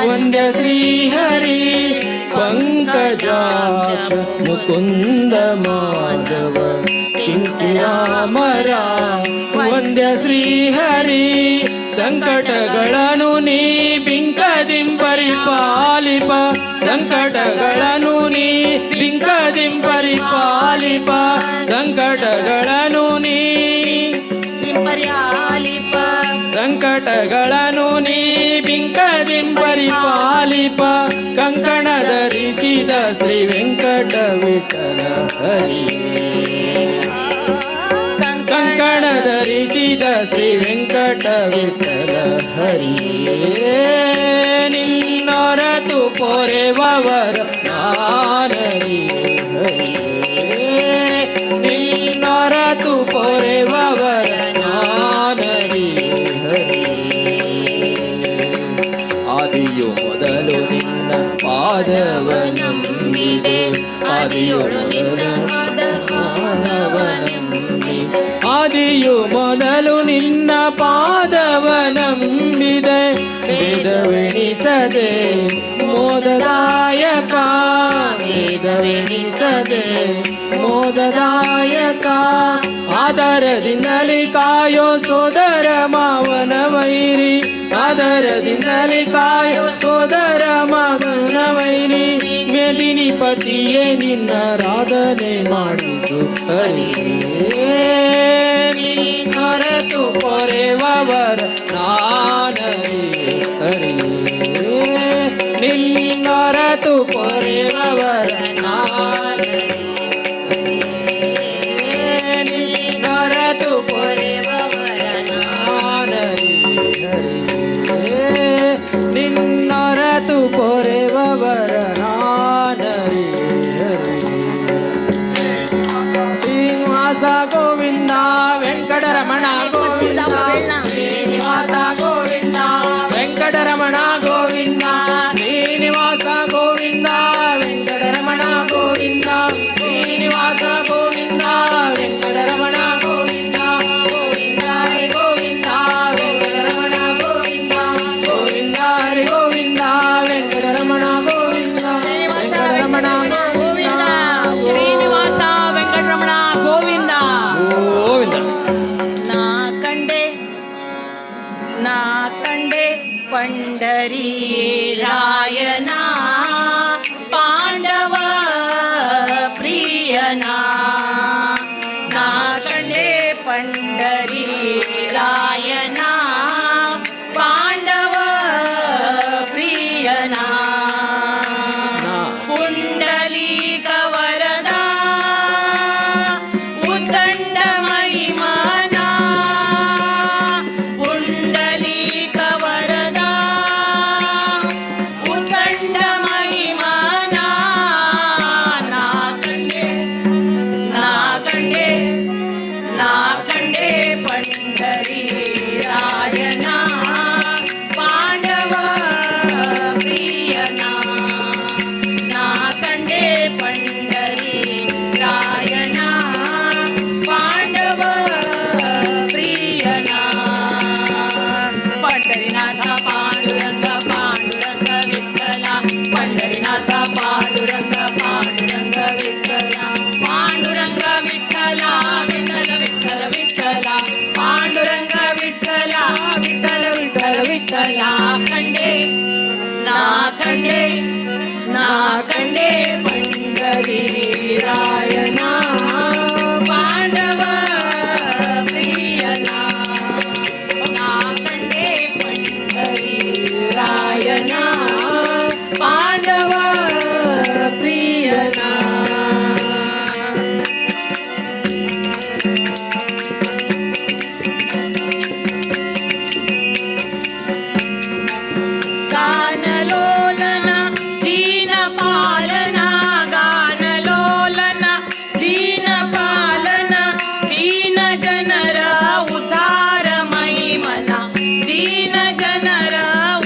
ವಂದ್ಯ ಶ್ರೀಹರಿ ಪಂಕಜಾಕ್ಷ ಮುಕುಂದ ಮಾಧವ ಕಿಂಕಿರಾಮರ ವಂದ್ಯ ಶ್ರೀಹರಿ. ಸಂಕಟಗಳನ್ನು ನೀ ಬಿಂಕದಿಂ ಪರಿಪಾಲಿಪ, ಸಂಕಟಗಳನ್ನು ನೀ ಬಿಂಕದಿಂ ಪರಿಪಾಲಿಪ, ಸಂಕಟಗಳನ್ನು ನೀ ಪರಿಪಾಲಿಪ, ಸಂಕಟಗಳನ್ನು ನೀ ಬಿಂಕದಿಂ ಪರಿಪಾಲಿಪ. ಕಂಕಣ ಧರಿಸಿದ ಶ್ರೀ ವೆಂಕಟ ವಿಠಲ ಹರಿಯೇ, ಕಂಕಣ ಧರಿಸಿದ ಶ್ರೀ ವೆಂಕಟ ವಿಠಲ ಹರಿಯೇ. ನಿನ್ನೊರತು ಪೊರೆವರ ನಾನರಿಯೆ ಹರಿಯೇ, ನಿನ್ನೊರತು ಪೊರೆವರ ನಾನರಿಯೆ ಹರಿಯೇ. ಆದಿಯು ಮೊದಲು ನಿನ್ನ ಪಾದವ ನಂಬಿದೆ, ಆದಿಯೊಳು ನಿನ್ನ ಪಾದವ ನಂಬಿದೆ, ಆದಿಯು ಮೊದಲು ನಿನ್ನ ಪಾದವ ನಂಬಿದೆ. ಭೇದವೆಣಿಸದೆ ಮೋದದಾಯಕ, ಭೇದವೆಣಿಸದೆ ಮೋದದಾಯಕ. ಆದರದಿಂದಲೇ ಕಾಯೋ ಸೋದರ ಮಾವನ ವೈರಿ, ಆದರದಿಂದಲೇ ಕಾಯೋ ಸೋದರ ಮಾವನ ವೈರಿ. ಮೇದಿನಿ ಪತಿಯೇ ನಿನ್ನ ರಾಧನೆ ಮಾಡಿಸು ಹರಿಯೇ. ನಿನ್ನೊರತು ಪೊರೆವರ ನಾನರಿಯೆ ಹರಿಯೇ, ನಿನ್ನೊರತು ಪೊರೆವರ ನಾನರಿಯೆ, ನಿನ್ನೊರತು ಪೊರೆವರ ನಾನರಿಯೆ ಹರಿಯೇ, ನಿನ್ನೊರತು ಪೊರೆವರ ನಾನರಿಯೆ ಹರಿಯೇ. ಶ್ರೀನಿವಾಸ ಗೋವಿಂದ ವೆಂಕಟರಮಣ ಗೋವಿಂದ, ಶ್ರೀನಿವಾಸ ಗೋವಿಂದ ವೆಂಕಟರಮಣ ಗೋವಿಂದ, ಶ್ರೀನಿವಾಸ ಗೋವಿಂದ ವೆಂಕಟರಮಣ ಗೋವಿಂದ, ಶ್ರೀನಿವಾಸ ಗೋವಿಂದ ವೆಂಕಟರಮಣ ಗೋವಿಂದ, ಗೋವಿಂದ ಹರಿ ಗೋವಿಂದ ವೆಂಕಟರಮಣ ಗೋವಿಂದ, ಗೋವಿಂದ ಹರಿ ಗೋವಿಂದ ವೆಂಕಟರಮಣ ಗೋವಿಂದ, ವೆಂಕಟರಮಣ ಗೋವಿಂದ. ಶ್ರೀನಿವಾಸ ವೆಂಕಟರಮಣ ಗೋವಿಂದ. ಗೋವಿಂದ. ನಾ ಕಂಡೆ, ನಾ ಕಂಡೆ ಪಂಡರಿ ರಾಯನ, ಪಾಂಡವ ಪ್ರಿಯನ. ನಾ ಕಂಡೆ ಪಂಡರಿ ರಾಯನ, ಪಾಂಡವ ಪ್ರಿಯನ. ಪುಂಡಲೀಕ ವರದ, ಉದ್ದಂಡ ಮಹಿಮನ. ಪುಂಡಲೀಕ ವರದ, ಉದ್ದಂಡ ಮಹಿಮನ. ನಾ ಕಂಡೆ, ನಾ ಕಂಡೆ, ನಾ ಕಂಡೆ ಪಂಡರಿ ರಾಯನ, ಪಾಂಡವ ಪ್ರಿಯನ. ನಾ ಕಂಡೆ ಪಂಡರಿ ರಾಯನ, ಪಾಂಡವ ಪ್ರಿಯನ. ಪಂಡರಿನಾಥ ಪಾಂಡುರಂಗ ಪಾಂಡುರಂಗ ವಿಠಲ, ಪಂಡರಿನಾಥ ಪಾಂಡುರಂಗ ಪಾಂಡುರಂಗ ವಿಠಲ, ಪಾಂಡುರಂಗ ವಿಠಲ ವಿಠಲ ವಿಠಲ ವಿಠಲ, ಪಾಂಡುರಂಗ ವಿಠಲ ವಿಠಲ ವಿಠಲ ವಿಠಲ. ಕಂಡೆ, ನಾ ಕಂಡೆ, ನಾ ಕಂಡೆ ಪಂಡರಿ ರಾಯನ, ಪಾಂಡವ ಪ್ರಿಯನ. ನಾ ಕಂಡೆ ಪಂಡರಿ ರಾಯನ, ಪಾಂಡವ ಪ್ರಿಯನ. ಗಾನಲೋಲನ ದೀನ ಪಾಲನ, ಗಾನಲೋಲನ ದೀನ ಪಾಲನ, ದೀನ ಜನರ ಉದ್ಧಾರ ಮಹಿಮನ, ದೀನ ಜನರ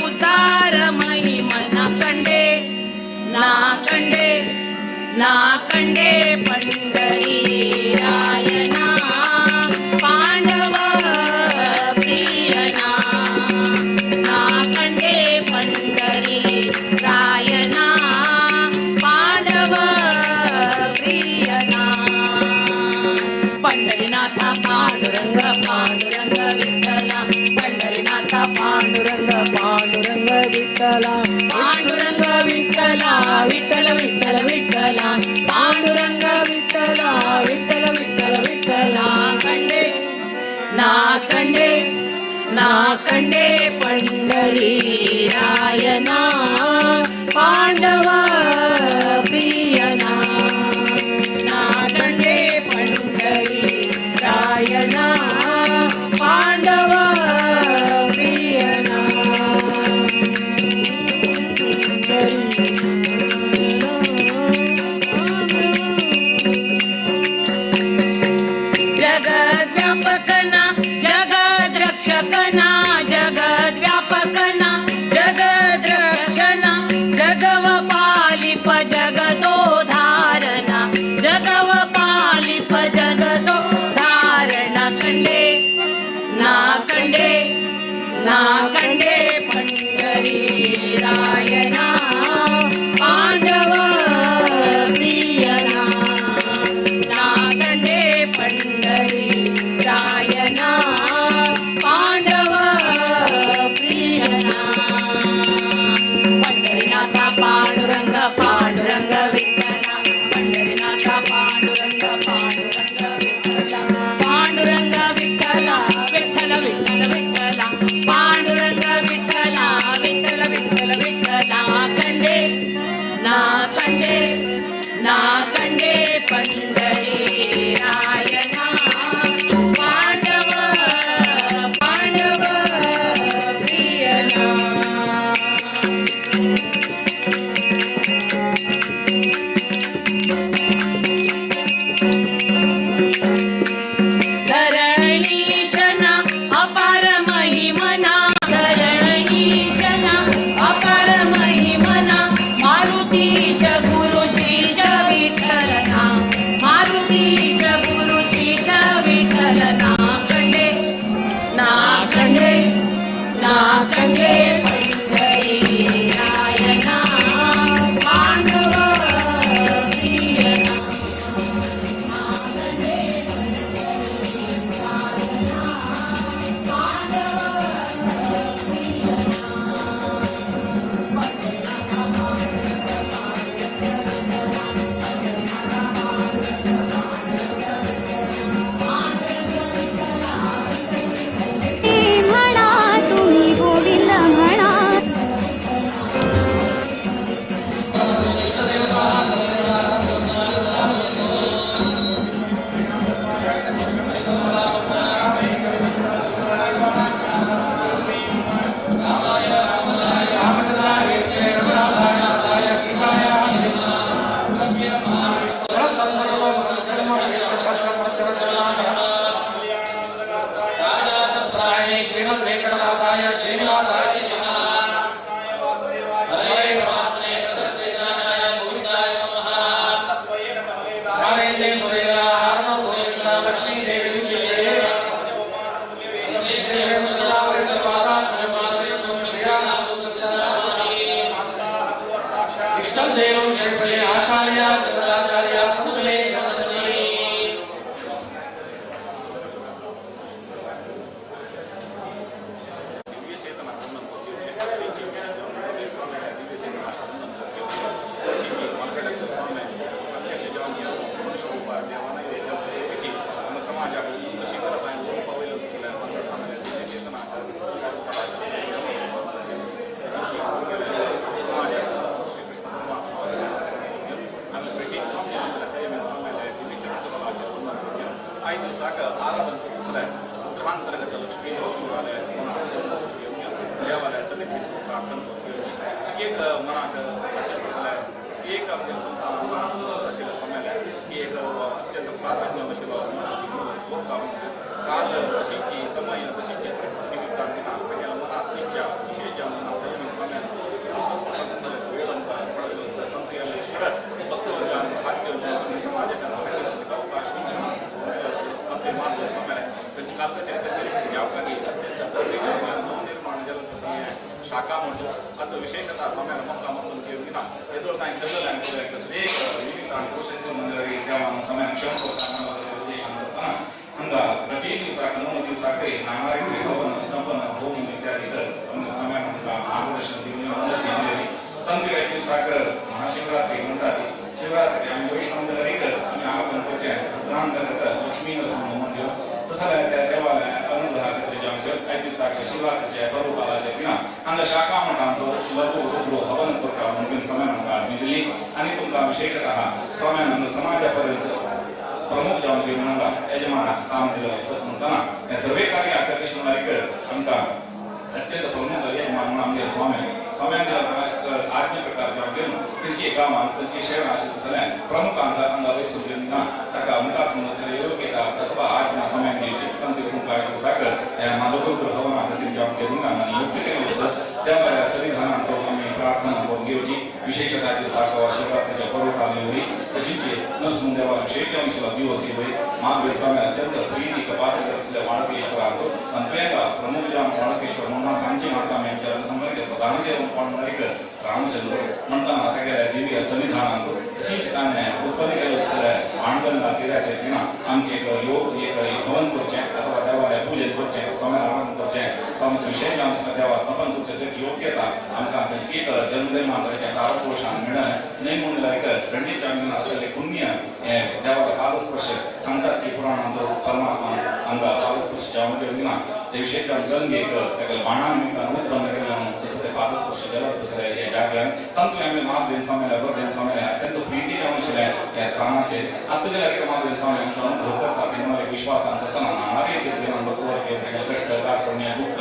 ಉದ್ಧಾರ ಮಹಿಮನ. ಕಂಡೆ, ನಾ ಕಂಡೆ, ನಾ ಕಂಡೆ ಪಂಡರಿ ರಾಯನ, ಪಾಂಡವ ಪ್ರಿಯನ. ನಾ ಕಂಡೆ ಪಂಡರಿ रायना पांडव प्रियना पंढरीनाथा पांडुरंग पांडुरंग विठ्ठला पंढरीनाथा पांडुरंग पांडुरंग विठ्ठला पांडुरंग विठ्ठला विठ्ठल विठ्ठल विठ्ठला पांडुरंग विठ्ठला विठ्ठल विठ्ठल विठ्ठला कंडे ना कंडे ना कंडे पंढरी रायना पांडव प्रियना ना कंडे पंढरी रायना पांडव प्रियना. जगद्व्यापकना जगद्रक्षकना जगद्व्यापकना जगद्रक्षना जगव पालिप जगतो धारणा जगव पालिप जगतो धारणा खंडे ना खंडे ना खंडे पंढरी रायना पांडव प्रियना ना खंडे पंढरी रायना पांडव प्रियना पंढरीनाथा पांडुरंग पांडुरंग विठ्ठला पंढरीनाथा पांडुरंग पांडुरंग विठ्ठला पांडुरंग विठ्ठला विठ्ठल विठ्ठल विठ्ठला पांडुरंग विठ्ठला विठ्ठल विठ्ठल विठ्ठला खंडे ना खंडे ना खंडे पंढरी रायना पांडव पांडव प्रियना. धरणीशना अपार महिमना धरणीशना अपार महिमना मारुतीश गुरु शीश विठ्ठलना मारुतीश गुरु शीश विठ्ठलना खंडे ना खंडे ना खंडे पंढरी रायना पांडव प्रियना. म्हणा तुम्ही गोविंद म्हणा. शाखा म्हणतो आता विशेषतः. स्वाम्याला मुक्काम वचून घेवन ना येदोळ कांय चल्ललें एक निमित्तान कोशिश करून देवान समय क्षम करता उद्देशान करतना हांगा प्रति दिवसाक 9 दिवसाक नाना रीती हवन स्तंभन होम इत्यादी आमकां समय आमकां मार्गदर्शन दिवन अनुमती दिलेली. तंत्र दिवसाक महाशिवरात्री म्हणटा ती शिवरात्री आमी वैष्णव जाल्यार आमी आराधन करचें रुद्रांतर्गत लक्ष्मी नरसिंह मंदिर तसं जाल्यार त्या देवालय अनुग्रहा खातीर आमकां दिवसाक शिवरात्रीचे पर्वकालाचे दिना हांगा शाखा म्हणटा तो लघु रुद्र हवन करता म्हणून समय आमकां आज्ञा दिली आनी तुमकां विशेषतः स्वाम्यान समाजा पर्यंत प्रमुख जावन घेवन हांगा यजमानाक स्थान दिलें आसत म्हणटना हें सर्वे कार्याक कशें म्हणल्यार आमकां अत्यंत प्रमुख यजमान म्हणून आमगे स्वामी स्वाम्यान आज्ञा प्रकार जावन घेवन खंयचे गांवांत खंयचे शहरां आशिल्लें जाल्यार प्रमुखांक हांगा वयसून घेवन ना ताका मुखार समजलें योग्यता अथवा आज्ञा स्वाम्यान दिवची तांचे तुमकां दिवसाक ह्या लघुरुद्र हवना खातीर जावन घेवन आनी योग्य केलें आसत त्या बऱ्या सन्निधानांत आमी प्रार्थना करून घेवची. विशेषतः दिवसाक शिवरात्रीच्या पर्वकाल येवळी तशीच नरसिंह देवा विशेष जावन दिवस येवळी माधवे स्वामी अत्यंत प्रीतीक पात्र आसल्या वाळकेश्वरांत आनी प्रियंका प्रमुख जावन वाळकेश्वर म्हणून सांगची माता आमी आमच्या समजले प्रधान देव कोण म्हणल्यार रामचंद्र म्हणटना तागेल्या दिव्य सन्निधानांत तशीच ताणें उत्पन्न केलें जाल्यार बाणगंगा तिराचेर दिना आमकां एक योग एक हवन करचें अथवा देवालय पूजन करचें स्वामी आराधन करचें स्वामी विशेष जावन देवा स्थापन करचें योग्यता आमकां एक जन्मजन्मांतराच्या कारपोशान मेळ्ळें न्हय म्हणून जाल्यार खंडीत जावन आसलें पुण्य हें देवाला पादस्पर्श सांगतात की पुराणांत परमात्मा हांगा पादस्पर्श जावन घेवन दिना ते विशेष जावन गंगेक ताका बाणा निमित्तान उत्पन्न केलें म्हणून तसो ते पादस्पर्श केलो तसलें ह्या जाग्यान तातूंत आमी महादेव स्वामीला गुरुदेव स्वामीला अत्यंत प्रिती जावन आशिल्लें ह्या स्थानाचेर. आतां जाल्यार महादेव स्वामी आमचो अनुग्रह करता ते म्हणून एक विश्वासान करतना नाना रीतींतल्यान कष्ट कार्पण्य दुःख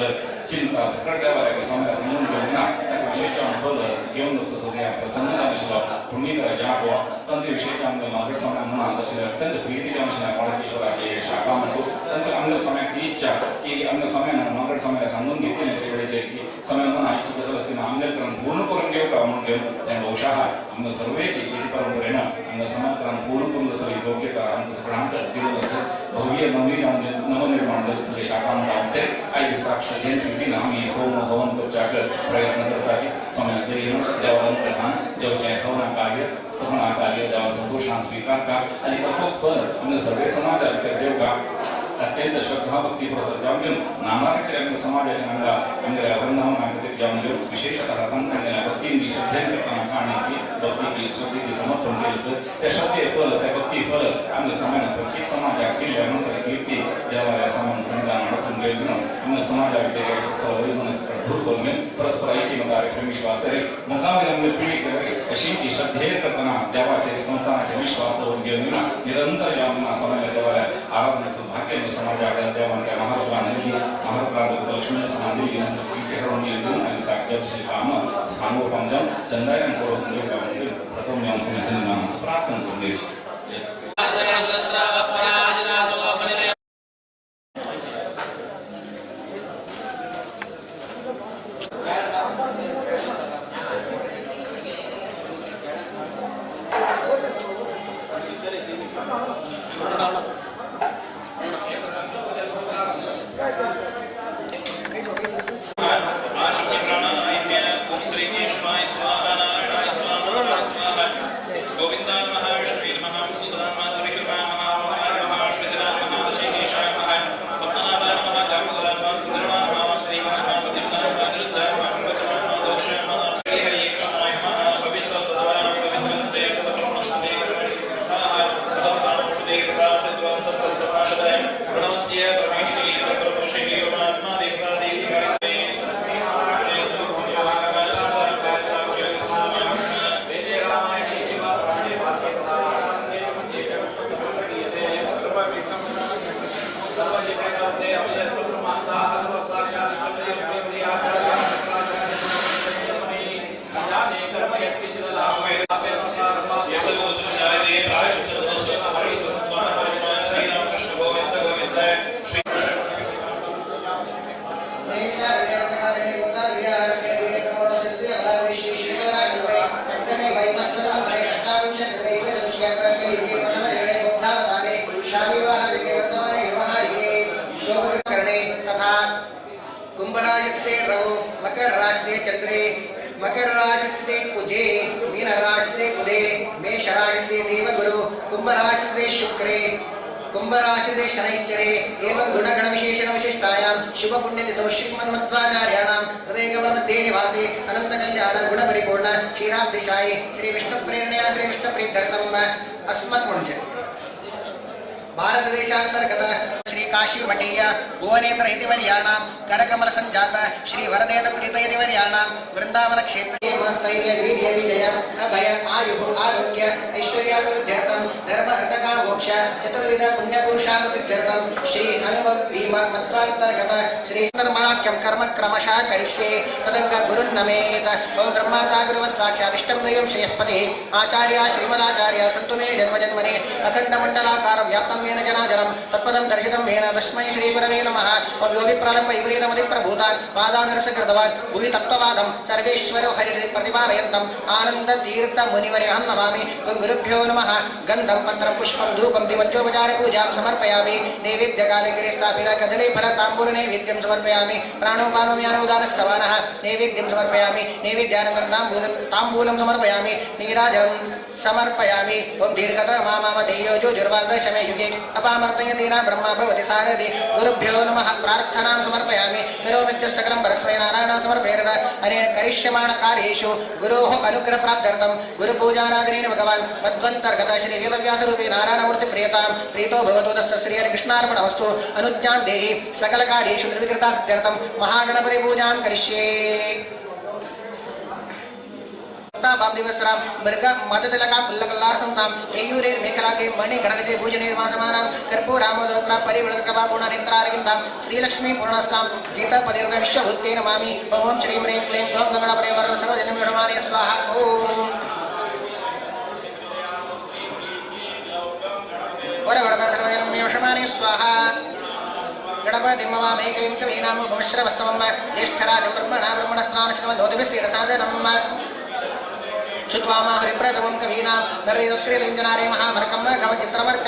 चिंता सकळ देवाला स्वामीला सांगून घेवन ना ताका विशेष जावन फल घेवन वचचो तें प्रसन्न आशिल्लो पुण्यकर जागो तांचे विशेष जावन मागीर स्वामी म्हणून तशें अत्यंत प्रिती जावन आशिल्लें वाळकेश्वराचे शाखा म्हणटू तांचे आमच्या स्वाम्याक ती इच्छा की आमच्या स्वाम्यान मागीर स्वामीला सांगून घेतलें ते वेळेचेर की स्वामी म्हणून आईची गजाल आसली आमगेर करून पूर्ण करून घेवका म्हणून घेवन तें बहुशः आमकां सर्वेची विधी परंपरेन आमकां समाजान पूर्ण करून आसली योग्यता आमकां सगळ्यांक दिल्लो आसा भव्य नवी नवनिर्माण जाल्ले शाखा म्हणटा ते आयज दिसाक श्रद्धेन रितीन आमी होम हवन करच्याक प्रयत्न करता की स्वाम्या दयेन देवा अनुग्रहान देवचें हवना कार्य स्थापना कार्य देवा संतोषान स्वीकारता आनी ताचो फल आमकां सर्वे समाजा भितर देवका अत्यंत श्रद्धा भक्ती प्रसाद जावन घेवन नाना रीतीन आमच्या समाजाच्या हांगा आमगेल्या वृंदावना खातीर जावन घेवन विशेषतः तांकां भक्तीन श्रद्धेन करतना काणी भक्तीची श्रद्धेची समर्पण केलें त्या श्रद्धे फल त्या भक्ती फल आमच्या समाजान प्रत्येक समाजाक दिल्ल्या म्हणसर कीर्ती देवाल्या समान सन्निधान अडसून घेवन आमच्या समाजा भितर वैमनस दूर करून घेवन परस्पर ऐक्यमताय प्रेमविश्वास मुखावयले आमगे पिळगे अशींची श्रद्धेन करतना देवाचेर संस्थानाचेर विश्वास दवरून घेवन निरंतर जावन समाजाच्या देवाल्या आराधनेचो भाग्य समाजाक देवान त्या महारुद्रान दिली महारुद्रान लक्ष्मण समान दिली कीर्ती घेवन आनी साक्षात काम सांगोवपाक जावन चंदायन करून घेवपाक म्हणून प्रथम जावन समितीन प्रार्थना करून घेवची. कुंभराजस्ते रवो मकर राशि चंद्रे मकर राशि स्थिते कुजे, मीन राशि स्थिते कुदे, मेष राशि स्थिते देवगुरु, कुंभ राशि स्थिते शुक्रे, कुंभ राशि स्थिते शनैश्चरे एवं गुणगण विशेषण विशिष्टायां शुभ पुण्यतिथौ श्रीमन्मध्वाचार्याणां हृदयकमलमध्ये निवासे अनंत कल्याण गुण परिपूर्ण क्षीराब्धिशायी श्री विष्णु प्रेरणया श्री विष्णु प्रीत्यर्थं अस्मत् भारत देशांतर्गत श्री काशी मठीय भुवनेन्द्र इति वर्याणां करकमल संजात श्री वरदेद प्रीतयति वर्याणां वृंदावन क्षेत्रे स्थैर्य वीर्य विजय अभय आयुः आरोग्य ऐश्वर्याभिवृद्ध्यर्थं धर्म अर्थ काम मोक्ष चतुर्विध पुण्यपुरुषार्थ सिद्ध्यर्थं श्री हनुमत् भीम मत्वांतर्गत श्री धर्माख्यं कर्म क्रमशः करिष्ये तदंग गुरुन्नमेत। ओम ब्रह्माता गुरुवः साक्षादिष्टं दैवं श्रेयःपतिः आचार्य श्रीमदाचार्य सन्तु मे जन्म जन्मने अखंड मंडलाकारं व्याप्तं येन जनाजलं तत्पदं दर्शितं येन तस्मै श्रीगुरवे नमः। ओम योगि प्रलम्ब विपरीतमतिप्रभूतान् वादानरसकृतवान् भुवि तत्त्ववादं सर्वेश्वरो हरिः प्रतिपालयन्तम् आनन्दतीर्थमुनिवर्यहं नमामि। गुरुभ्यो नमः। गन्धं पत्रं पुष्पं धूपं दिवञ्चोपचार पूजां समर्पयामि। नैवेद्यकाले गिरे स्थापित कदलीफलताम्बूलनैवेद्यं समर्पयामि। प्राणोपानो व्यानोदानः समानः नैवेद्यं समर्पयामि। नैवेद्यानन्तरं ताम्बूलं समर्पयामि। नीराजलं समर्पयामि। ओम दीर्घत मामा देयो जो जुर्वादशमे युगे अपामर्तयतीना ब्रह्मा भवति सारथि। गुरुभ्यो नमः। प्रार्थनां समर्पयामि। करोमि सकलं परस्मै नारायण समर्पयेत। अनेन करिष्यमाण कार्येषु गुरोः अनुग्रह प्राप्त्यर्थं गुरुपूजाराधनेन भगवान् मध्वन्तर्गत श्री वेदव्यासरूपे नारायणमूर्ति प्रियतां प्रीतो भवतु तस्य श्री हरिकृष्णार्पणमस्तु। अनुज्ञां देहि सकलकार्येषु निर्विघ्नता सिद्ध्यर्थं महागणपति पूजां करिष्ये। दिवसरां मृग मदतिलकां पुल्लकल्लासन्तां केयूरेर्मेखलाके मणिगणगजे भूषणैर्वासमानां कर्पूरामोदरां परिवृतकपापूर्णनेत्रारविन्दां श्रीलक्ष्मीं पूर्णस्तां जितपतिर्विश्वभूते नमामि। ओं श्रीं ह्रीं क्लीं ग्लौं गणपते वरद सर्वजनमेढमाने स्वाहा। ॐ वरवरद सर्वजनमेषमाने स्वाहा। गणपतिं ममामेकविं कवीनामुपमश्रवस्तमं ज्येष्ठराजं ब्रह्मणा ब्रह्मणस्नानश्रवन्धोतिभिः श्रुत्वा हरिप्रथमं कवीनां नरयोत्क्रियजनारे महाभरकं गमचित्रमर्च।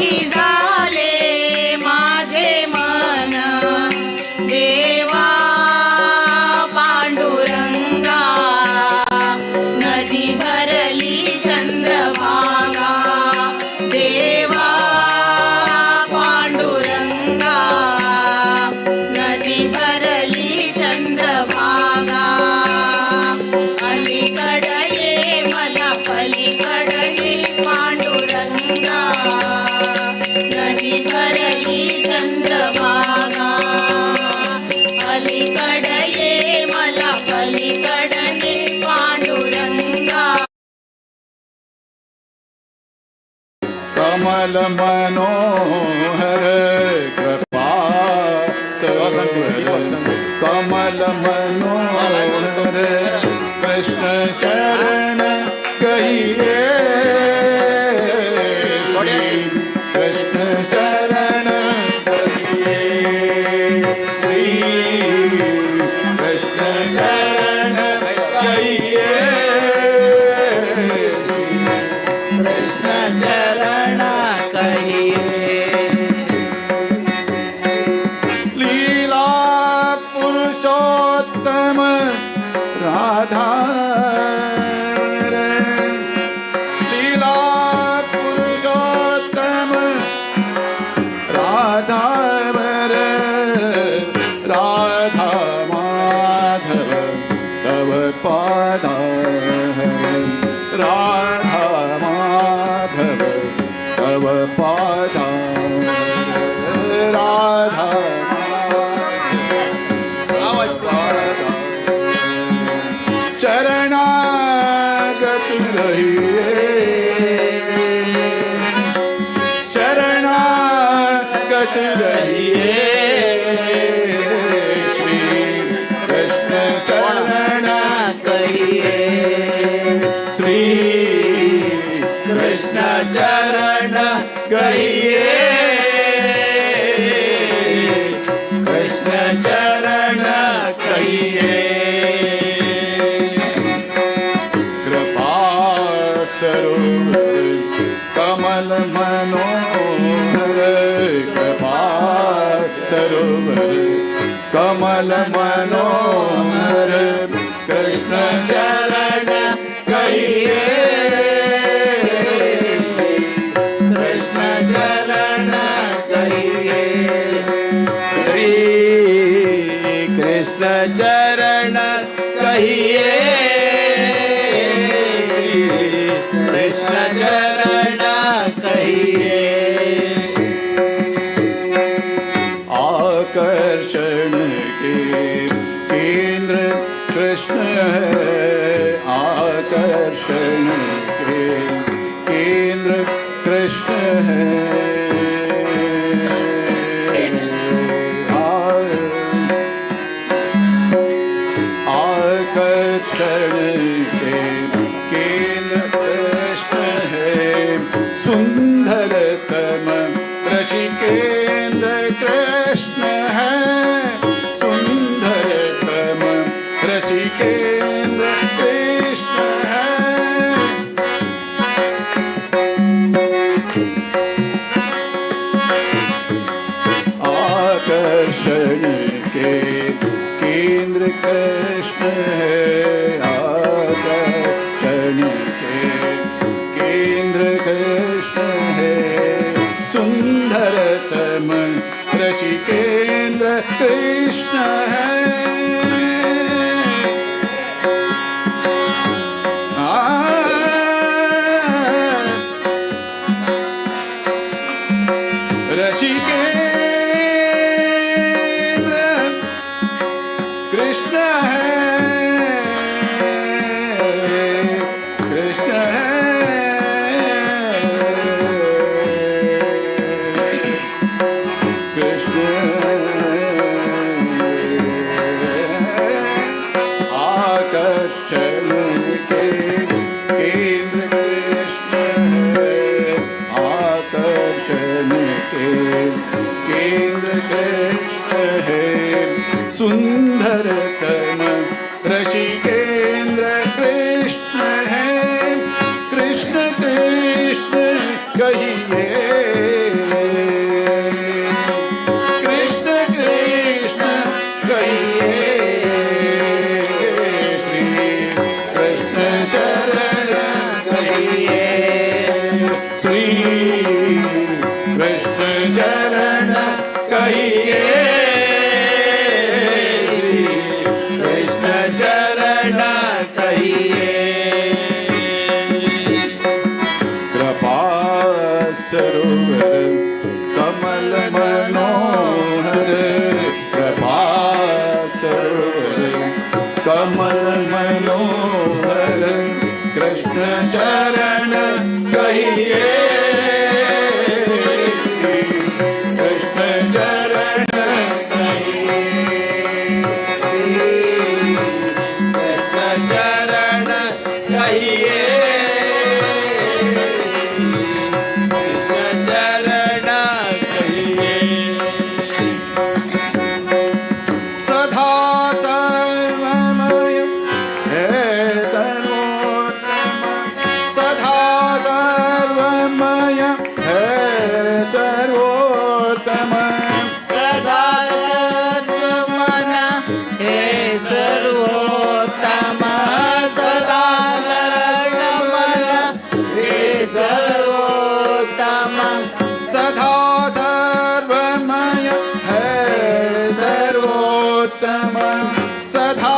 सुखी झाले माझे मन देवा पांडुरंगा नदी भरली चंद्रभागा देवा पांडुरंगा नदी भरली चंद्रभागा अलीकडे मला पलीकडे पांडुरंगा नदी भरली चंद्रभागा अलीकडे मला पलीकडे पांडुरंगा. कमल मनोहर कृपा दीपक संगोली. कमल मनोहर कृष्ण शरण कहिए, श्री कृष्ण शरण कहिए, श्री कृष्ण शरण कहिए, कृष्ण चरण कहिए. लीला पुरुषोत्तम राधा रे, लीला पुरुषोत्तम राधा रे, राधा माधव तव पादा, राधा माधव तव पादा, राधा माधव शरणागत रहिए, शरणागत रहिए, श्री कृष्ण चरण कहिए. श्री कृष्ण चरण कहिए. कृष्ण चरण कहिए. कृपा सरोवर कमल मनोहर, कृपा सरोवर कमल मनोहर कृष्ण शरण कहिए, श्री कृष्ण शरण कहिए, श्री कृष्ण चरण कहिए. श्री कृष्ण चरण कहिए. आकर्षण के केंद्र कृष्ण है, आकर्षण के केंद्र कृष्ण है, आकर्षण के केंद्र कृष्ण है, सुंदरतम ऋषिकेंद्र कृष्ण है, सुंदरतम ऋषिकेंद्र कृष्ण है. आकर्षण के केंद्र कृष्ण है, आकर्षण के केंद्र कृष्ण है, सुंदरतम ऋषिकेंद्र कृष्ण है. ऋषिकेंद्र कृष्ण है, कृष्ण है, कृष्ण आकर्षण के केंद्र कृष्ण है, आकर्षण के केंद्र कृष्ण है, सुंदरतम ऋषिकेंद्र कृष्ण है, कृष्ण कृष्ण कहिए. कृष्ण चरण कहिए, श्री कृष्ण चरण कहिए। कृपा सरोवर कमल मनोहर, कृपा सरोवर कमल मनोहर, कृष्ण चरण कहिए, श्री कृष्ण चरण कहिए, कृष्ण चरण कहिए, कृष्ण चरण कहिए। सदा सर्वमय हे सर्वोत्तम, सदा सर्वमय हे सर्वोत्तम, सदा सर्वमन हे सर्वोत्तम, सदा सर्वमन हे सर्वोत्तम, सदा सर्वमय हे सर्वोत्तम, सदा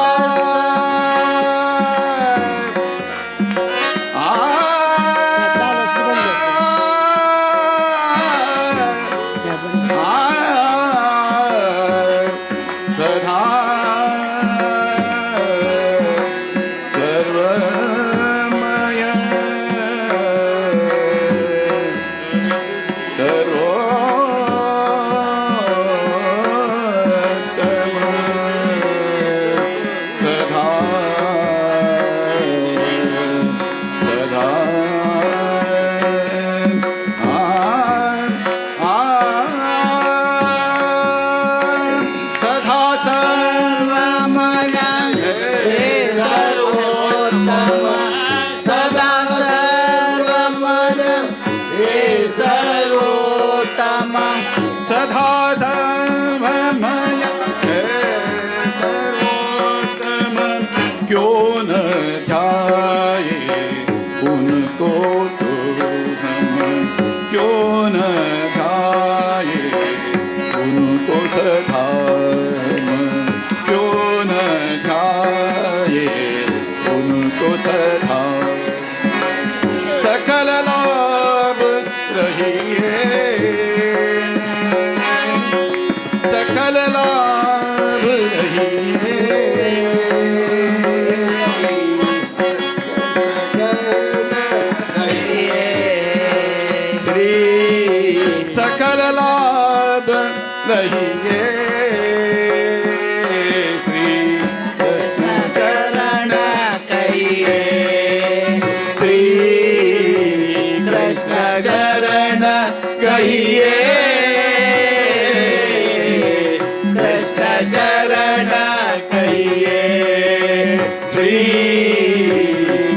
सदा सर्वमय सर्वोत्तम, सदा सदा सदा सर्वमय हे सर्वोत्तम, सदा सर्वमन हे सर्वोत्तम, सदा सर्वमय हे सर्वोत्तम। क्यों न ध्याए उनको तो हम, क्यों न ध्याए उनको सदा हम, क्यों न ध्याए उनको सदा। सकल लाभ रहिए, सकल लाभ रहिए, श्री सकल लाभ रहिए, श्री कृष्ण चरण कहिए, श्री कृष्ण चरण कहिए, कृष्ण चरण कहिए, श्री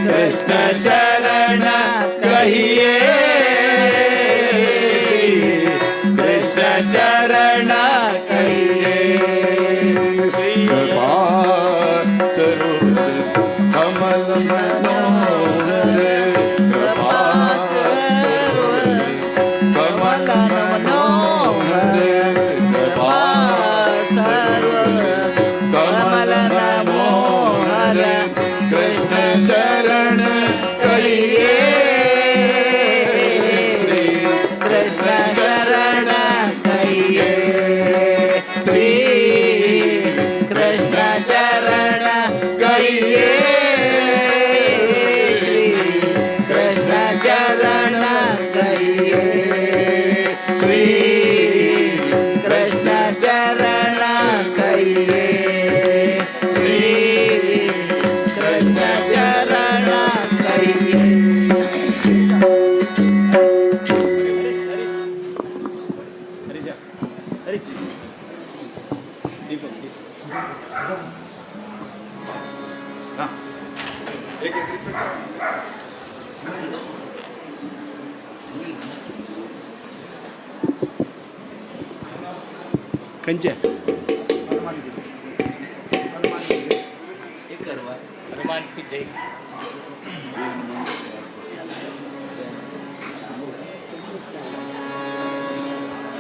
कृष्ण चरण कहिए, श्री कृष्ण चरण कहिए। कृपा सरोवर कमल मनोहर, कृपा सरोवर कमल मनोहर, कृपा सरोवर कमल मनोहर, कृष्ण शरण कहिए, श्री कृष्ण शरण कहिए, श्री कृष्ण चरण कहिए, श्री कृष्ण चरण कहिए, श्री कृष्ण चरण कहिए, श्री कृष्ण चरण कहिए। कंचे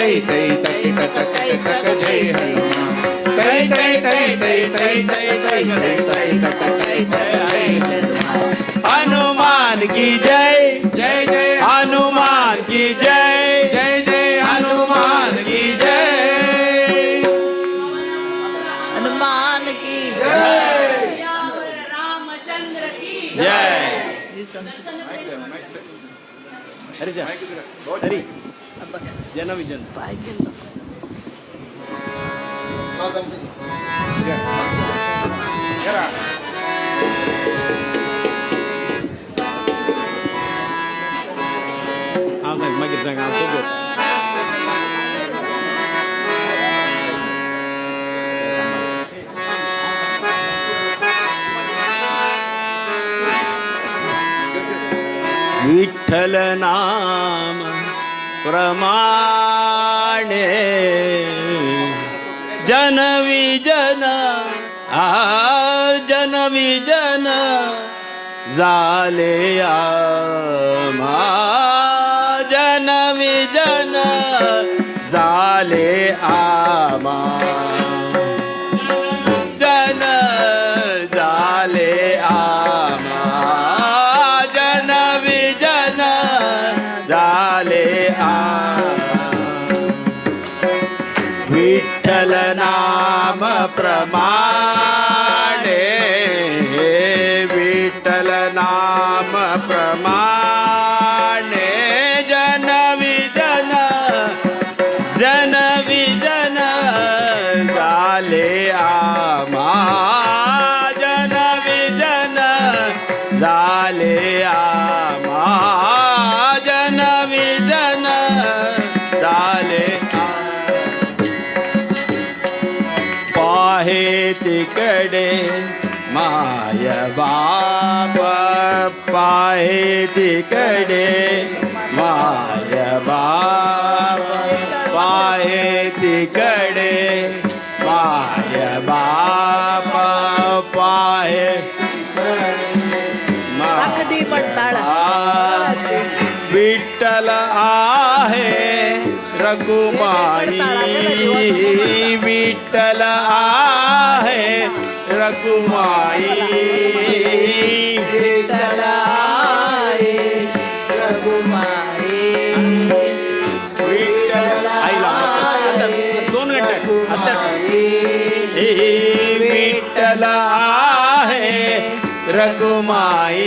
तै तै तक तक तक जय हनुमान तै तै तै तै तै तै तै तै तै तक तक जय हनुमान. हनुमान की जय, जय जय हनुमान की जय, जय जय हनुमान की जय. हनुमान की रामचंद्र की जय. हरी जन विजन. हांव सांग मागीर सांग, हांव खूब. विठ्ठल नाम प्रमाणे जन विजन, आ जन विजन झाले आम्हा, जन विजन झाले आम्हा, जन झाले आम्हा, जन विजन झाले आम्हा. विठ्ठल नाम प्रमाणे, विठ्ठल नाम प्रमाणे जन विजन, जन विजन झाले आम्हा, जन विजन झाले आम्हा, जन विजन झाले. पाहे तिकडे माय बाप, पाहे तिकडे माय बाप, पाहे तिकडे माय बाप, पाहे अगदी पडताळा. विठ्ठल आहे रघुमाई, विठ्ठल आहे रघुमाई, विठ्ठल आहे रघुमाई. विठ्ठल आईला आता 2 मिनिटं आता. विठ्ठल आहे रघुमाई,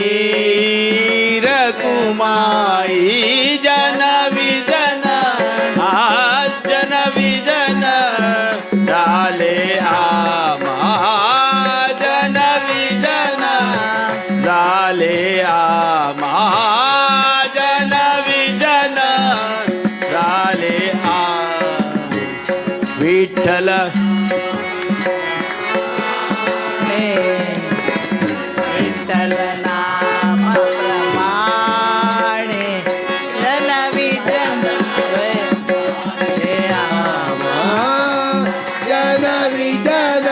रघुमाई जन विजन, जन विजन झाले आम्हा, जन विजन झाले आम्हा, जन विजन झाले आ विठ्ठल. विठ्ठल नाम प्रमाणे जन विजन जन विजन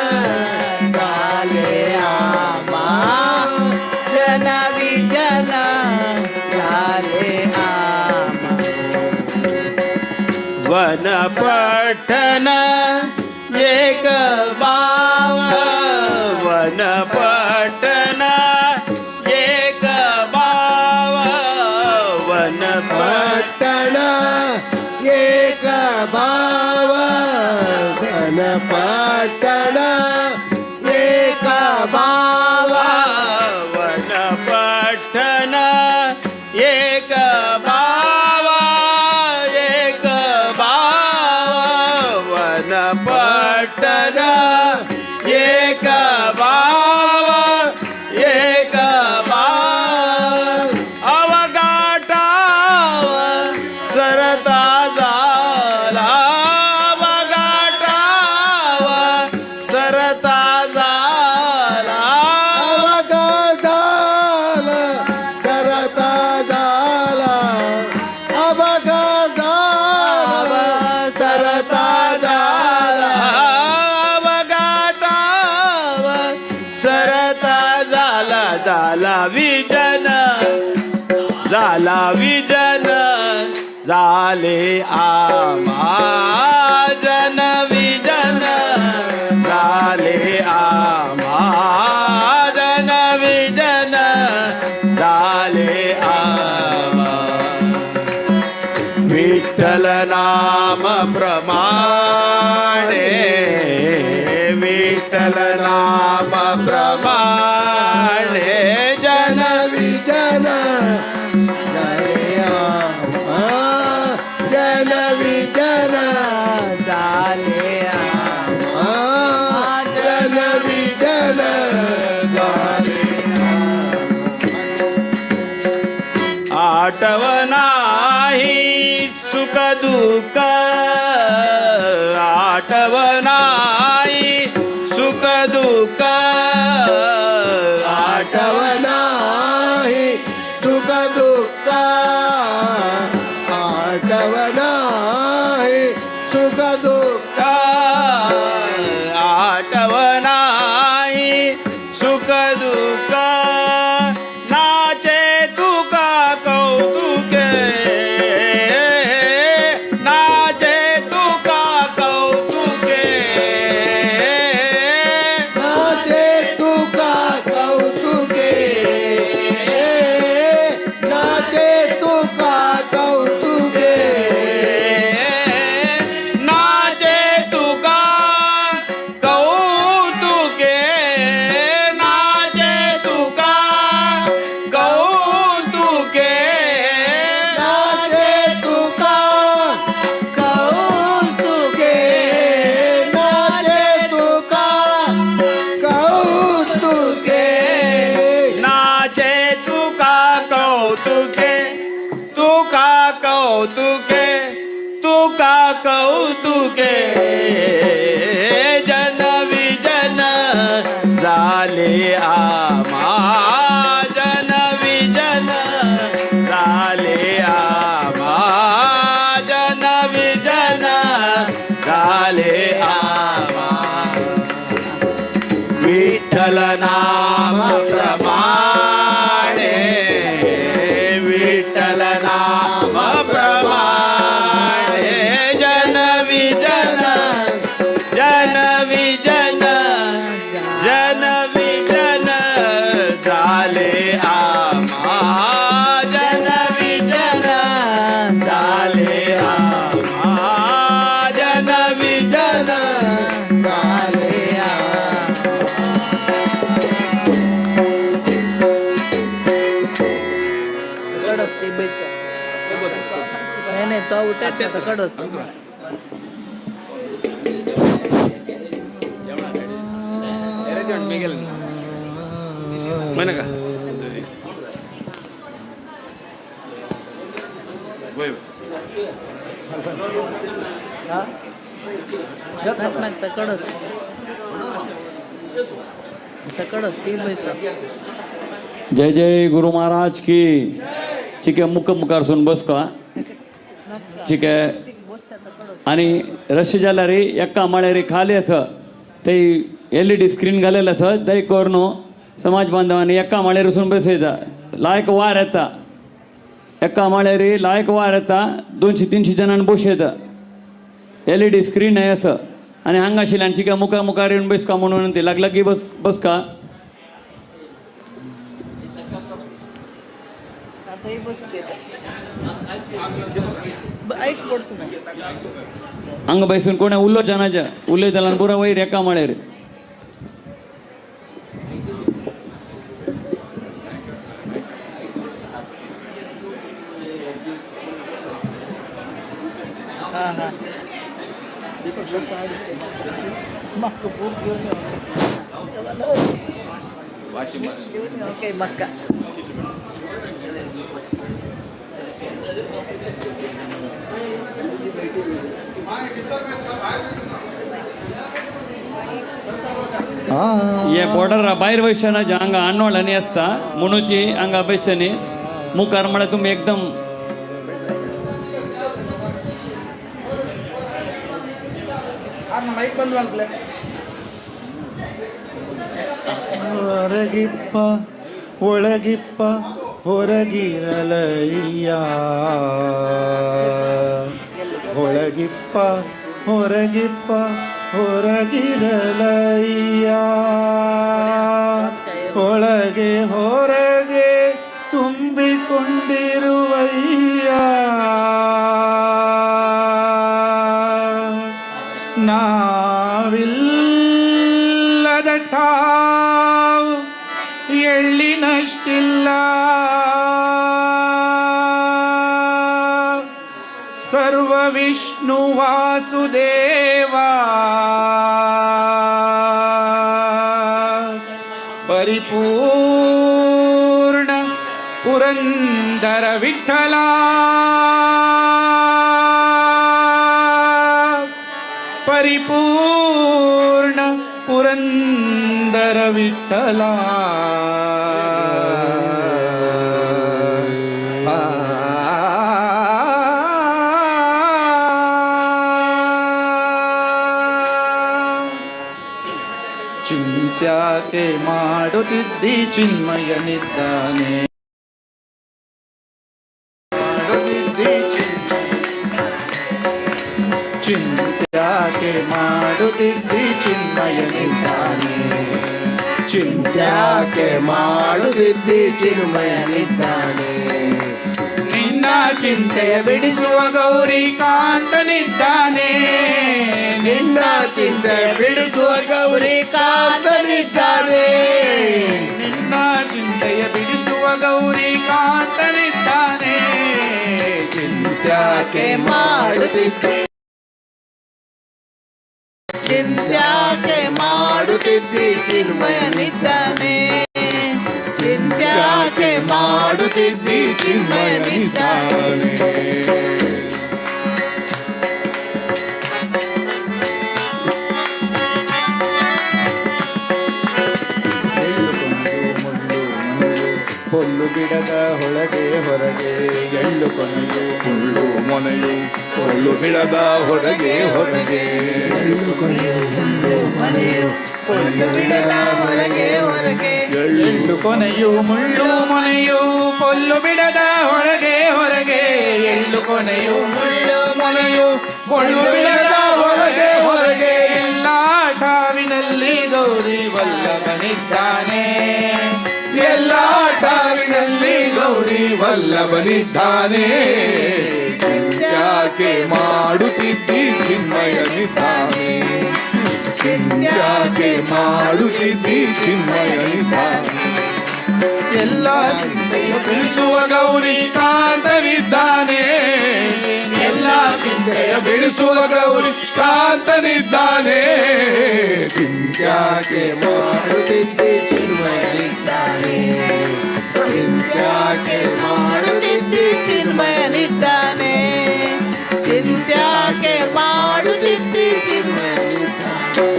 झाले आम्हा, जन विजन झाले आम्हा. वन पठन एक बाव, वन पठन एक बाव, वन पट्टण एक भाव, घन पट्टण एक भाव, वन पठन एक बाव, एक बाव, वन पठन एक बाव, एक बाव. अवघाटाव सरता झाला, अवघाटाव सरता झाला, अवघात सरता झाला, अवघात सरता झाला, अवघाटाव सरता झाला, झाला विजन, झाला विजन झाले आम्हा, प्रमाणे जन विजन झाले आमा जन विजन झाले आमा जन विजन झाले. आठव नाही सुख दुःख आठव नाही सुख दुःख आठव नाही सुख दुःख आठव नाही सुख दुःख आठव नाही सुख दुःख नाचे तुका कौतुके नाचे तुका कौतुके नाचे तुका कौतुके नाचे तुका कौतुके नाचे तुका कौतुके नाचे तुका कौतुके नाचे तुका कौतुके नाचे तुका कौतुके नाचे तुका कौतुके तुका कौतुके तुका कौतुके जन विजन झाले आमा जन विजन झाले आमा जन विजन झाले आमा. विठ्ठल नाम प्रमाणे विठ्ठल नाम प्रमाणे जन विजन जन विजन जन विजन झाले आमा जन विजन झाले आमा जन विजन झाले कडक ते बैचा. नाही नाही तो उठत आता कडस. मनका कडस कडस ती बैसा. जय जय गुरु महाराज की. चिके मुख मुखार सून बस का चिके आणि रश जाल्यार एका माळ्यार खाली आसा ते एल ई डी स्क्रीन घालेलं आसा दय करून समाज बांधवांनी एका माळ्यार वचून बसयता लायक वार येता एका माळ्यार लायक वार येता 200-300 जाणांनी बसयता एल ई डी स्क्रीन हे आसा आनी हांगा आशिल्ल्यान चिके मुखार मुखार येवन बसका म्हणून ती लागलागी बस बसका. आताही बसते ऐक पडतो नाही. हांगा बसून कोणें उलो जाणाच्या उलयताल्यान पुरो वयर एका माळ्यार. हां हां मक्का भूक घेऊन ओके मक्का. हे बॉर्डर भायर वयचें ना हांगा आनोळ आनी आसता म्हणूची हांगा बसचें न्ही मुखार म्हळ्यार तुमी एकदम माईक बंद मारले. ಹೊರಗಿಪ್ಪ ಒಳಗಿಪ್ಪ ಹೊರಗಿರಲಯ್ಯ ಒಳಗಿಪ್ಪ ಹೊರಗಿಪ್ಪ ಹೊರಗಿರಲಯ್ಯ ಒಳಗೆ ಹೊರಗೆ ತುಂಬಿಕೊಂಡಿರುವಯ್ಯ ಇಲ್ಲದ ಠಾವು ಎಳ್ಳಿನಷ್ಟಿಲ್ಲ. ಸರ್ವ ವಿಷ್ಣು ವಾಸುದೇವ ಪರಿಪೂರ್ಣ ಪುರಂದರ ವಿಠಲ. ಪರಿಪೂರ್ಣ ಪುರಂದರ ವಿಠಲ. ಚಿಂತ್ಯಾಕೆ ಮಾಡುತ್ತಿದ್ದಿ ಚಿನ್ಮಯನಿದ್ದಾನೆ. ಮಾಡುತ್ತಿದ್ದಿ ಚಿಂತ್ಯಾಕೆ ಮಾಡುತ್ತಿದ್ದಿ ಚಿನ್ಮಯನಿದ್ದಾನೆ. ಚಿಂತ್ಯಾಕೆ ಮಾಡುತ್ತಿದ್ದಿ ಚಿನ್ಮಯನಿದ್ದಾನೆ. ನಿನ್ನ ಚಿಂತೆಯ ಬಿಡಿಸುವ ಗೌರಿ ಕಾಂತನಿದ್ದಾನೆ. ನಿನ್ನ ಚಿಂತೆ ಬಿಡಿಸುವ ಗೌರಿ ಕಾಂತನಿದ್ದಾನೆ. ನಿನ್ನ ಚಿಂತೆಯ ಬಿಡಿಸುವ ಗೌರಿ ಕಾಂತನಿದ್ದಾನೆ. ಚಿಂತ್ಯಾಕೆ ಮಾಡುತ್ತಿದ್ದಿ ಚಿಂತ್ಯಾಕೆ ಮಾಡುತ್ತಿದ್ದಿ ಚಿನ್ಮಯನಿದ್ದಾನೆ. ಚಿಂತ್ಯಾಕೆ ಮಾಡುತ್ತಿದ್ದಿ ಚಿನ್ಮಯನಿದ್ದಾನೆ. ಎಳ್ಳು ಕೊನೆಯು ಮುಳ್ಳು ಮೊನೆಯು ಹುಲ್ಲು ಬಿಡದ ಹೊಳಗೆ ಹೊರಗೆ. ಎಳ್ಳು ಕೊನೆಯು ಮುಳ್ಳು ಮೊನೆಯು ಹುಲ್ಲು ಬಿಡದ ಹೊರಗೆ ಹೊರಗೆ. ಎಳ್ಳು ಕೊನೆಯು ಮುಳ್ಳು ಮೊನೆಯು ಹುಲ್ಲು ಬಿಡದ ಹೊರಗೆ ಹೊರಗೆ. ಎಳ್ಳು ಕೊನೆಯು ಮುಳ್ಳು ಮೊನೆಯು ಪೊಲ್ಲು ಬಿಡದ ಹೊರಗೆ ಹೊರಗೆ. ಎಳ್ಳು ಕೊನೆಯು ಮುಳ್ಳು ಮೊನೆಯು ಮುಳ್ಳು ಬಿಡದ ಹೊರಗೆ ಹೊರಗೆ. ಎಲ್ಲ ಠಾವಿನಲ್ಲಿ ಗೌರಿ ವಲ್ಲಭನಿದ್ದಾನೆ. ಎಲ್ಲ ಠಾವಿನಲ್ಲಿ ಗೌರಿ ವಲ್ಲಭನಿದ್ದಾನೆ. ಚಿಂತ್ಯಾಕೆ ಮಾಡುತ್ತಿದ್ದಿ ಚಿನ್ಮಯನಿದ್ದಾನೆ. ಚಿಂತ್ಯಾಕೆ ಮಾಡುತ್ತಿದ್ದಿ ಚಿನ್ಮಯನಿದ್ದಾನೆ. ಎಲ್ಲ ಚಿಂತೆಯ ಬಿಡಿಸುವ ಗೌರಿ ಕಾಂತನಿದ್ದಾನೆ. ಎಲ್ಲ ಚಿಂತೆಯ ಬಿಡಿಸುವ ಗೌರಿ ಕಾಂತನಿದ್ದಾನೆ. ಚಿಂತ್ಯಾಕೆ ಮಾಡುತ್ತಿದ್ದಿ ಚಿನ್ಮಯನಿದ್ದಾನೆ. ಚಿಂತ್ಯಾಕೆ ಮಾಡುತ್ತಿದ್ದಿ ಚಿನ್ಮಯನಿದ್ದಾನೆ. ಚಿಂತ್ಯಾಕೆ ಮಾಡುತ್ತಿದ್ದಿ ಚಿನ್ಮಯನಿದ್ದಾನೆ.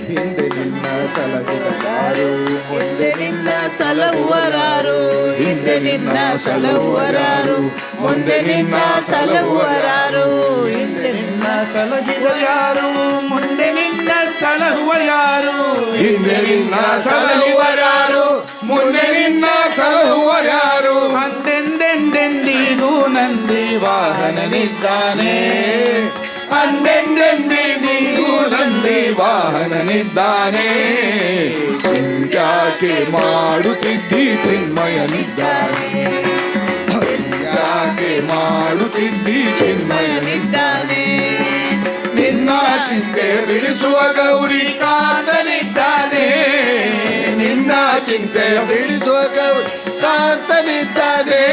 ಹಿಂದೆ ನಿನ್ನ ಸಲಹಿದರಾರು ಮುಂದೆ ನಿನ್ನ ಸಲಹುವರಾರು. ಹಿಂದೆ ನಿನ್ನ ಸಲಹುವರಾರು. ಮುಂದೆ ನಿನ್ನ ಸಲಹುವರಾರು. ಹಿಂದೆ ನಿನ್ನ ಸಲಹಿದ ಯಾರು ಮುಂದೆ ನಿನ್ನ ಸಲಹುವ ಯಾರು. ಹಿಂದೆ ನಿನ್ನ ಸಲಹುವರಾರು ಮುಂದೆ ನಿನ್ನ ಸಲಹುವರಾರು. ಅಂದೆಂದೆಂದೆಂದಿಗೂ ನಂದಿ ವಾಹನನಿದ್ದಾನೆ. ಅಂದೆಂದೆಂದಿಗೂ ನಂದಿ ವಾಹನನಿದ್ದಾನೆ. ಚಿಂತ್ಯಾಕೆ ಮಾಡುತ್ತಿದ್ದಿ ಚಿನ್ಮಯನಿದ್ದಾನೆ. ಚಿಂತ್ಯಾಕೆ ಮಾಡುತ್ತಿದ್ದಿ ಚಿನ್ಮಯನಿದ್ದಾನೆ. ನಿದ್ದಾನೆ. ನಿನ್ನ ಚಿಂತೆ ಬಿಡಿಸುವ ಗೌರಿ ಕಾಂತನಿದ್ದಾನೆ. ನಿನ್ನ ಚಿಂತೆ ಬಿಡಿಸುವ ಗೌರಿ ಕಾಂತನಿದ್ದಾನೆ.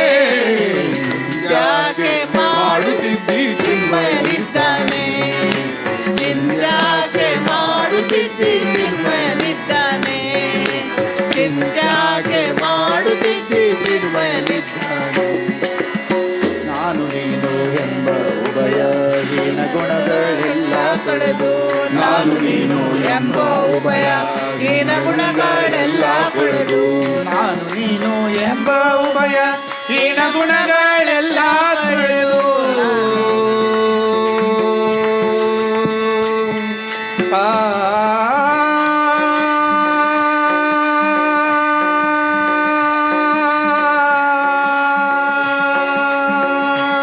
ಯಾಕೆ ಮಾಡುತ್ತಿದ್ದಿ ಚಿನ್ಮಯನಿದ್ದಾನೆ. ಚಿಂತ್ಯಾಕೆ ಮಾಡುತ್ತಿದ್ದಿ ಚಿನ್ಮಯನಿದ್ದಾನೆ. ಚಿಂತ್ಯಾಕೆ ಮಾಡುತ್ತಿದ್ದಿ ಚಿನ್ಮಯನಿದ್ದಾನೆ. ನಾನು ನೀನು ಎಂಬ ಉಭಯ ಹೀನ ಗುಣಗಳೆಲ್ಲ ತೊಳೆದು ನಾನು ನೀನು ಎಂಬ ಉಭಯ ಹೀನ ಗುಣಗಳೆಲ್ಲ ಕೊಳೆದು. ನಾನು ನೀನು ಎಂಬ ಉಭಯ ಹೀನ ಗುಣಗಳೆಲ್ಲ ತೊಳೆದು. ಆ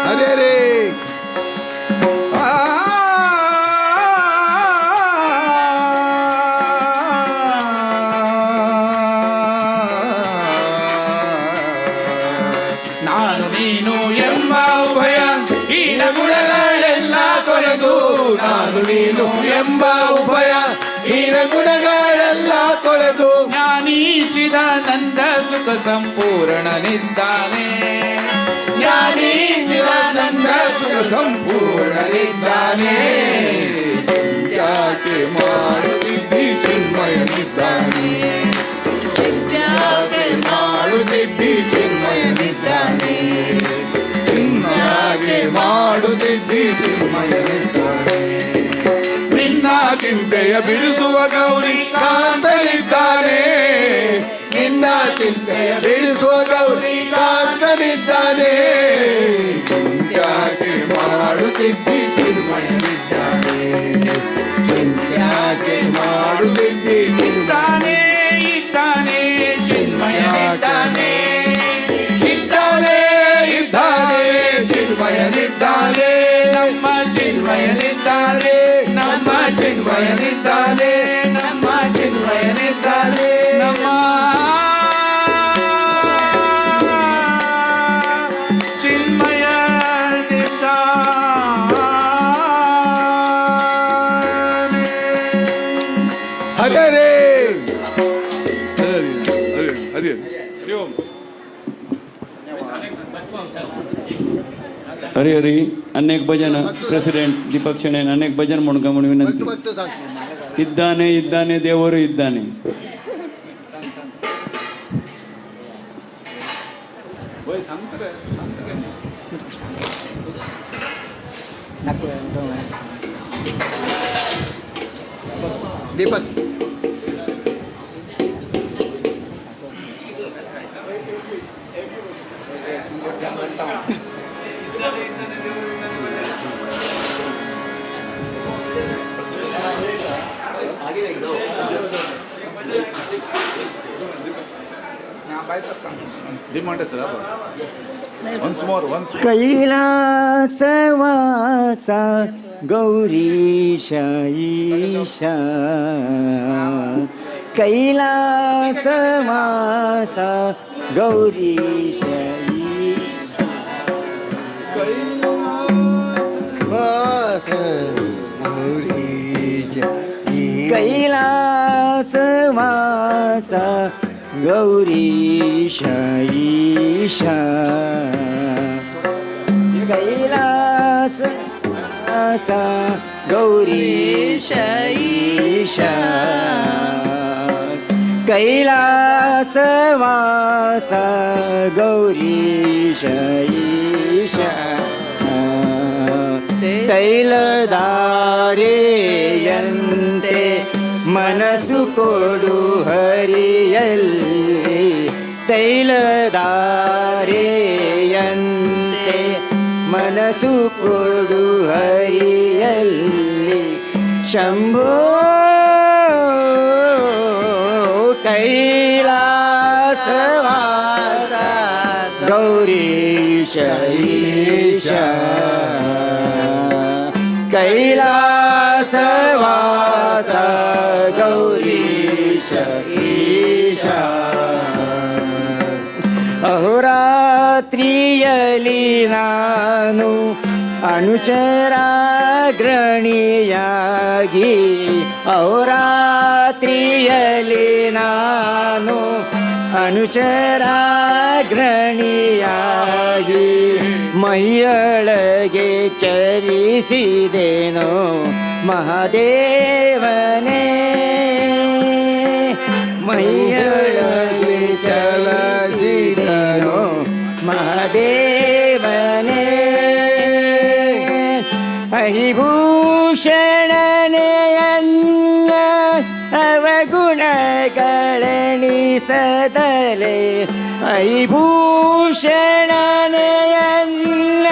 ಹರೇ ರೇ ಆ ನಾನು ನೀನು ಎಂಬ ಉಭಯ ಹೀನ ಗುಣಗಳೆಲ್ಲ ತೊರೆದು. ನಾನು ನೀನು ಎಂಬ ಉಭಯ ಹೀನ ಗುಣಗಳೆಲ್ಲ ತೊಳೆದು ಜ್ಞಾನಿ ಚಿದಾನಂದ ಸುಖ ಸಂಪೂರ್ಣನಿದ್ದಾನೆ. ಜ್ಞಾನಿ ಚಿದಾನಂದ ಸುಖ ಸಂಪೂರ್ಣನಿದ್ದಾನೆ. ಚಿಂತ್ಯಾಕೆ ಮಾಡುತ್ತಿದ್ದಿ ಚಿನ್ಮಯನಿದ್ದಾನೆ. ಚಿಂತ್ಯಾಕೆ ಮಾಡುತ್ತಿದ್ದಿ ಚಿನ್ಮಯನಿದ್ದಾನೆ. ಚಿನ್ಮಯಾಗೆ ಮಾಡುತ್ತಿದ್ದಿ ಚಿನ್ಮಯನಿದ್ದಾನೆ. ನಿನ್ನ ಚಿಂತೆಯ ಬಿಡಿಸುವ ಗೌರಿ ಕಾಂತನಿದ್ದಾನೆ. ನಿನ್ನ ಚಿಂತೆಯ ಬಿಡಿಸುವ ಗೌರಿ ಕಾಂತನಿದ್ದಾನೆ. ಚಿಂತ್ಯಾಕೆ ಮಾಡುತ್ತಿದ್ದಿ ಚಿನ್ಮಯನಿದ್ದಾನೆ. ಚಿಂತ್ಯಾಕೆ ಮಾಡುತ್ತಿದ್ದಿ ಇದ್ದಾನೆ ಇದ್ದಾನೆ ಚಿನ್ಮಯನಿದ್ದಾನೆ. ಚಿಂತಾನೆ ಇದ್ದಾನೆ ಚಿನ್ಮಯನಿದ್ದಾನೆ. ನಮ್ಮ ಚಿನ್ಮಯನಿದ್ದಾನೆ ನಮ್ಮ ಚಿನ್ಮಯನಿದ್ದಾನೆ ನಮ್ಮ ಚಿನ್ಮಯನಿದ್ದಾನೆ ನಮ್ಮ ಚಿನ್ಮಯನಿದ್ದಾನೆ. ಹರೇ ಹರೇ ಹರಿ ಹರಿ ಓಂ. हरी हरी. अनेक भजन प्रेसिडेंट दीपक शेणैन अनेक भजन म्हणून म्हूण विनंती. ಇದ್ದಾನೆ ಇದ್ದಾನೆ ದೇವರು ಇದ್ದಾನೆ. Deepak Once more, once more. कैलासवास Gaurish Isha. कैलासवास Gaurish Isha. ವಾಸ ಗೌರೀಶ कैलासवास गौरीश ईशा. कैलास गौरीश ईशा. कैलासवास गौरीश ईशा. ತೈಲಧಾರೆಯಂತೆ ಮನಸ್ಸು ಕೊಡು ಹರಿಯಲ್ಲಿ. ತೈಲಧಾರೆಯಂತೆ ಮನಸ್ಸು ಕೊಡು ಹರಿಯಲ್ಲಿ. ಶಂಭೋ ಕೈಲಾಸವಾಸ ಗೌರೀಶ ಈಶ. ಕೈಲಾಸವಾಸ ಗೌರೀಶ ಈಶ. ಅಹೋರಾತ್ರಿಯಲಿ ನಾನು ಅನುಚರಾಗ್ರಣಿಯಾಗಿ. ಅಹೋರಾತ್ರಿಯಲಿ ನಾನು ಅನುಚರಾಗ್ರಣಿಯಾಗಿ ಮೈಯೊಳಗೆ ಚರಿಸಿದೆನೋ ಮಹಾದೇವನೇ. ಮೈಯೊಳಗೆ ಚಲಿಸಿದೆನೋ ಮಹಾದೇವನೇ. ಅಹಿಭೂಷಣನೆಯನ್ನ ಅವಗುಣಗಳೆಣಿಸದಲೆ. ಅಹಿಭೂಷಣನೆಯನ್ನ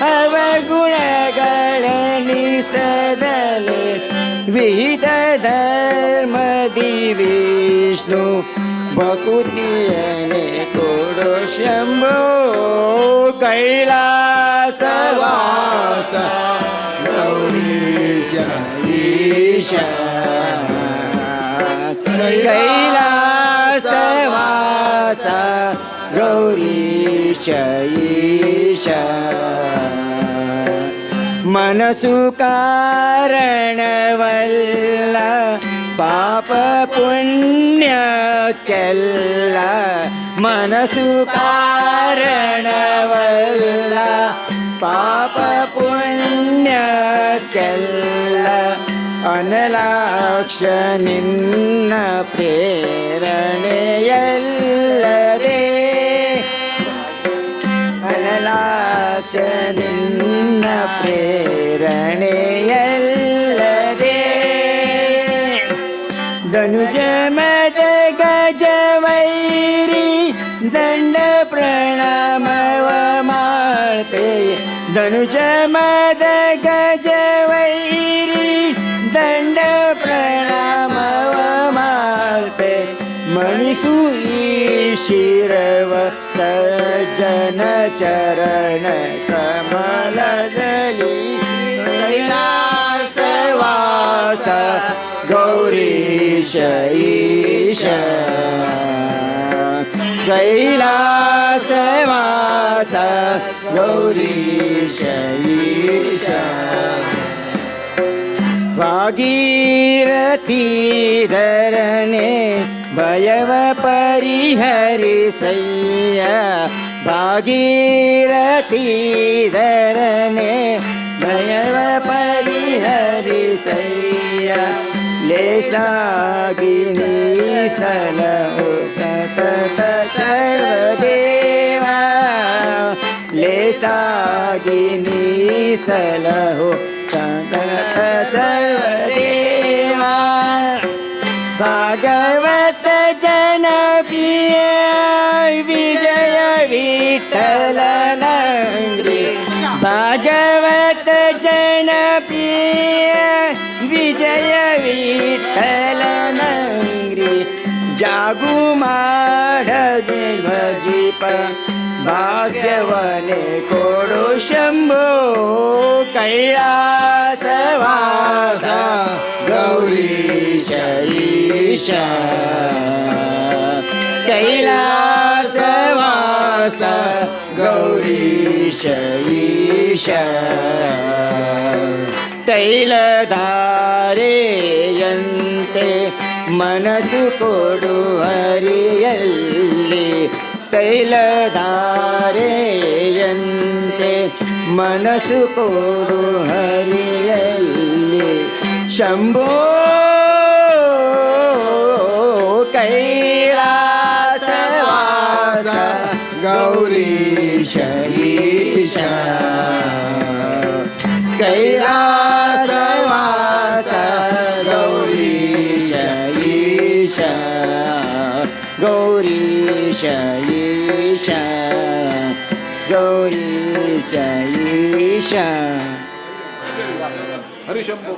ಅವಗುಣಗಳೆಣಿಸದಲೆ. ವಿಹಿತ ಧರ್ಮದಿ ವಿಷ್ಣು ಭಕುತಿಯನೆ ಕೊಡು ಶಂಭೋ. ಕೈಲಾಸವಾಸ ಗೌರೀಶ ಈಶ. ಕೈಲಾಸವಾಸ ಗೌರೀಶ ಈಶ. ಮನಸ್ಸು ಕಾರಣವಲ್ಲ ಪುಣ್ಯಕ್ಕೆಲ್ಲ ಮನಸ್ಸು ಕಾರಣವಲ್ಲ ಪಾಪ ಪುಣ್ಯಕ್ಕೆಲ್ಲ ಅನಲಾಕ್ಷ ನಿನ್ನ ಪ್ರೇರಣೆಯಲ್ಲದೆ ಅನಲಾಕ್ಷ ನಿನ್ನ ಪ್ರೇರಣೆಯಲ್ಲದೆ ಧನುಜ ಮದ ಗಜವೈರಿ ದಂಡ ಪ್ರಣಾಮವ ಮಾಡ್ಪೆ ಧನುಜ ಮದ ಗಜವೈರಿ ದಂಡ ಪ್ರಣಾಮವ ಮಾಡ್ಪೆ ಮಣಿಸು ಈ ಶಿರವ ಸಜ್ಜನ ಚರಣ ಕಮಲದಲ್ಲಿ ಕೈಲಾಸವಾಸ ಗೌರೀಶ ಈಶ ಕೈಲಾಸವಾಸ ಗೌರೀಶ ಈಶ ಭಾಗೀರಥಿ ಧರನೆ ಭಯವ ಪರಿಹರಿಸಯ್ಯ ಭಾಗೀರಥಿ ಧರನೆ ಭಯವ ಪರಿಹರಿಸಯ್ಯ ಲೇಸಾಗಿ ನೀಸಲಹು ಸತತ ಸರ್ವದೇವ ಲೇಸಾಗಿ ನೀಸಲಹು ಸತತ ಸರ್ವದೇವ ಭಾಗವತ ಜನಪ್ರಿಯ ವಿಜಯ ವಿಠಲನಂಗ್ರಿ ಭಾಗವತ ಜನಪ್ರಿಯ ವಿಜಯ ವಿಠಲನಂಗ್ರಿ ಜಾಗು ಮಾಡದೆ ಭಜಿಪ ಭಾಗ್ಯವನೆ ಕೊಡು ಶಂಭೋ ಕೈಲಾಸವಾಸ ಗೌರೀಶ ಈಶ ಕೈಲಾಸವಾಸ ಗೌರೀಶ ಈಶ ತೈಲಧಾರೆಯಂತೆ ಮನಸ್ಸು ಕೊಡು ಹರಿಯಲ್ಲಿ ತೈಲಧಾರೆಯಂತೆ ಮನಸ್ಸು ಕೊಡು ಹರಿಯಲ್ಲಿ ಶಂಭೋ ಕೈಲಾಸವಾಸ ಗೌರೀಶ ಈಶ ಕೈಲಾಸವಾಸ ಗೌರೀಶ ಈಶ ಗೌರೀಶ ಈಶ ಗೌರೀಶ ಈಶ ಹರಿಶಂಭೋ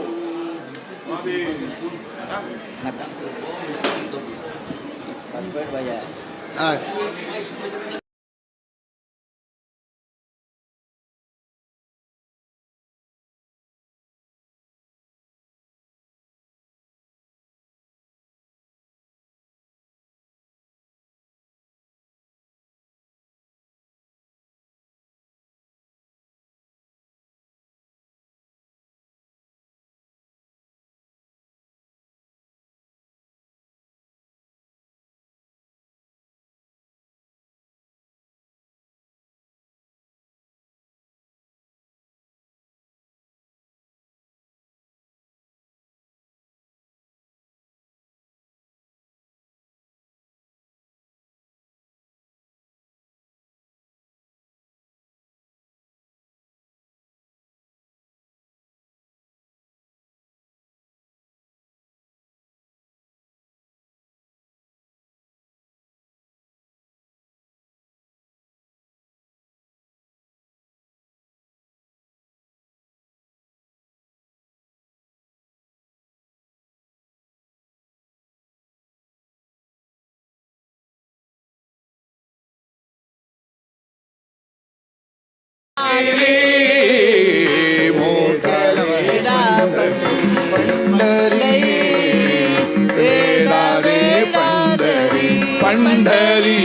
पंढरी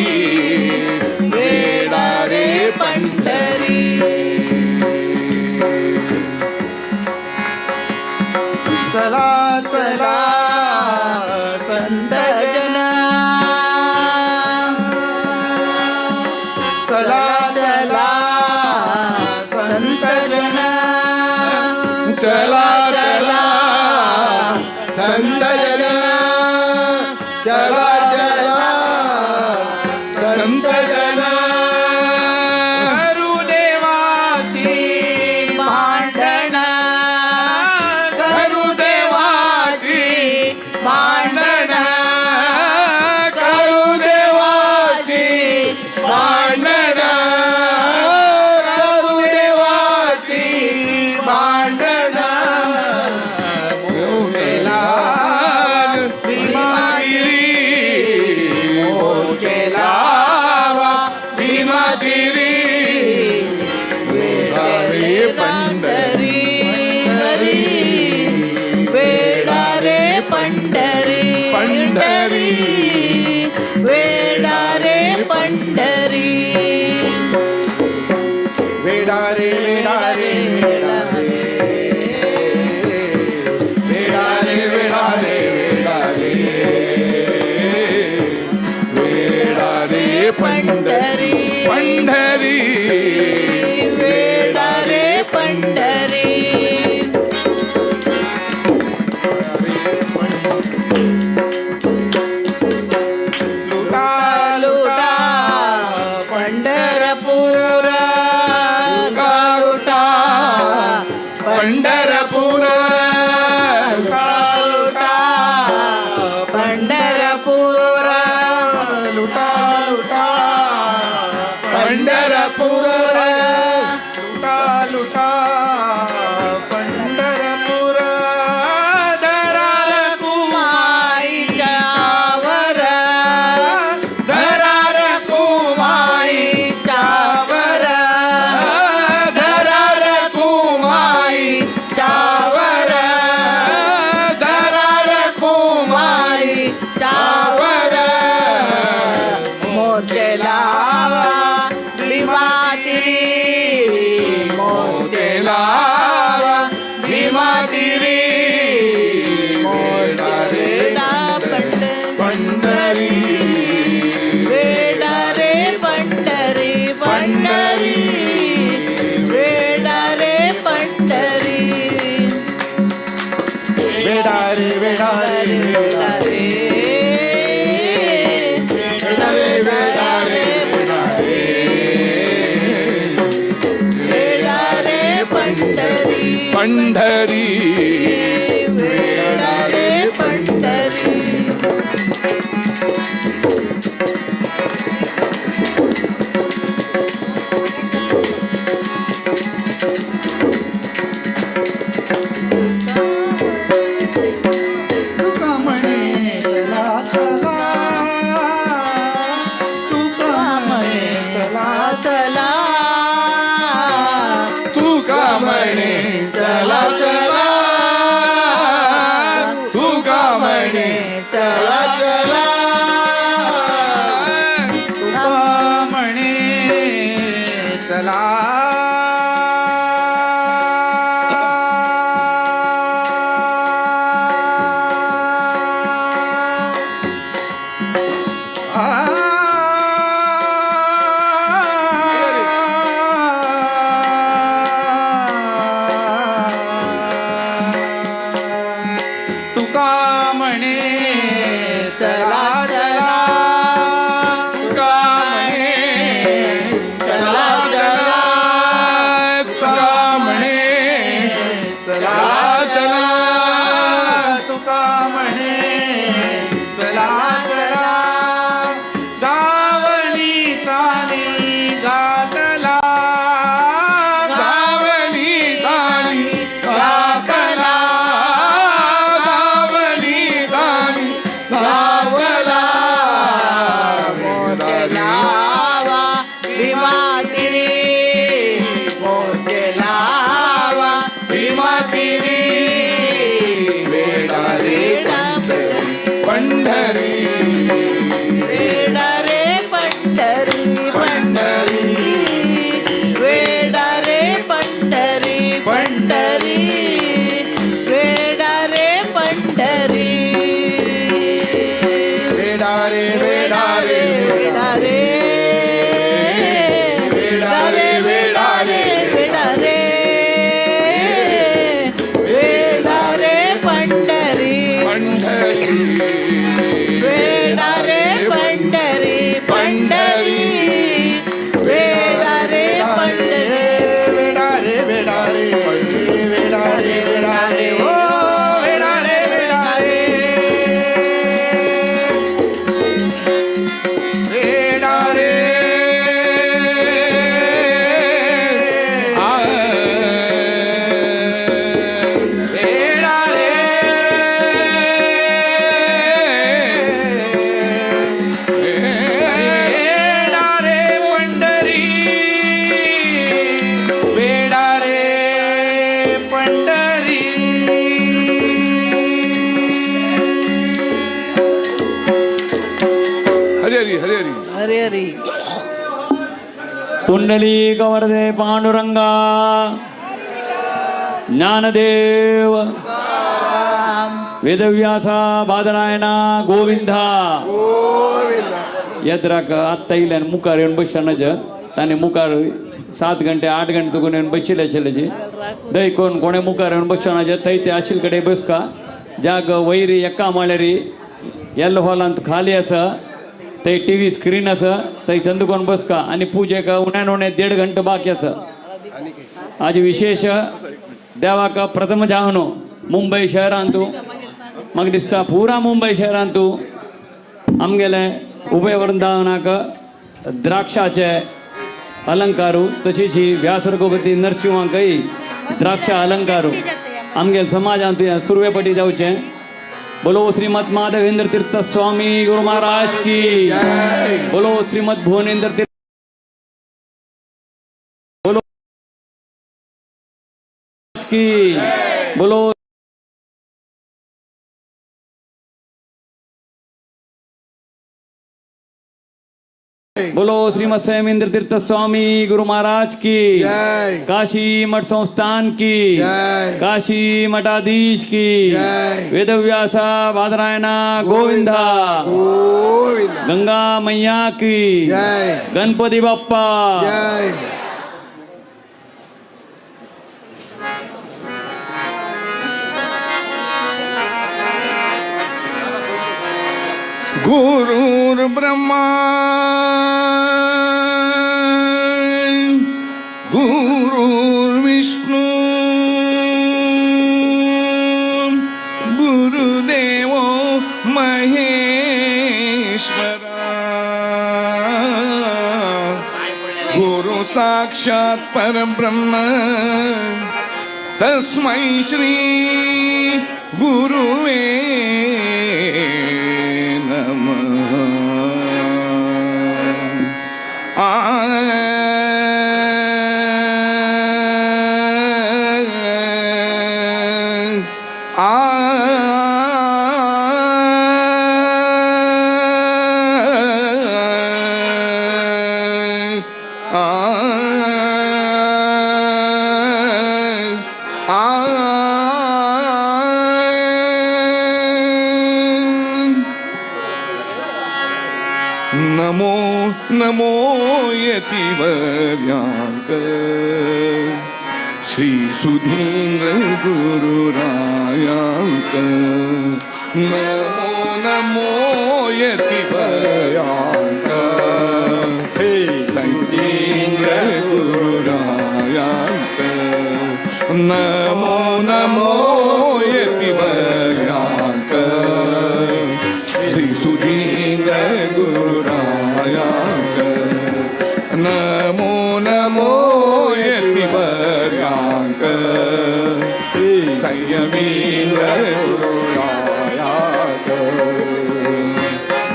वेडा रे पंढरी चला चला संत संत जन चला चला संत जन गुरुदेवासी भांडण गुरुदेवासी भांडण गुरुदेवाची भांडण गुरुदेवाची भांडण मोचेला भीमागिरी मोचेला भीमागिरी वेडा रे पंढरी वेडा रे पंढरी पंढरी वेडा रे पंढरी वेडा रे वेडा रे वेडा रे वेडा रे वेडा रे वेडा रे वेडा रे पंढरी पंढरी वेडा रे पंढरी लुटा लुटा पंढरपूर लुटा लुटा पंढरपूर लुटा लुटा पंढरपूर लुटा लुटा पंढरपूर लुटा लुटा पंढरपूर दरार कुमाईच्या वर धरार कुमाईच्या वर धरार कुमाईच्या वर धरार कुमाईच्या वर मोचेलावा भीमातिरी मोचेलावा भीमातिरी वेडा रे पंढरी वेडा रे पंढरी पंढरी वेडा रे पंढरी वेडा रे वेडा रे वेडा रे वेडा रे वेडा रे वेडा रे वेडा रे पंढरी पंढरी वेडा रे पंढरी तुका म्हणे चला चला तुका म्हणे चला चला तुका म्हणे चला चला तुका म्हणे चला चला तुका म्हणे चला तुका म्हणे चला चला तुका म्हणे चला चला तुका म्हणे चला चला तुका म्हणे चला चला गावली चाली गातला गावली ताणी गातला गावली ताणी गावला मोचेलावा भीमातिरी मोचेलावा भीमातिरी वेडा रे पंढरी वेडा रे पंढरी पंढरी वेडा रे पंढरी पंढरी वेडा रे पंढरी वेडा रे वेडा रे वेडा रे वेडा रे वेडा रे वेडा रे वेडा रे पंढरी पंढरी पंढरी वेडा रे पंढरी पंढरी वेडा रे पंढरी वेडा रे वेडा रे वेडा रे वेडा रे ओ वेडा रे वेडा रे वेडा रे आ वेडा रे वेडा रे पंढरी वेडा रे पंढरी हरी हरी हरी हरी हरी हरी. पुंडलीक वरदे पांडुरंगा ज्ञानदेव वेदव्यासा बादरायणा गोविंदा. येत आत्ता इल्यान मुखार येवन बसशानाच ताणें मुखार 7 घंटे 8 घंटे तुकून येवन बशिल्ले आशिल्ल्याची दय कोण कोणे मुखार येवन बसशानाचे थंय ते आशिल कडेन बसका जाग वैरी एका माळ्यारी येल्लो हॉलांत खाली आसा थंय टी व्ही स्क्रीन आसा थंय चंदकोन बसका आनी पुजेक उण्यान उणें 1.5 घंटो बाकी आसा. आज विशेष देवाक प्रथम जावनो मुंबय शहरांतू म्हाका दिसता पुरा मुंबय शहरांतू आमगेले उभय वृंदावनाक द्राक्षाचे अलंकारू तशीच ही व्यास रघुपती नरशिंवाकय द्राक्ष अलंकारू आमगेले समाजांतू ह्या सुरवेपटी जावचें. बोलो श्रीमद माधवेंद्र तीर्थ स्वामी गुरु महाराज की. बोलो श्रीमद भुवनेंद्र तीर्थ बोलो की. बोलो बोलो श्रीमद संयमेंद्र तीर्थ स्वामी गुरु महाराज की. काशी मठ संस्थान की. काशी मठाधीश की. वेदव्यासा बादरायणा गोविंदा गंगा मैया की. गणपति बाप्पा. गुरुर् ब्रह्मा गुरुर्विष्णु गुरुदेवो महेश्वरा गुरु साक्षात् परब्रह्म तस्मै श्री गुरुवे नमः. आ आ नमो नमो यतिवर्यांक श्री सुधींद्र गुरुरायांक नमो नमो यतिवर्यांक सुधींद्र गुरुरायांक नमो नमो यतिवर्यांक श्री सुधींद्र गुरुरायांक नमो नमो यतिवर्यांक श्री संयमींद्र गुरुरायांक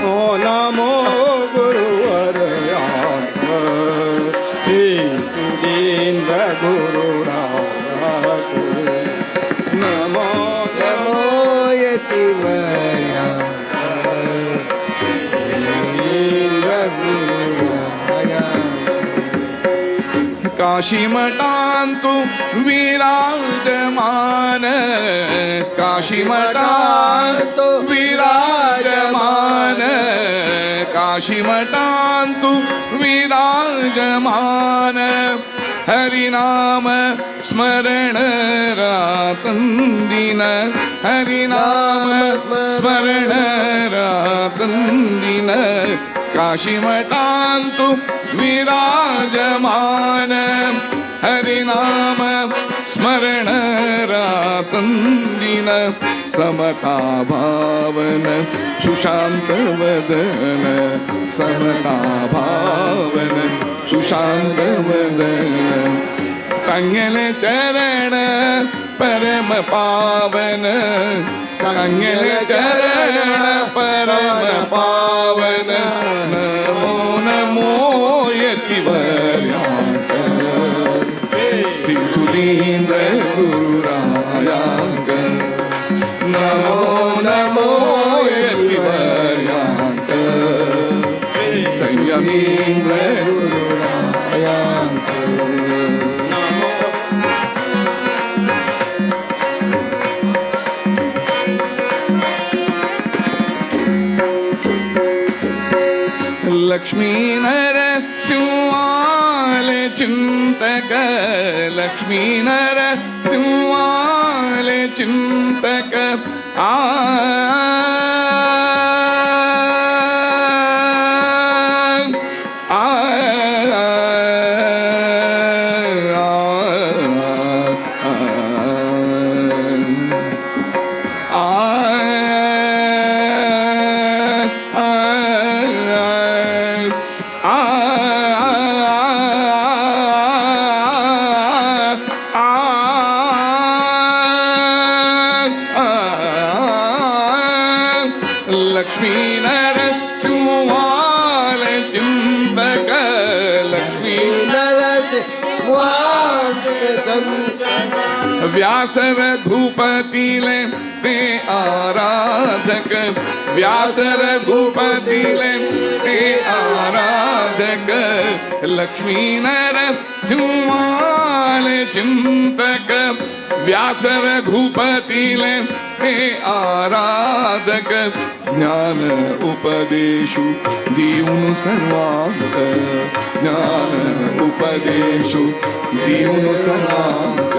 ओ नमो गुरुवर्यांक श्री सुधींद्र गुरुरायांक नमो नमो यतिवर्यांक सुधींद्र गुरुरायांक. काशीमठांतु विराजमान काशीमठांतु विराजमान काशीमठांतु विराजमान हरिनाम स्मरण. स्मरण रातंदिन हरिनाम स्मरण रातंदिन काशीमठांतु विराजमान हरिनाम स्मरण रातंदिन समता भावन सुशांत वदन समता भावन सुशांत वदन तंगले चरण परम पावन तंगले चरण परम पावन नमो नमो यतिवर्यांक श्री सुधींद्र गुरुरायांक नमो नमो यतिवर्यांक संयमींद्र गुरुरायांक. लक्ष्मी नर सिंहाले चिंतक लक्ष्मी नर सिंहाले चिंतक आ आ लक्ष्मी नर सिंहाल चिंतक लक्ष्मी नर व्यास रघुपतिले ते आराधक व्यास रघुपतिले ते आराधक लक्ष्मी नर सिंहाल चिंतक व्यास रघुपतिले ते आराधक ज्ञान उपदेशु दीउनु सर्वांक ज्ञान उपदेशु दीउनु सर्वांक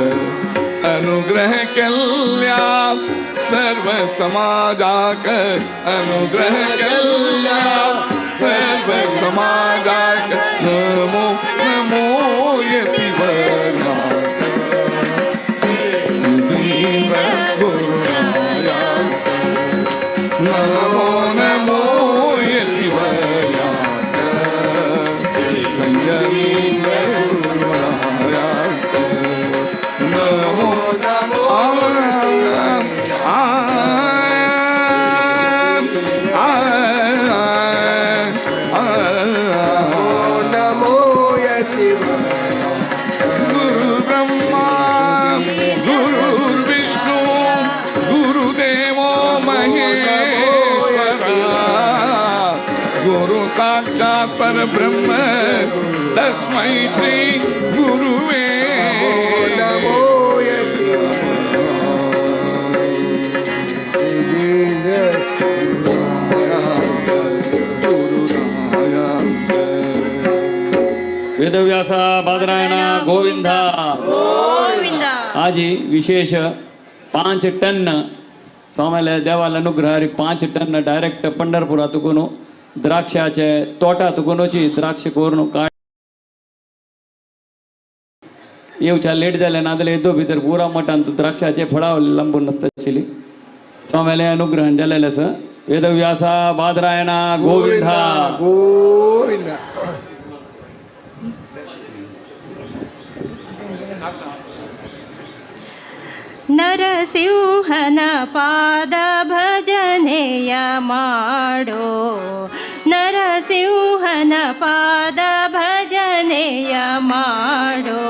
अनुग्रह कल्या सर्व समाजाक अनुग्रह कल्या सर्व समाजाक नमो नमो यतिवर्यांक नमो नमो यतिवर्यांक संयमींद्र गुरुरायांक नमो नमो आ आ नमो यतिवर्यांक. गुरु ब्रह्मा गुरु विष्णु गुरुदेवो महेश्वरा गुरु साक्षात् परब्रह्म तस्मै श्री गुरुवे नमो वेदव्यास बादरायण गोविंदा गोविंदा. आजी विशेष 5 टन स्वाम्याले देवाला अनुग्रहारी 5 टन डायरेक्ट पंढरपुरा तुकून द्राक्षाचे तोटा तुकूनची द्राक्ष कोरून काड येवच्या लेट जालें ना जाल्यार येदो भितर पुरा मठान द्राक्षाचे फळां लांबून नासता आशिल्ली. स्वाम्याले अनुग्रहान जालेलें आसा. वेदव्यासा बादरायण गोविंदा गोविंदा. ನರಸಿಂಹನ ಪಾದ ಭಜನೆಯ ಮಾಡೋ ನರಸಿಂಹನ ಪಾದ ಭಜನೆಯ ಮಾಡೋ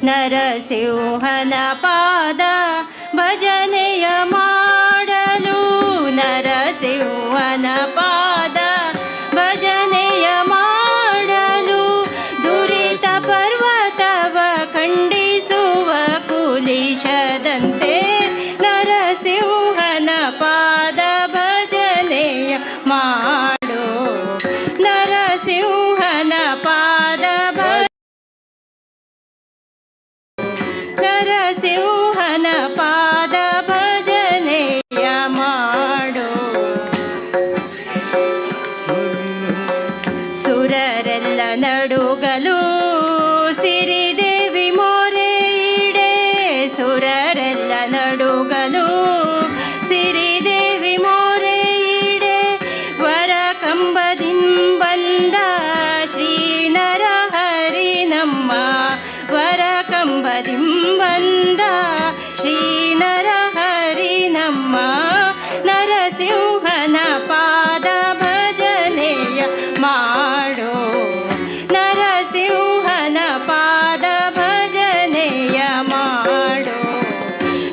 ನರಸಿಂಹನ ಪಾದ ಭಜನೆಯ ಮಾಡಲು ನರಸಿಂಹನ ಪಾದ ಭಜನೆಯ ಮಾಡಲು ದುರಿತ ಪರ್ವತವ ಖಂಡಿಸುವ ಕುಲಿಶದಂತೆ ನರಸಿಂಹನ ಪಾದ ಭಜನೆಯ ಮಾಡೋ ನರಸಿಂಹನ ಪಾದ ನರಸಿಂಹನ ಪಾದ ಭಜನೆಯ ಮಾಡೋ, ನರಸಿಂಹನ ಪಾದ ಭಜನೆಯ ಮಾಡೋ,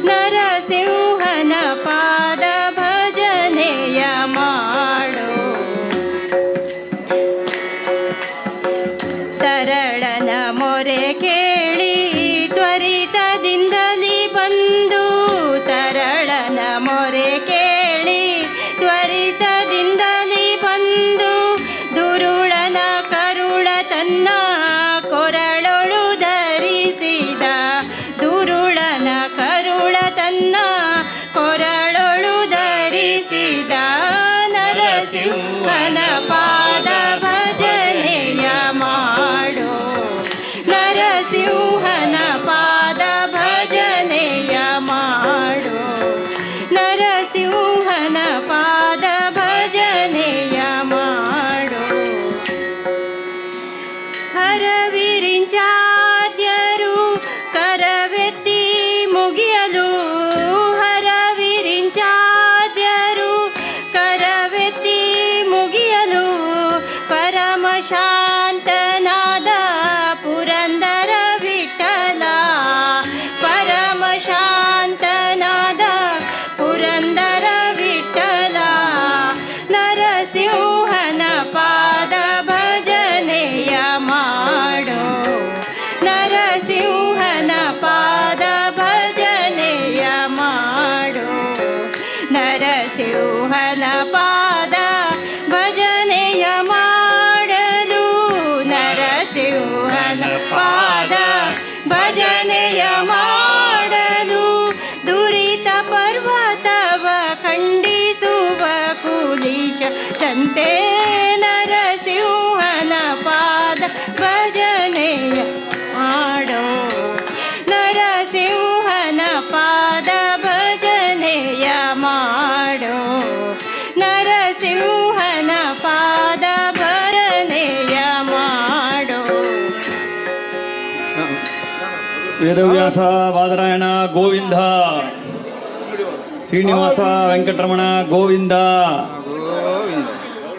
ನರಸಿಂಹನ ಪಾದ ಭಜನೆಯ ಮಾಡೋ. ತರಳನ ಮೊರೆ ಕೇಳಿ ತ್ವರಿತದಿಂದಲಿ ಬಂದು, ತರಳನ ಮೊರೆ ಕೇಳಿ ತ್ವರಿತದಿಂದಲಿ ಬಂದು, ದುರುಳನ ಕರುಳ ತನ್ನ ಕೊರಳೊಳು ಧರಿಸಿದ, ದುರುಳನ ಕರುಳ ತನ್ನ ಕೊರಳೊಳು ಧರಿಸಿದ ನರಸಿಂಹನ ಪಾದ ಭಜನೆಯ ಮಾಡೋ, ನರಸಿಂಹನ ಪಾದ ಭಜನೆಯ ಮಾಡೋ, ನರಸಿಂಹನ ಪಾದ ಭಜನೆಯ ಮಾಡೋ. ಹರವಿರಿಂಚಾದ್ಯರು ಕರವೆತ್ತಿ ಮುಗಿಯಲು, ಹರವಿರಿಂಚಾದ್ಯರು ಕರವೆತ್ತಿ ಮುಗಿಯಲು, ಪರಮಶಾಂತನಾದ ಪುರಂದರ ವಿಠಲ, ಪರಮಶಾಂತನಾದ ಪುರಂದರ ವಿಠಲ, ನರಸಿಂಹನ ಪಾದ ಭಜನೆಯ ಮಾಡೋ, ನರಸಿಂಹನ ಪಾದ ಭಜನೆಯ ಮಾಡೋ, ನರಸಿಂಹನ ಪಾದ ಭಜನೆಯ ಮಾಡಲು, ನರಸಿಂಹನ ಪಾದ ಭಜನೆಯ ಮಾಡಲು, ದುರಿತ ಪರ್ವತವ ಖಂಡಿಸುವ ಕುಲಿಶ ತಂತೆ ನರಸಿಂಹನ ಪಾದ ಭಜನೆಯ ಮಾಡೋ, ನರಸಿಂಹನ ಪಾದ ಭಜನೆಯ ಮಾಡೋ, ನರಸಿಂಹನ ಪಾದ ಭಜನೆಯ ಮಾಡೋ. ವೇದವ್ಯಾಸ ಬಾದರಾಯಣ ಗೋವಿಂದ, ಶ್ರೀನಿವಾಸ ವೆಂಕಟರಮಣ ಗೋವಿಂದ.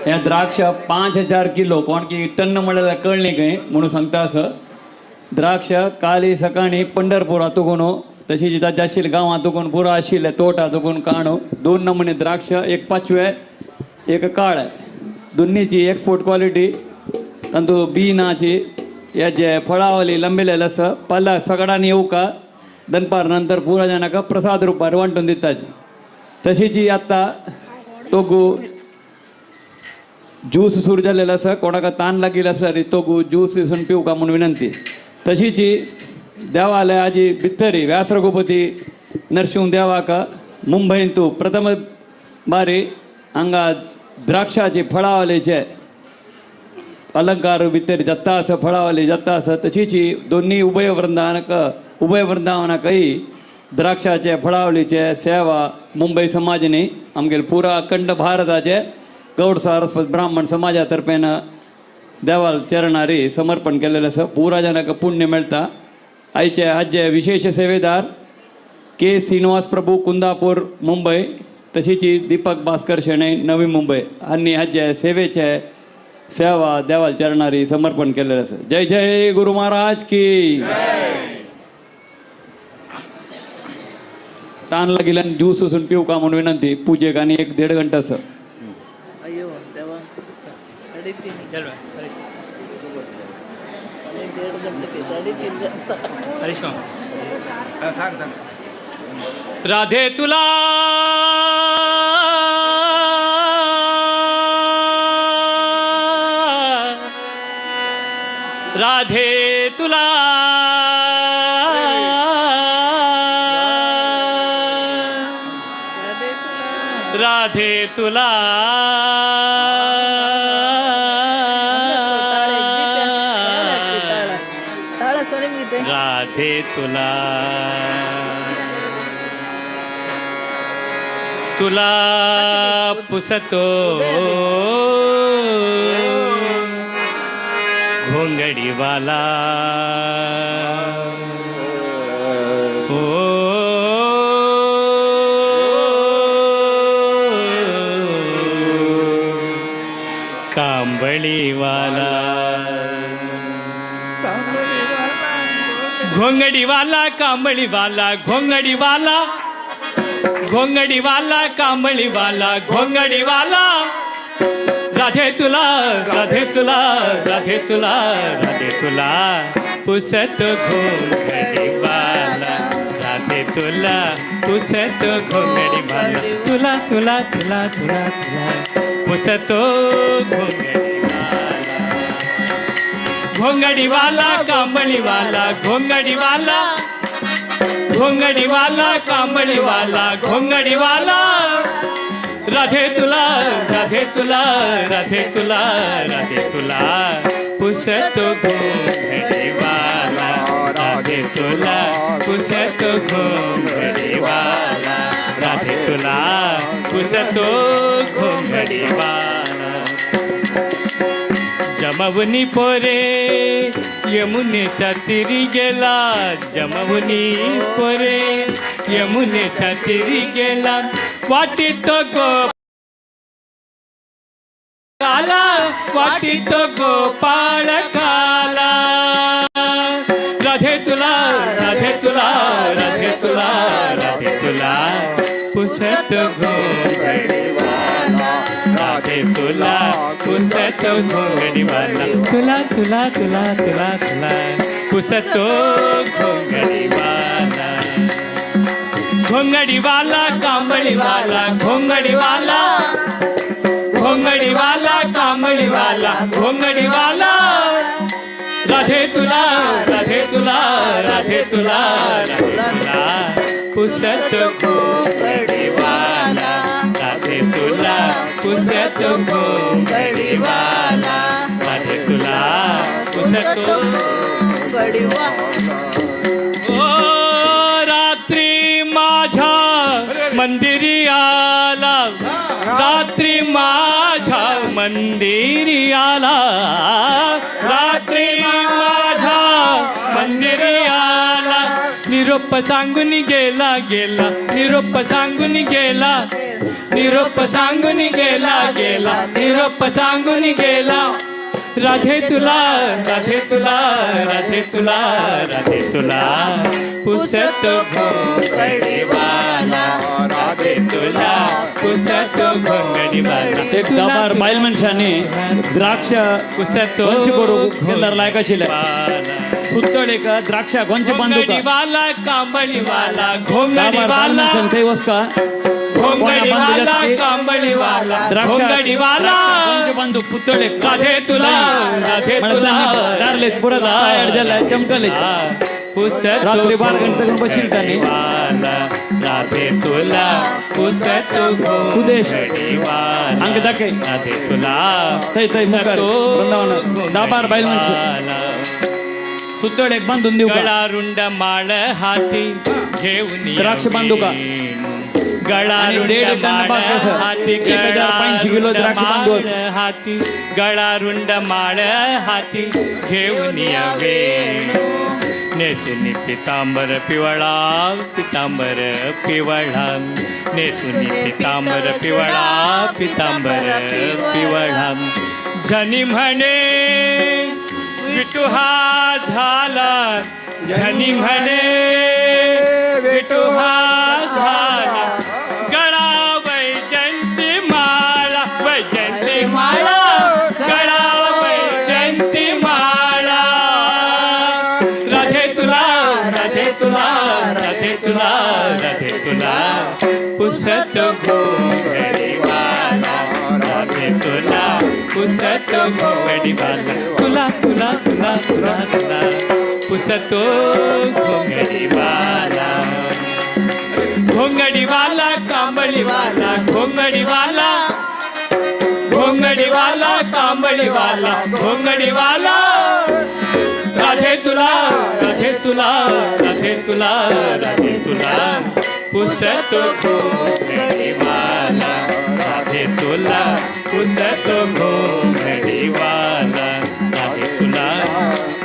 हे द्राक्ष 5000 किलो कोण की टन्न म्हळ्यार कळ्ळी खंय म्हणून सांगता आसा. द्राक्ष काली सकाळी पंढरपूर तुगून तशीच ताजे आशिल्ले गांवां तुगून पुरो आशिल्ले तोटा तुगून काणू 2 नमुने द्राक्ष, एक पाचवे एक काळे, दोन्हीची एक्सपोर्ट क्वालिटी तांतू बी नाची हे जे फळावली लंबिलेले आसा पाला सगळ्यांनी येवका दनपार नंतर पुरा जाणाका प्रसाद रुपार वांटून दिताची. तशीची आतां तोगू ज्यूस सुरू जाल्लेलो आसा, कोणाक तान लागिल्लो आसल्यार तोगू ज्यूस दिसून पिवका म्हूण विनंती. तशीची देवालयाची भितरी व्यास रघुपती नरशिंह देवाक मुंबयंतू प्रथम बारी हांगा द्राक्षाची फळावलीचे अलंकार भितर जाता आसा, फळावली जाता आसा. तशीची दोन्ही उभय वृंदावनाक उभय वृंदावनाकय द्राक्षाचे फळावलीचे सेवा मुंबई समाजाने आमगेले पुरा अखंड भारताचे गौड सारस्वत ब्राह्मण समाजा तर्फेन देवाल चरणारी समर्पण केलेलें आसा. पुरा जाणांक पुण्य मेळटा. आयचे आजचे विशेष सेवेदार के श्रीनिवास प्रभू कुंदापूर मुंबय, तशीच दीपक भास्कर शेणै नवी मुंबय हांणी हाजे सेवेचे सेवा देवाल चरणारी समर्पण केलेलें आसा. जय जय गुरु महाराज की. तान लागिल्ल्यान ज्यूस वचून पिवका म्हूण विनंती. पुजेक आनी 1-1.5 घंटा आसा. अय्यो देवा, 3.5 घंटे 3.5 घंटा. राधे तुला राधे तुला राधे तुला राधे तुला तुला पुसतो घोंगडीवाला ओ कांबळीवाला घोंगडीवाला कांबळीवाला घोंगडीवाला घोंगडीवाला कांबळीवाला घोंगडीवाला राधे तुला राधे तुला राधे तुला राधे तुला पुसत घोंगडीवाला राधे तुला पुसत घोंगडीवाला तुला तुला तुला तुला तुला पुसतो घोंगडीवाला घोंगडीवाला कांबळीवाला घोंगडीवाला घोंगडीवाला कांबळीवाला घोंगडीवाला राधे तुला राधे तुला राधे तुला राधे तुला पुसतो घोंगडीवाला राधे तुला पुसतो घोंगडीवाला राधे तुला पुसतो घोंगडीवाला. जमवनी पोरे यमुनेच्या तीरी गेला जमवनी पोरे यमुनेच्या तीरी गेला वाटीत गोपाला वाटीत गोपाळ काला राधे तुला राधे तुला राधे तुला राधे तुला पुसत घोंगडीवाला राधे तुला पुसत घोंगडीवाला तुला तुला तुला तुला तुला पुसतो घोंगडीवाला घोंगडीवाला कांबळीवाला घोंगडीवाला घोंगडीवाला कांबळीवाला घोंगडीवाला राधे तुला राधे तुला राधे तुला राधे तुला पुसत घोंगडीवाला राधे तुला पुसत घोंगडीवाला राधे तुला पुसत घोंगडीवाला. ओ रात्री माझ्या मंदिरी आला रात्री माझ्या मंदिरी आला रात्री माझ्या मंदिरी आला निरोप सांगून गेला गेला निरोप सांगून गेला निरोप सांगून गेला गेला निरोप सांगून गेला राधे तुला राधे तुला राधे तुला राधे तुला पुसत घोंगडीवाला राधे तुला पुसत घोंगडीवाला. एक दाबार बायल मनशांनी द्राक्ष पुसत गोंचे करूंक केल्यार लायक आशिल्लें. सुतळ एक द्राक्ष गोंचे बांदूक घोंगडीवाला कांबळीवाला दाबार बायल घोंगडीवाला मनशान थंय वचका घोंगडीवाला कांबळीवाला घोंगडीवाला बांदूक सुतळ एक राधे तुला राधे तुला कारले पुरा तयार जाले चमकले पुसत रात्री 12 घंटे तक बशील तांणी. राधे तुला पुसत सुदेश घोंगडीवाला हांगा दाखय राधे तुला थंय थंय मुखार वृंदावन दाबार बायल मनशां सुतळ एक बांदून दिवका गळारुंड माळ हाती घेऊन द्राक्ष बांधू का? गळारुंड आणि 1.5 टन माळ बाग आसा. हाती 1500 किलो द्राक्ष बांधू माळ हाती गळारुंड माळ हाती घेऊन यावे नेसुनी पितांबर पिवळा पितांबर पिवळा नेसुनी पितांबर पिवळा पितांबर पिवळा झनी म्हणे विठू हा झाला झनी म्हणे विठू हा झाला गळा वैजयंती माळा वैजयंती माळा गळा वैजयंती माळा राधे तुला राधे तुला राधे तुला राधे तुला पुसत घोंगडीवाला राधे तुला पुसत घोंगडीवाला तुला तुला तुला तुला तुला पुसतो घोंगडीवाला घोंगडीवाला कांबळीवाला घोंगडीवाला घोंगडीवाला कांबळीवाला घोंगडीवाला राधे तुला राधे तुला राधे तुला राधे तुला पुसत घोंगडीवाला राधे तुला पुसत घोंगडीवाला राधे तुला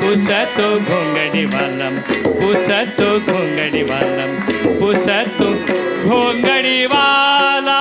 पुसत घोंगडीवाला पुसत घोंगडीवाला पुसत घोंगडीवाला.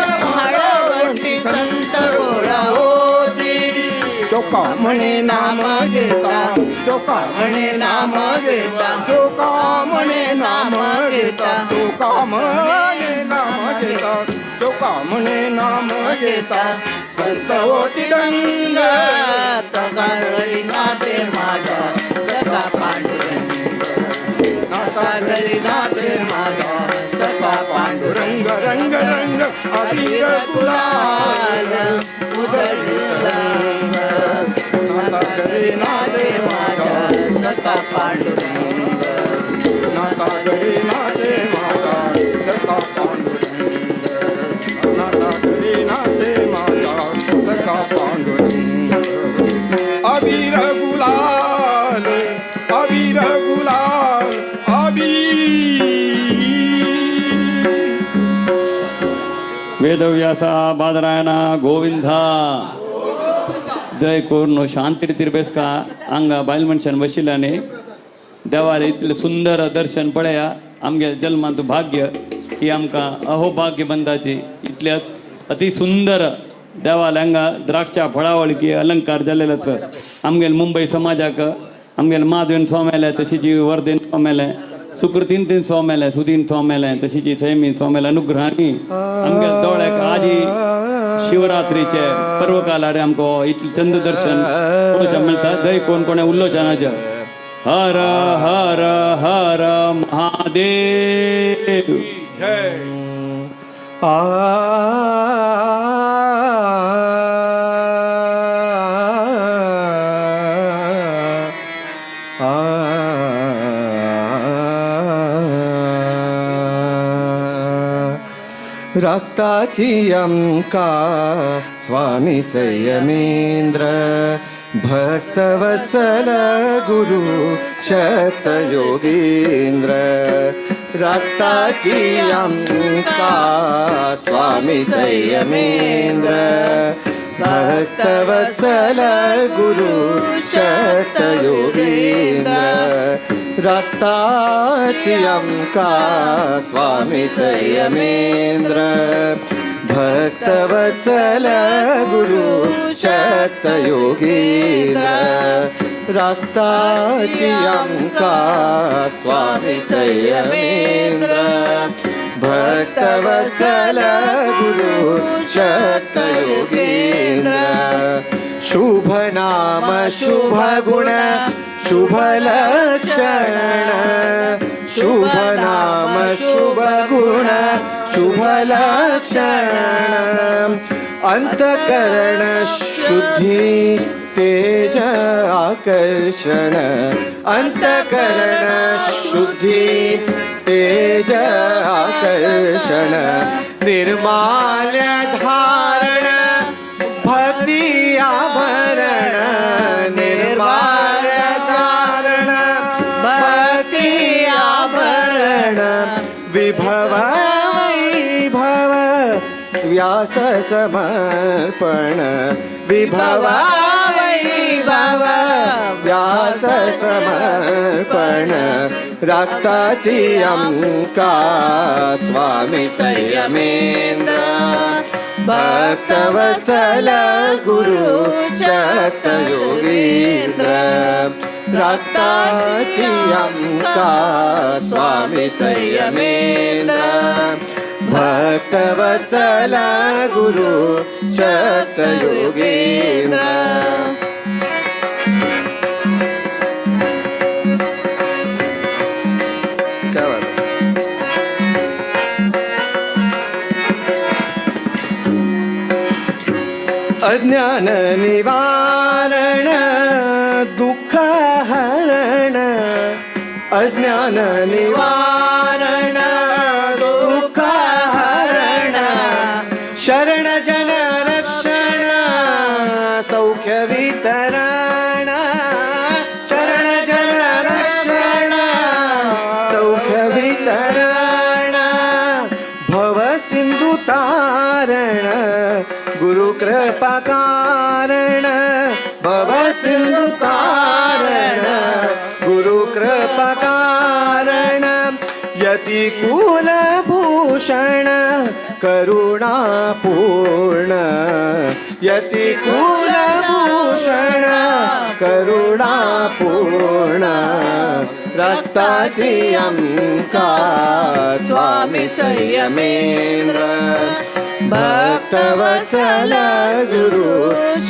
चोका म्हणे नाम घेता, चोका म्हणे नाम घेता, चोका म्हणे नाम घेता, चोका म्हणे नाम घेता, चोका म्हणे नाम घेता, संत होती दंग. नाता घरी नाचे माझा सखा पांडुरंग, नाता घरी नाचे माझा सखा पांडुरंग. रंग रंग रंग अबीर गुलाल उधळी रंग, नाता घरी नाचे माझा सखा पांडुरंग, नाता घरी नाचे माझा सखा पांडुरंग, नाता घरी नाचे माझा सखा पांडुरंग. अबीर गुलाल अबीर गुलाल अबीर. वेदव्यासा बादरायणा गोविंदा. दय करून शांती रितीर बेसका. हांगा बायल मनशान बशिल्ल्याने देवाले इतलें सुंदर दर्शन पळया. आमगे जल्मांत भाग्य ही आमकां अहोभाग्य बंदाची. इतले अति सुंदर देवाले हांगा द्राक्षा फळावळकी अलंकार जाल्लेलो आसा. आमगेले मुंबय समाजाक आमगेले माधवेन स्वाम्याले, तशीच वर्धेन स्वाम्याले, सुकृतीन तीन स्वाम्याले, सुदीन स्वाम्याले, तशीच सैमीन स्वाम्याले अनुग्रहांनी आमगेले दोळ्याक आजी शिवरात्रीचे पर्वकालारे आमकां इतलें चंद दर्शन पळोवपाक मेळटा. दय कोण कोणें उल्लोचनाचें हर हर हर महादेव. जय. आ रक्ताची अमका स्वामी संयमेंद्र, भक्तवत्सल गुरु शक्त योगींद्र. रक्ताची अमका स्वामी संयमेंद्र, भक्तवत्सल गुरु शक्त योगींद्र. रक्ताची अमका स्वामी संयमेंद्र, भक्तवत्सल गुरु शक्त योगींद्र. रक्ताची अमका स्वामी संयमेंद्र, भक्तवत्सल गुरु शक्त योगींद्र. शुभ नाम शुभ गुण शुभ लक्षण, शुभ नाम शुभ गुण शुभ लक्षण, अंतकरण शुद्धि तेज आकर्षण, अंतकरण शुद्धि तेज आकर्षण, निर्माल्य धारण भक्ति आभरण, निर्माल्य धारण भक्ति आभरण, विभव वैभव व्यास समर्पण, विभव वैभव व्यास समर्पण. रक्ताची अमका स्वामी संयमेंद्र, भक्तवत्सल गुरु शक्त योगींद्र. रक्ताची अमका स्वामी संयमेंद्र, भक्तवत्सल गुरु शक्त योगींद्र. क्या बात है? अज्ञान निवारण दुःख हरण, अज्ञान निवारण दुःख हरण, शरण जन रक्षण सौख्य वितरण, शरण जन रक्षण सौख्य वितरण, भव सिंधु तारण गुरु कृपा कारण, भव सिंधु तारण गुरु कृपा कारण, यति कुलभूषण करुणा पूर्ण, यति कुलभूषण भूषण करुणा पूर्ण रक्ताची अंका स्वामी संयमेंद्र भक्तवत्सल गुरु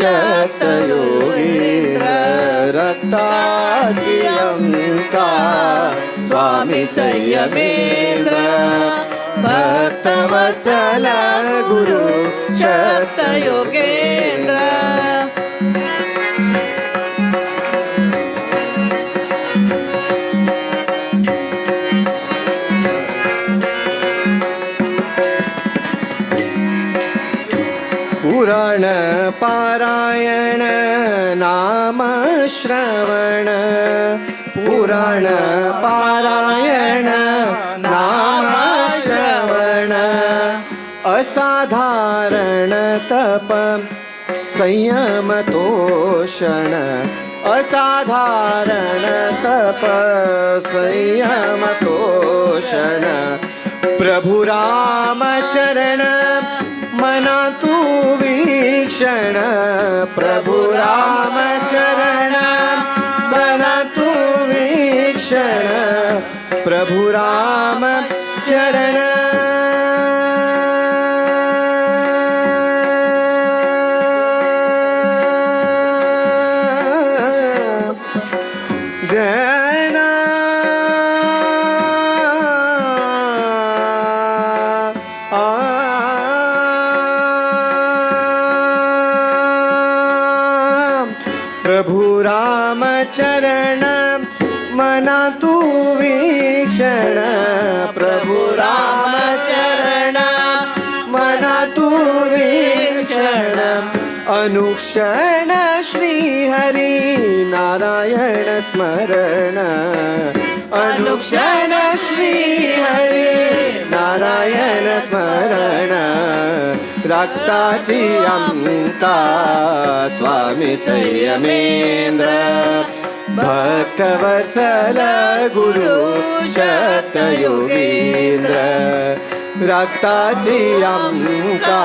शक्त योगींद्र रक्ताची अंका स्वामी संयमेंद्र भक्तवत्सल गुरु शक्त योगेंद्र. पुराण पारायण नाम श्रवण पुराण पारायण नाम श्रवण असाधारण तप संयम तोषण असाधारण तप संयम तोषण प्रभु राम चरण मना तू वीक्षण प्रभु राम चरण मना तू वीक्षण प्रभु राम चरण चरण मना तू वीक्षण प्रभु राम चरण मना तू वीक्षण अनुक्षण श्री हरि नारायण स्मरण अनुक्षण श्री हरि नारायण स्मरण रक्ताची अंका स्वामी संयमेंद्र भक्तवत्सल गुरु शक्त योगींद्र रक्ताची अंका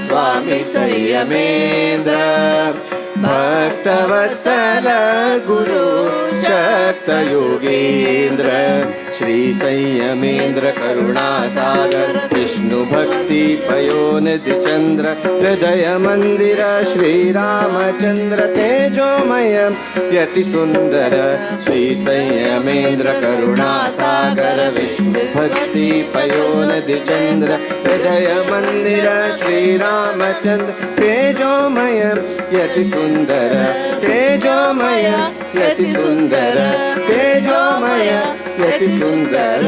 स्वामी संयमेंद्र भक्तवत्सल गुरु शक्त योगींद्र श्री संयमेंद्र करुणा सागर विष्णु भक्ति पयोनिधि चंद्र हृदय मंदिर श्री रामचंद्र तेजोमय यति सुंदर श्री संयमेंद्र करुणा सागर विष्णु भक्ति पयोनिधि चंद्र हृदय मंदिर श्री रामचंद्र तेजोमय यति सुंदर तेजोमय यति सुंदर तेजोमय यति सुंदर.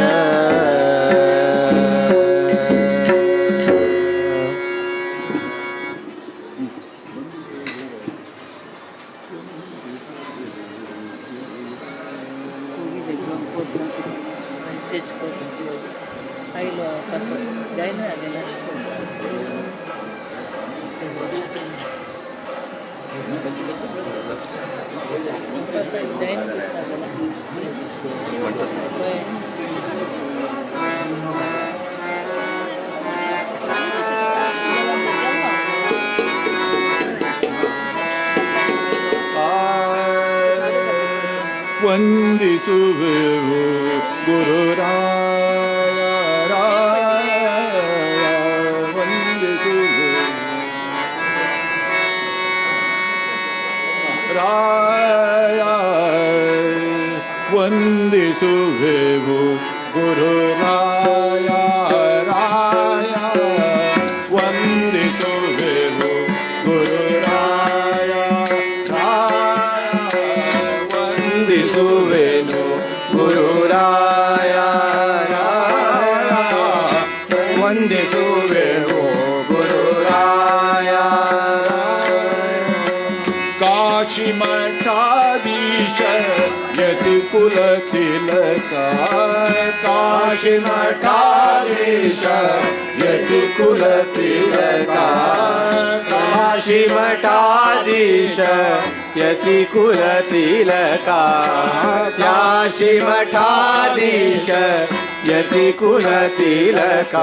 ವಂದಿಸುವೆವು ಗುರುರಾಯ ರಾಯ ವಂದಿಸುವೆವು ರಾಯ ವಂದಿಸುವೆವು ಗುರುರಾಯ ರಾಯ ವಂದಿಸುವೆವು ಗುರುರಾಯ ರಾಯ ವಂದಿಸುವೆನು ಗುರುರಾಯ ರಾಯ ವಂದಿಸುವೆವು ಗುರುರಾಯ. ಕಾಶಿ ಮಠಾಧೀಶ ಯತಿ ಕುಲ ತಿಲಕ ಕಾಶಿ ಮಠಾಧೀಶ ಯತಿ ಕುಲ ತಿಲಕ ಕಾಶಿ ಮಠಾಧೀಶ ಯತಿ ಕುಲ ತಿಲಕ ಕಾಶಿ ಮಠಾಧೀಶ ಯತಿ ಕುಲ ತಿಲಕ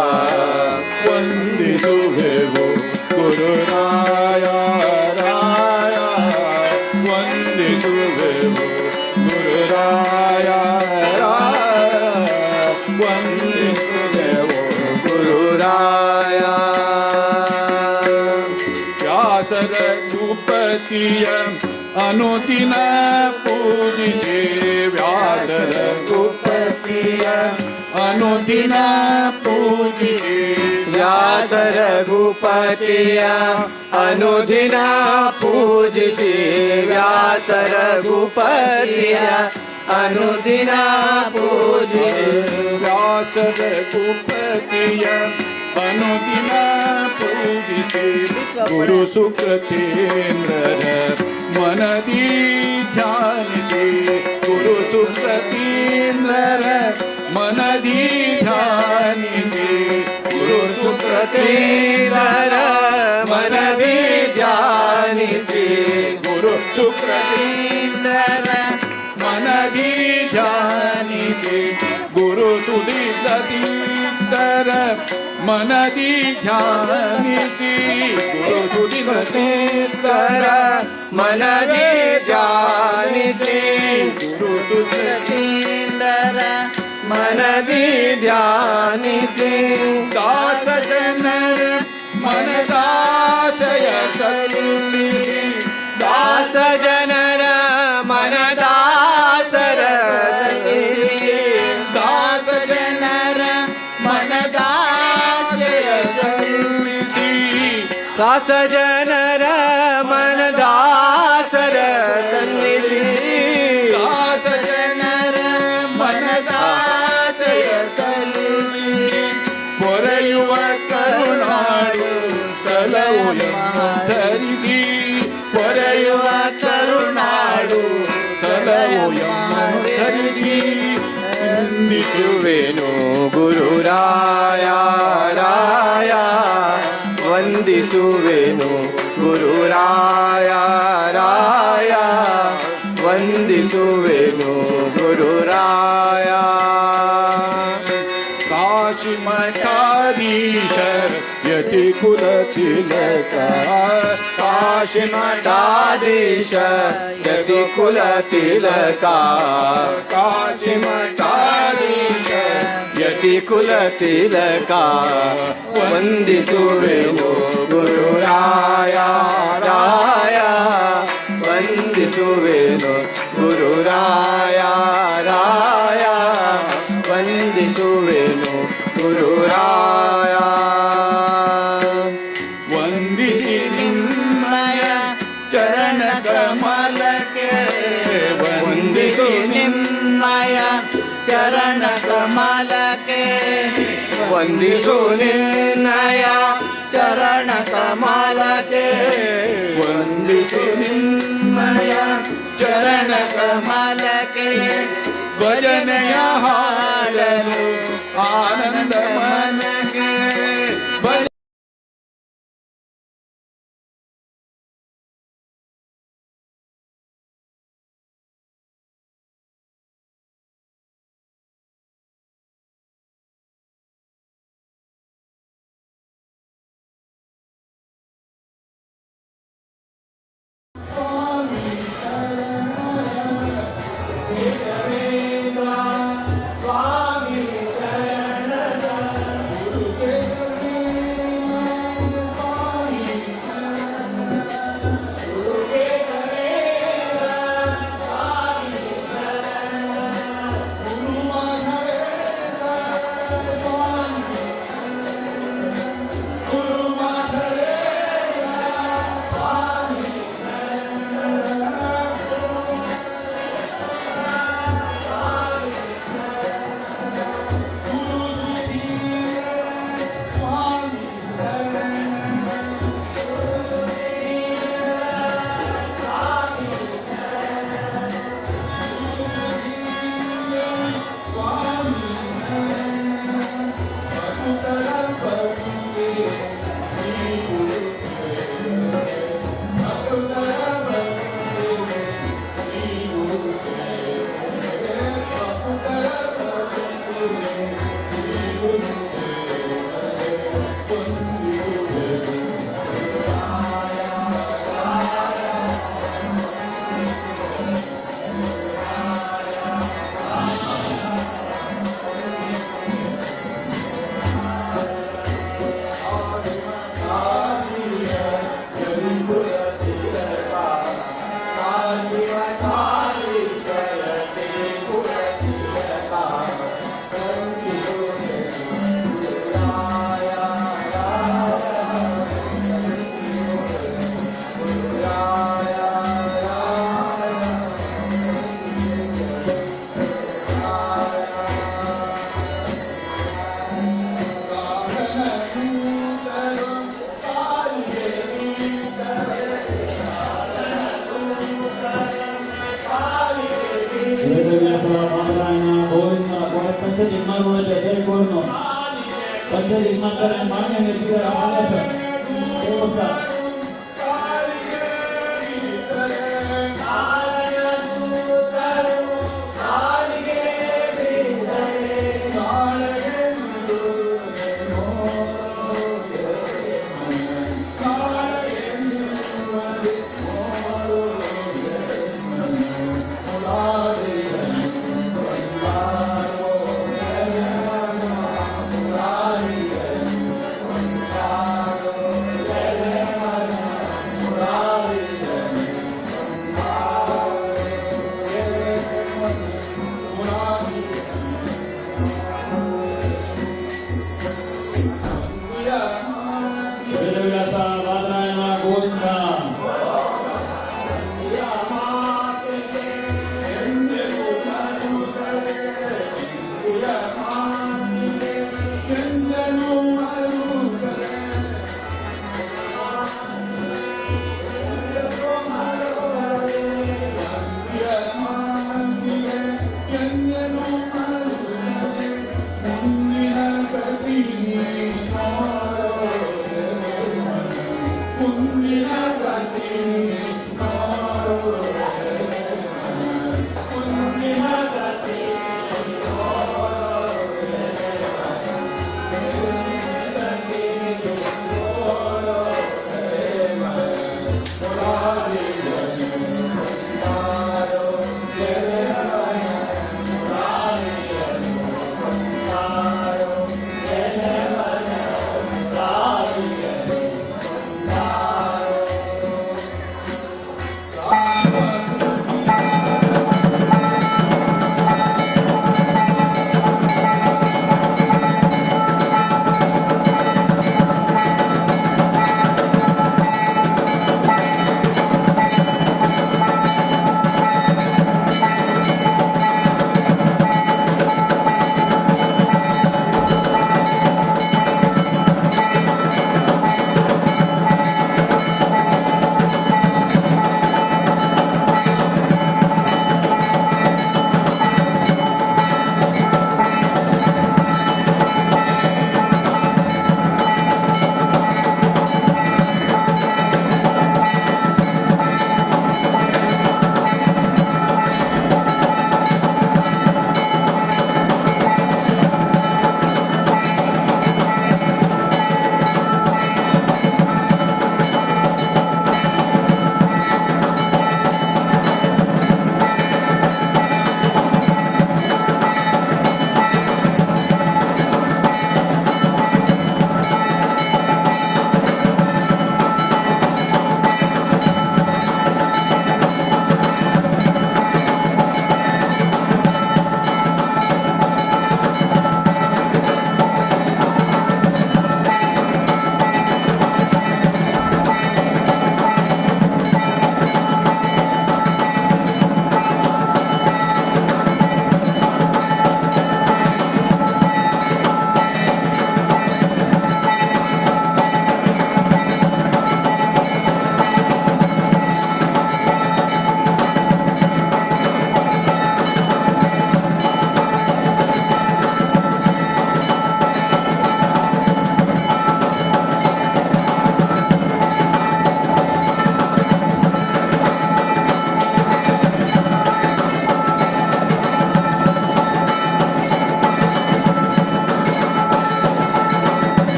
ವಂದಿಸುವೆವು ಗುರುರಾಯ ರಾಯ ವ್ಯಾಸ ರಘುಪತಿಯ ಅನುದಿನ ಪೂಜಿಸಿ ವ್ಯಾಸ ರಘುಪತಿಯ ಅನುದಿನ ಪೂಜಿಸಿ ವ್ಯಾಸ ರಘುಪತಿಯ ಅನುದಿನ ಪೂಜಿಸಿ ವ್ಯಾಸ ರಘುಪತಿಯ ಅನುದಿನ ಪೂಜಿಸಿ ವ್ಯಾಸ ರಘುಪತಿಯ ಅನುದಿನ ಪೂಜಿಸಿ ಗುರು ಸುಕೃತೀಂದ್ರರ ಮನದಿ ಧ್ಯಾನಿಸಿ ಗುರು ಸುಕೃತೀಂದ್ರರ ಮನದಿ ಧ್ಯಾನಿಸಿ ಗುರು ಸುಕೃತೀಂದ್ರರ ಮನದಿ ಧ್ಯಾನಿಸಿ ಗುರು ಸುಕೃತೀಂದ್ರರ ಮನದಿ ಧ್ಯಾನಿಸಿ ಗುರು ಸುಧೀತರ ಮನದಿ ಧ್ಯಾನಿಸಿ ಗುರು ಸುಧೀತರ ಮನದಿ ಧ್ಯಾನಿಸಿ ಗುರು ಸುಧೀಂದ್ರರ ಮನದಿ ಧ್ಯಾನಿಸಿ ದಾಸ ಜನರ ಮನದಾಸಯ ಸಲ್ಲಿಸಿ ದಾಸ ಜನರ ಮನದಾಸರ ಸಲ್ಲಿಸಿ ದಾಸ ಜನರ ಮನದಾಸಯ ಸಲ್ಲಿಸಿ ದಾಸ ಜನರ ಮನದಾಸರ ಸಲ್ಲಿಸಿ ದಾಸ ಜನರ ಮನದಾಸಯ ಸಲ್ಲಿಸಿ ಪೊರೆಯುವ ಕರುಣಾಳು ತಲವು ಧರಿಸಿ ಪೊರೆಯುವ ಕರುಣಾಳು ಸಲವು ಎಮ್ಮನು ಧರಿಸಿ ವಂದಿಸುವೆನು ಗುರುರಾಯ ರಾಯ ವಂದಿಸುವೆನು ಗುರುರಾಯ ರಾಯ ವಂದಿಸುವೆನು ಗುರುರಾಯ ಕಾಶಿ ಮಠಾಧೀಶ ಯತಿ ಕುಲ ತಿಲಕ ಕಾಶಿ ಮಠಾಧೀಶ ಯತಿ ಕುಲ ತಿಲಕ ಕಾಶಿ ಮಠಾಧೀಶ ಯತಿ ಕುಲ ತಿಲಕ ವಂದಿಸುವೆನು ಗುರುರಾಯ ರಾಯ ವಂದಿಸುವೆನು ಗುರುರಾಯ ರಾಯ ವಂದಿಸುವೆನು ಗುರುರಾಯ ವಂದಿಸಿ ನಿಮ್ಮಯ ಚರಣ ಕಮಲಕ್ಕೆ ವಂದಿಸಿ ನಿಮ್ಮಯ ಚರಣ ಕಮಲಕ್ಕೆ ವಂದಿಸು ನಿನ್ನಯ ಚರಣ ಕಮಲಕ್ಕೆ ವಂದಿಸಿ ನಿಮ್ಮಯ ಚರಣ ಕಮಲಕ್ಕೆ ಭಜನೆಯ ಹಾಡಲು ಆನಂದ ಮನಗೆ ಸ್ವಾಮಿ ಶರಣ.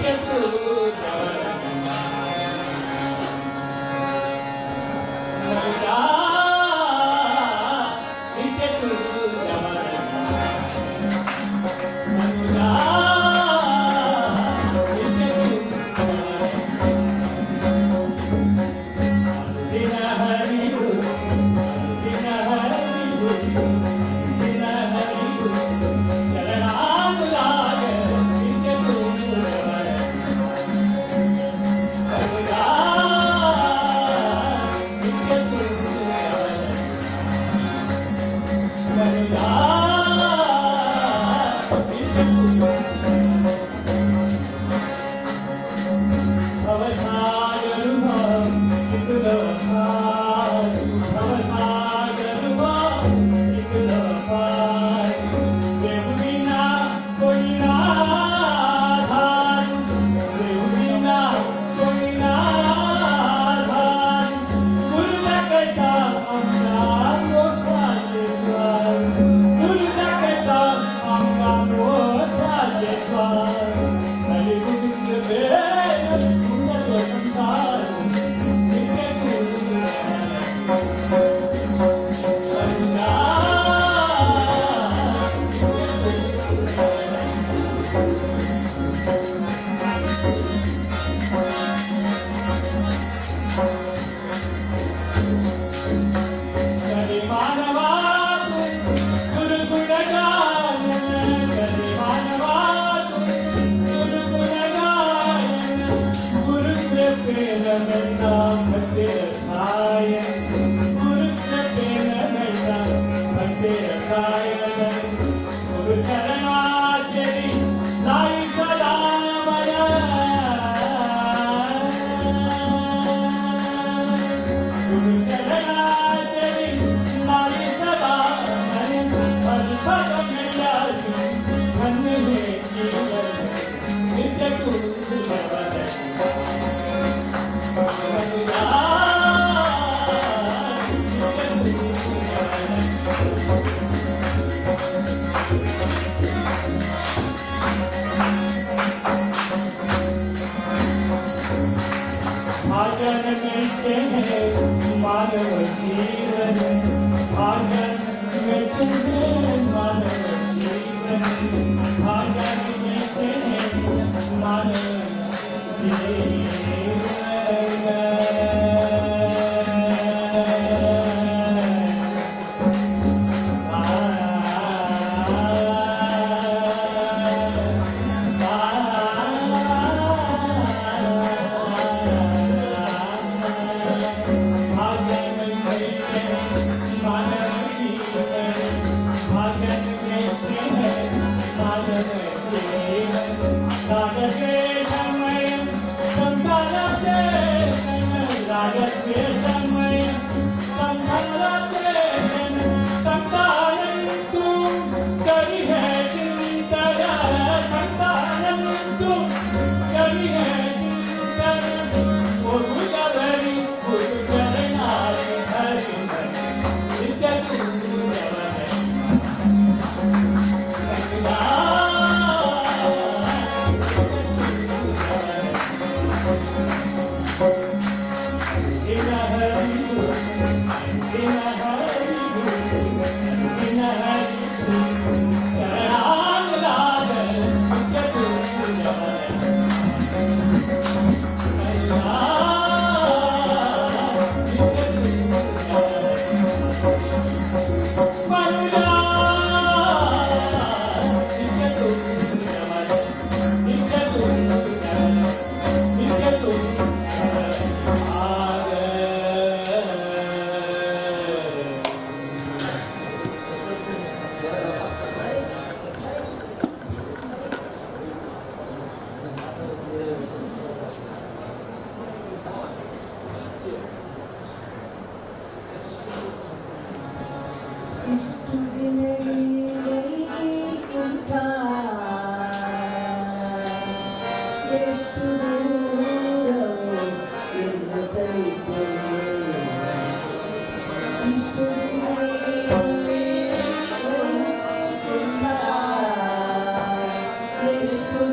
ಎಷ್ಟು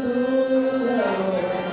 ದೂರವೋ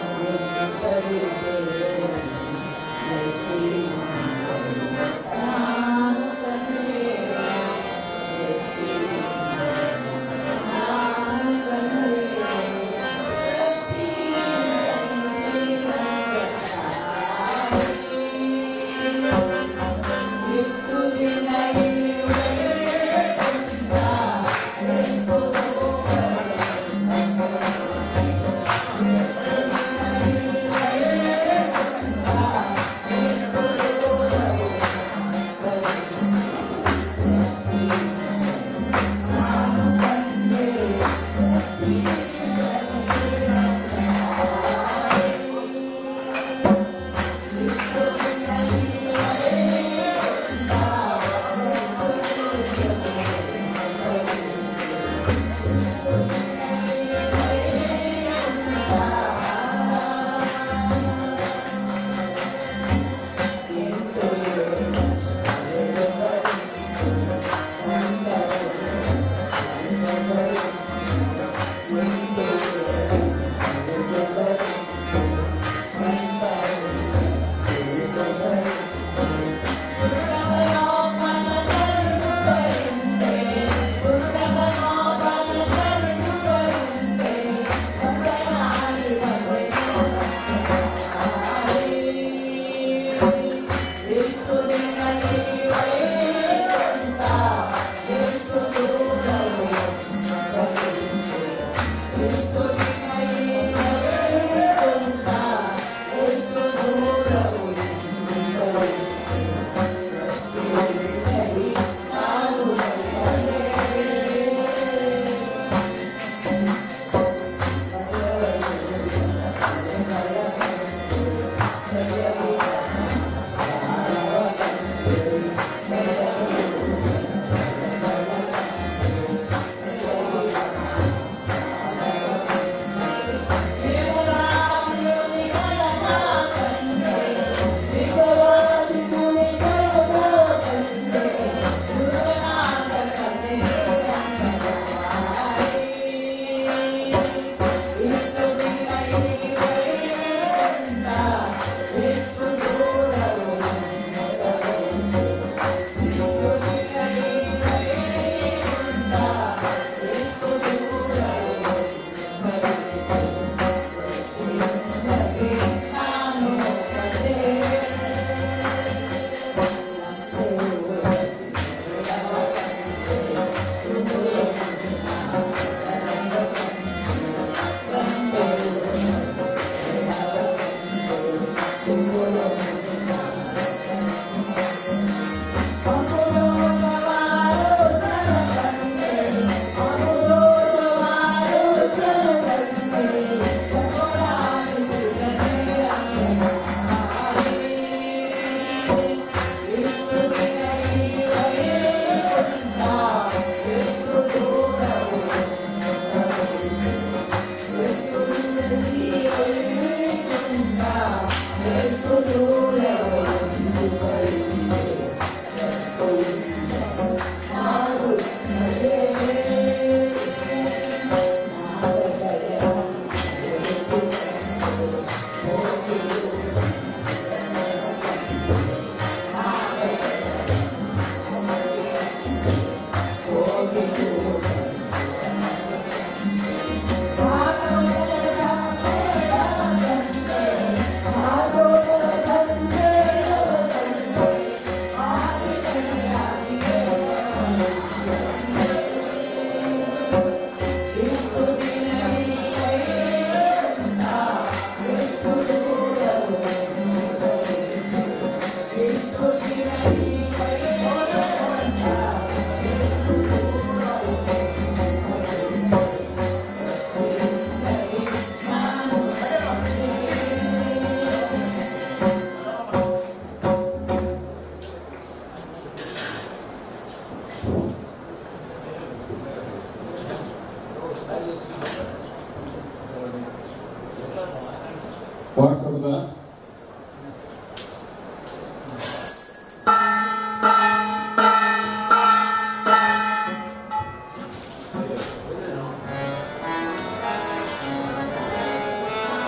WhatsApp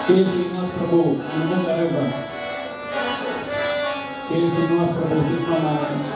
K Srinivas Prabhu K Srinivas Prabhu cinema.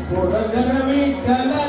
Purandara Vithala.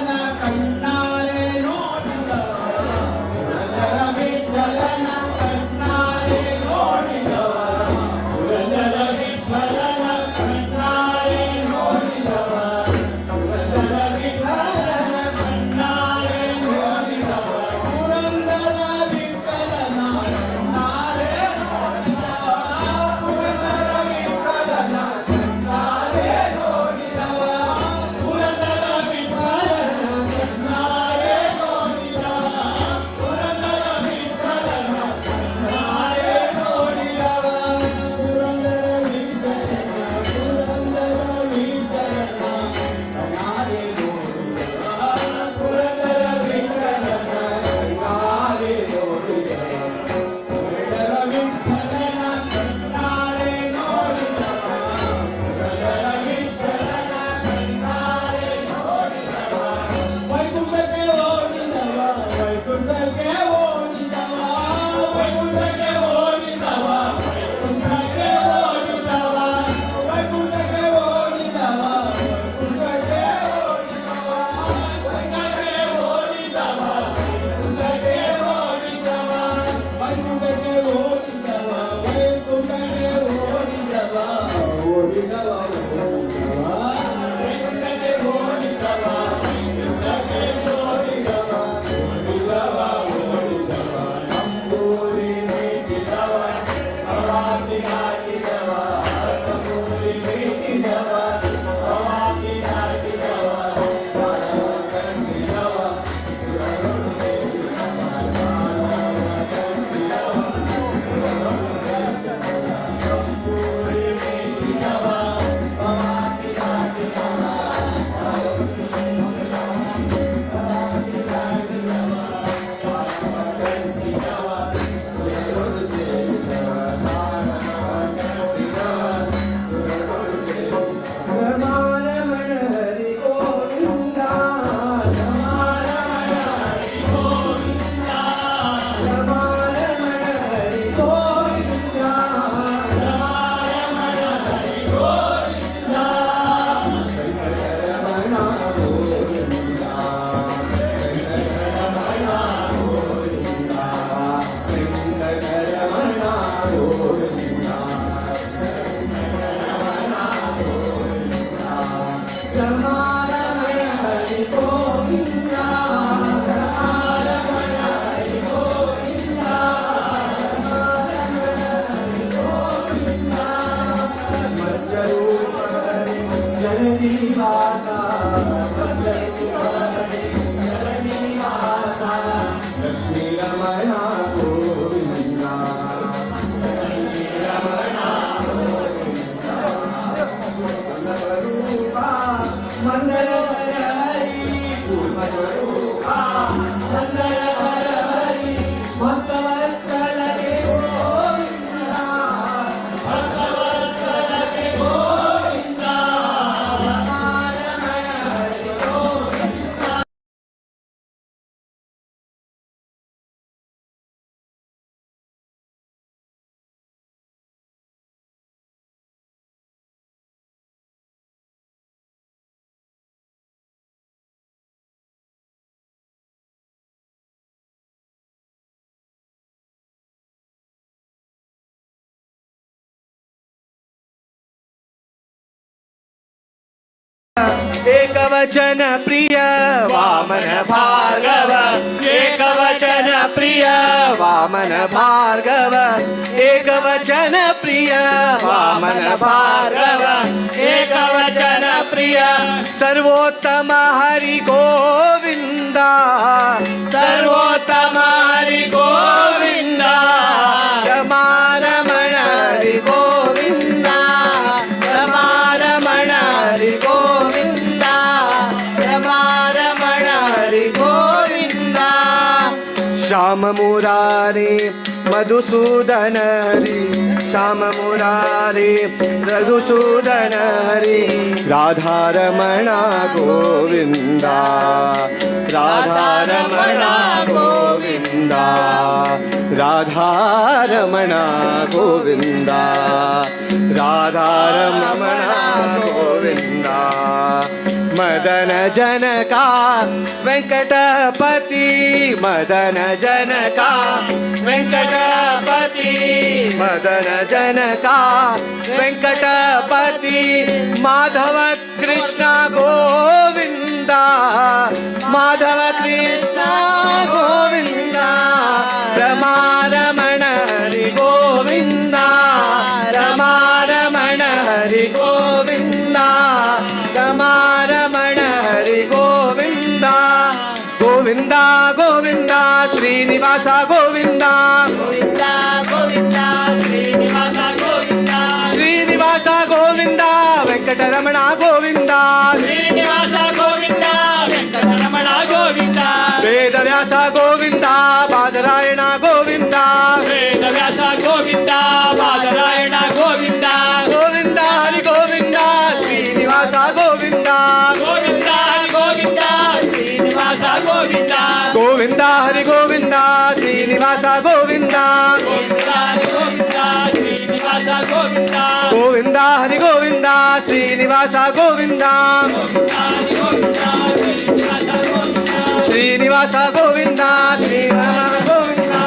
एकवचन प्रिय वामन भार्गव, एकवचन प्रिय वामन भार्गव, एकवचन प्रिय वामन भार्गव, एकवचन प्रिय सर्वोत्तम हरि गोविंदा, सर्वोत्तम हरि गोविंदा, रमा रमण हरि गोविंदा, रमा रमण हरि गोविंदा, रमा रमण हरि गोविंदा। श्याम मुरारी मधुसूदन हरि, श्याम मुरारी मधुसूदन हरि, राधा रमण गोविंदा, राधा रमण गोविंदा, राधा रमण गोविंदा, राधा रमण गोविंदा। मदन जनका वेंकटपति, मदन जनका वेंकटपति, मदन जनका वेंकटपति, माधव कृष्ण गोविंदा, माधव कृष्ण गोविंदा, रमा रमण हरि गोविंदा, रमा रमण हरि गोविंदा, रमा रमण हरि गोविंदा। गोविंदा गोविंदा श्रीनिवास गोविंदा, गोविंदा गोविंदा श्रीनिवास गोविंदा, श्रीनिवास गोविंदा वेंकटरमण गोविंदा, श्रीनिवास गोविंदा वेंकटरमण गोविंदा, वेदव्यास गोविंदा बादरायण गोविंदा, वेदव्यास गोविंदा बादरायण गोविंदा, गोविंदा हरि गोविंदा श्रीनिवास गोविंदा, गोविंदा हरि गोविंदा श्रीनिवास गोविंदा, गोविंदा हरि गोविंदा श्रीनिवास गोविंदा, गोविंदा हरि गोविंदा श्रीनिवास गोविंदा, गोविंदा हरि गोविंदा श्रीनिवास गोविंदा, श्रीनिवास गोविंदा श्रीनिवास गोविंदा।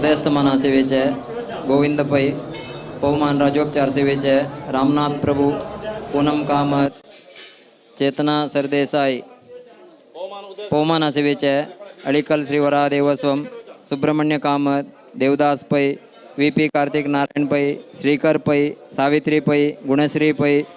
उदयस्तमान सेवेचे गोविंद पै, पवमान राजोपचार सेवेचे रामनाथ प्रभू, पूनम कामत, चेतना सरदेसाई। पवमान सेवेचे अळिकल श्री वरा Devaswom, Subramanya Kamat, Devdas Pai, V P Kartik Narayan Pai, Shrikar Pai, Savitri Pai, Gunashree Pai,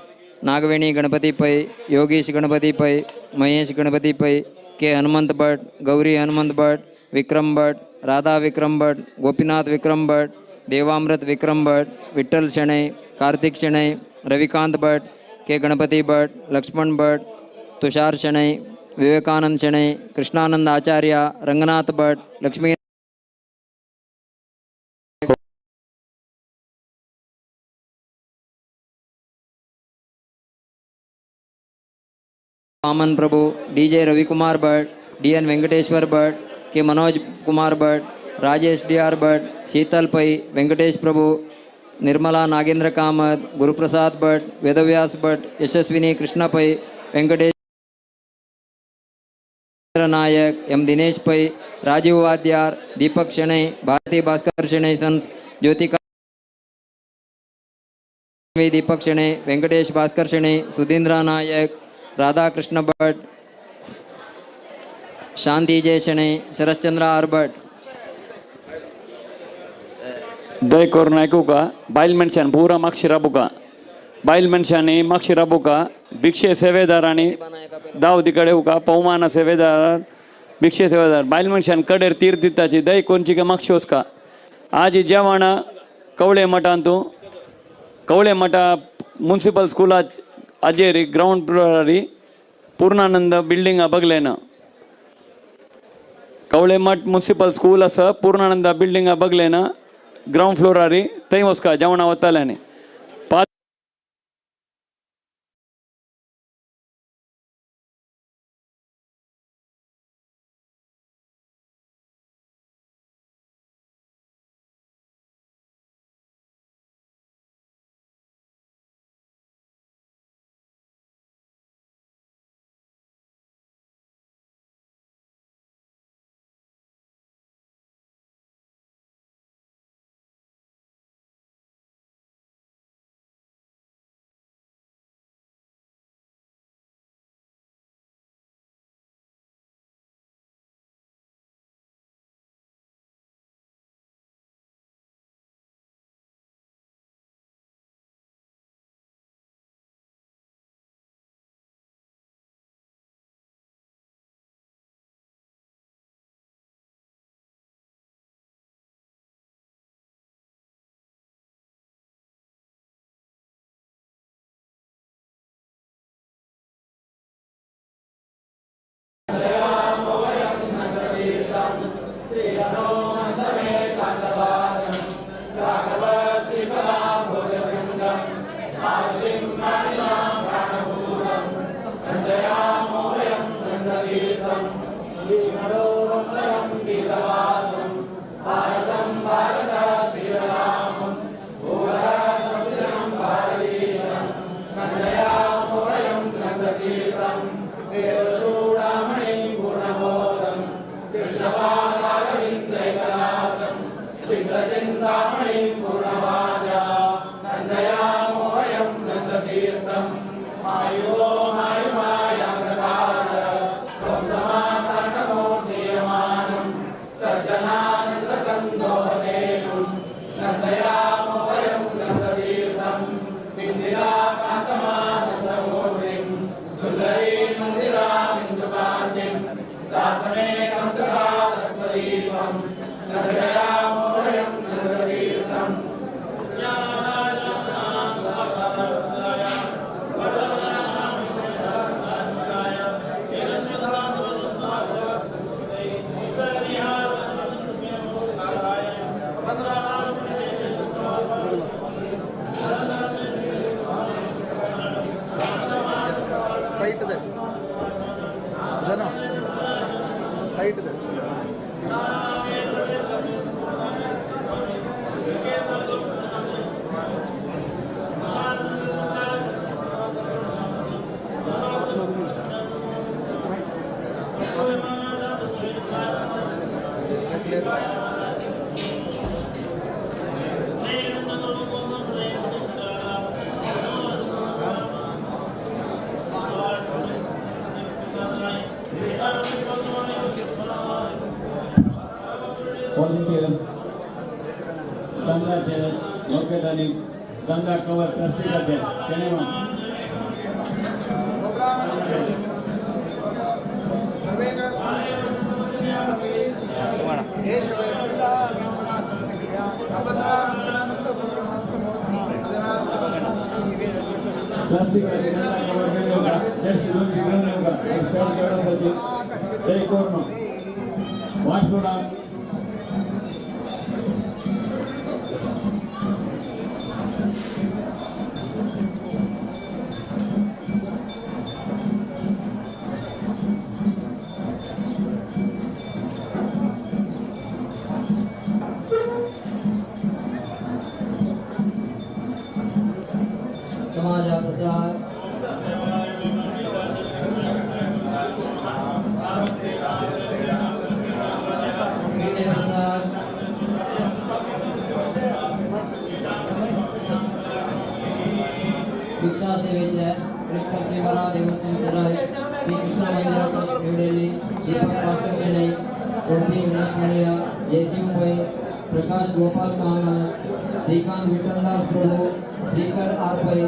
Nagaveni Ganapati Pai, Yogish Ganapati Pai, Mahesh Ganapati Pai, K Hanumant Bhat, Gauri Hanumant Bhat, Vikram Bhat, Radha Vikram Bhat, Gopinath Vikram Bhat, Devamrit Vikram Bhat, Vitthal Shenoy, Kartik Shenoy, Ravikant Bhat, K Ganapati Bhat, Laxman Bhat, Tushar Shenoy, Vivekanand Shenoy, Krishnanand Acharya, Ranganath Bhat, Lakshmi Vaman Prabhu, D J Ravikumar Bhat, D N Venkateshwar Bhat, K Manoj Kumar Bhat, Rajesh D R Bhat, Sheetal Pai, Venkatesh Prabhu, Nirmala Nagendra Kamath, Guruprasad Bhat, Vedavyas Bhat, Yashaswini Krishna Pai, Venkatesh Nayak, M Dinesh Pai, Rajeev Vadyar, Deepak Shenoy, Bharathi Bhaskar Shenoy sons, Jyotika Deepak Shenoy, Venkatesh Bhaskar Shenoy, Sudhindra Nayak, Radhakrishna Bhat, Shanti J Shenoy, Sharathchandra R Bhat. दय करून आयकूका बायल मनशान पुरा मागशी राबूका, बायल मनशांनी मागशी राबूका, भिक्षे सेवेदारांनी दाव तिकडे येवका, पवमान सेवेदार भिक्षे सेवेदार बायल मनशान कडेर तीर दिताची दय कोणची का मागशी वचका। आज जेवण कवळे मठांत तूं कवळे मठा मुन्सिपल स्कुला अजेरी ग्रावंड फ्लोरारी पूर्णानंद बिल्डिंगा बगलेन, कवळे मठ मुन्सिपल स्कूल आसा पूर्णानंद बिल्डिंगा बगलेन ग्रावंड फ्लोरारी थंय वचका जेवणा वताल्यांनी। बकेट आणि गंगा कवर प्लास्टिकाचे शनिवार प्लास्टिकाचे गंगा कवर घेऊन येऊ का 150-200 घेऊन येऊ का एक शर्ट जेवणासाठी जय कोर्ण वाट सोडा. प्रकाश गोपाल कामत, श्रीकांत विठ्ठलदास प्रभु, Shrikar are Pai,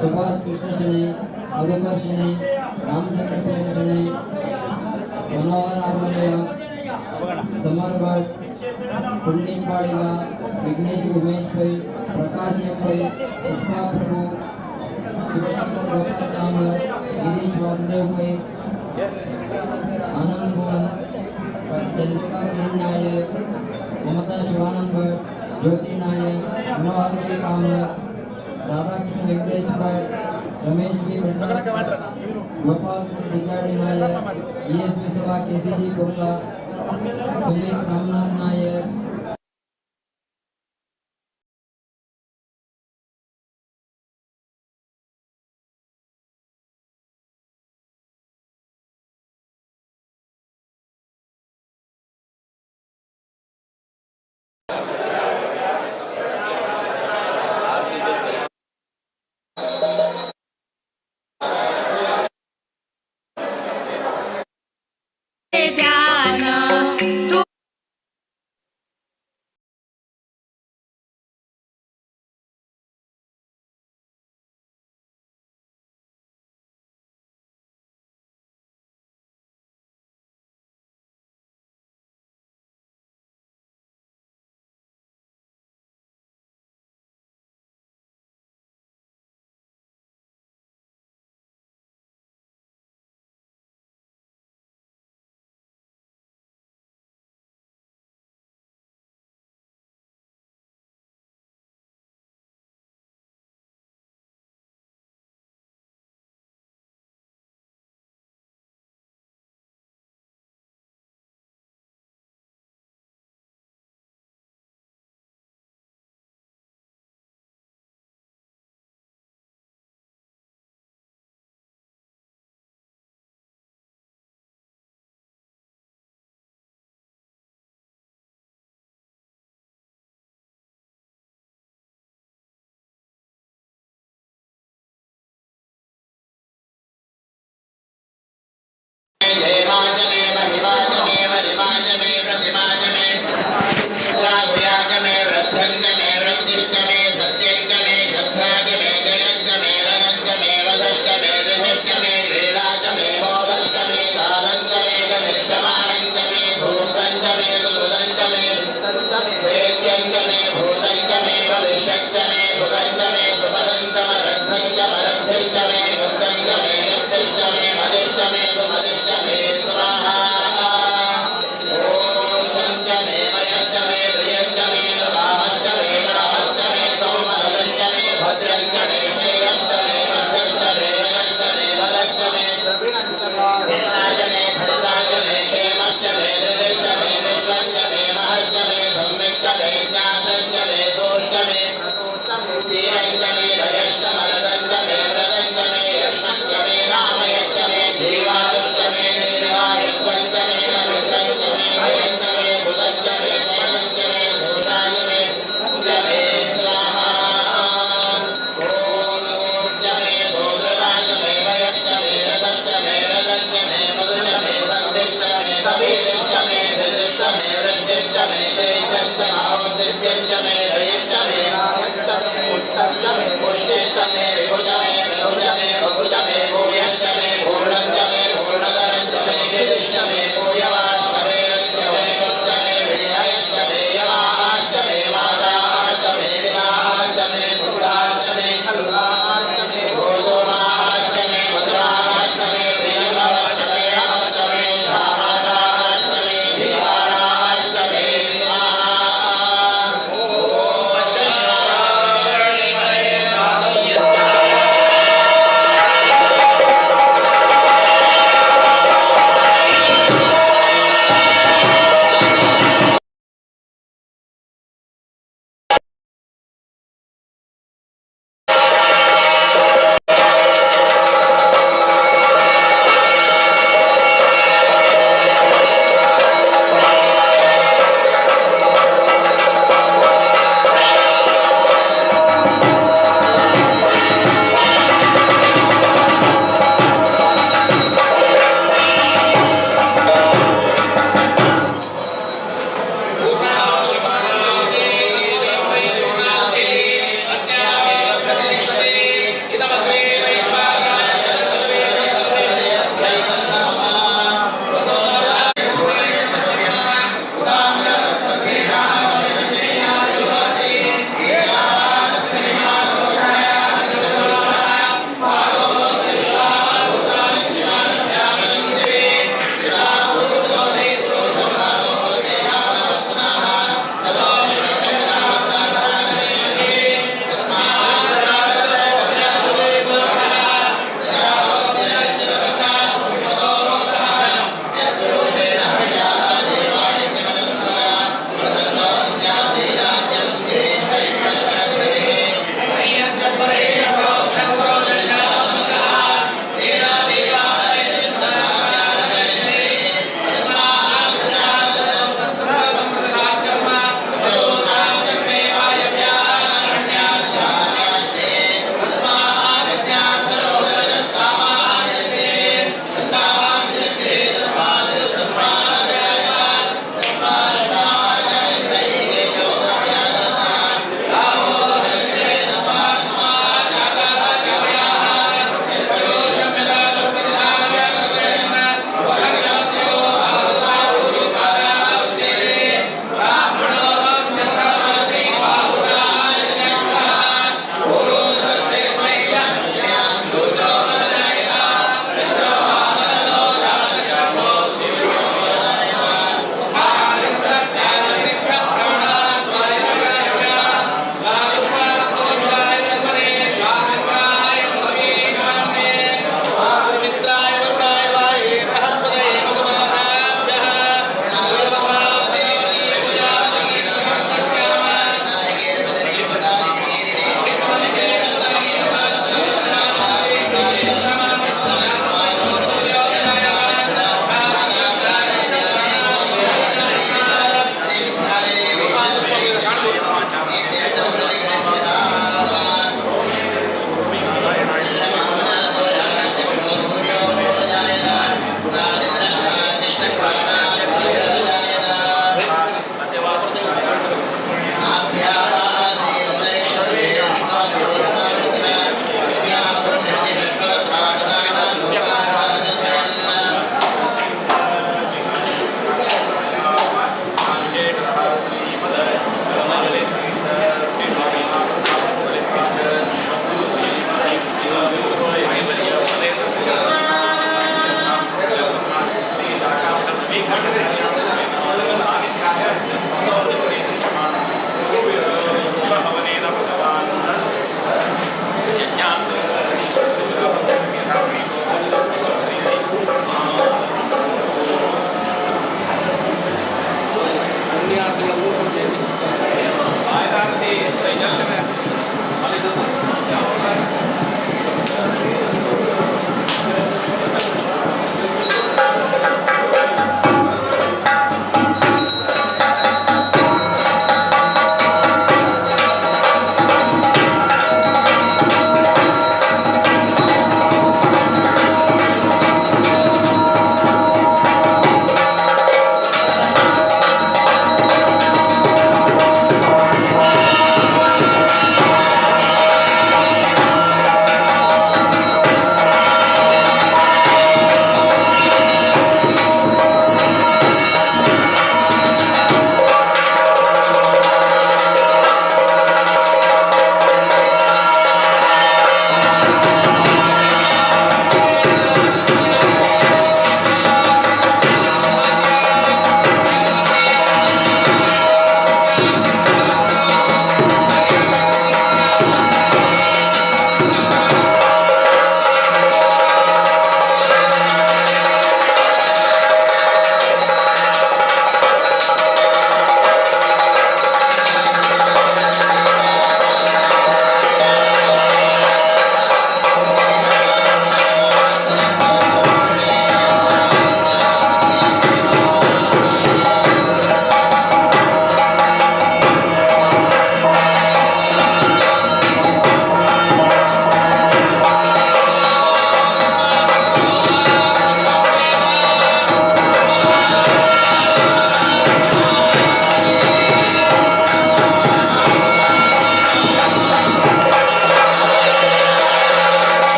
Subhash Krishna Shenoy, Madhukar Shenoy, Ramachandra Prem Shenoy, Manohar R Mallya, Samar Bhat, Pundalik Badiga, Vignesh Umesh Pai, Prakash M Pai, Pushpa Prabhu, Shivashankar Gopal Kamath, Girish Vasudev Pai, Anand Bhuvan, Chandrika Kiran Nayak, Mamata Shivanand Bhat, Jyoti Nayak, Manohar V Kamath, Radhakrishna Venkatesh Bhat, Ramesh V Bhat, Gopal Bigadi Nayak, E S V Sabha K C G Kurla, Sumit Ramnath Nayak.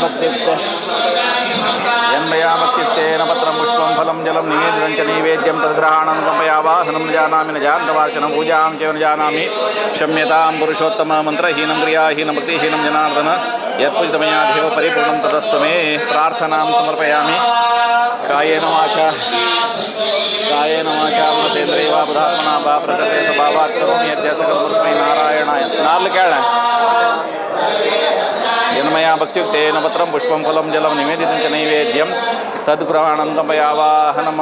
भक्तियुक्ते यन्मया भक्तियुक्तेन पत्रं पुष्पं फलं जलं निवेदितं च नैवेद्यं तद्ग्रहाणं कम्पया वाहनं न जानामि न जानतवाचनं पूजां चैव न जानामि क्षम्यतां पुरुषोत्तम मन्त्रहीनं क्रियाहीनं भक्तिहीनं जनार्दन यत्पूजितमया देव परिपूर्णं तदस्तु मे। प्रार्थनां समर्पयामि। कायेन वाचा मनसेन्द्रियैः वा बुधात्मना वा प्रकृते स्वभावात् करोमि यद्य सकलं परस्मै नारायणाय। नार्ल केळ यन्मया भक्तियुक्तेन पत्रं पुष्पं फलं जलं निवेदितं च नैवेद्यं तद्ग्रहाणं कम्पयावाहनं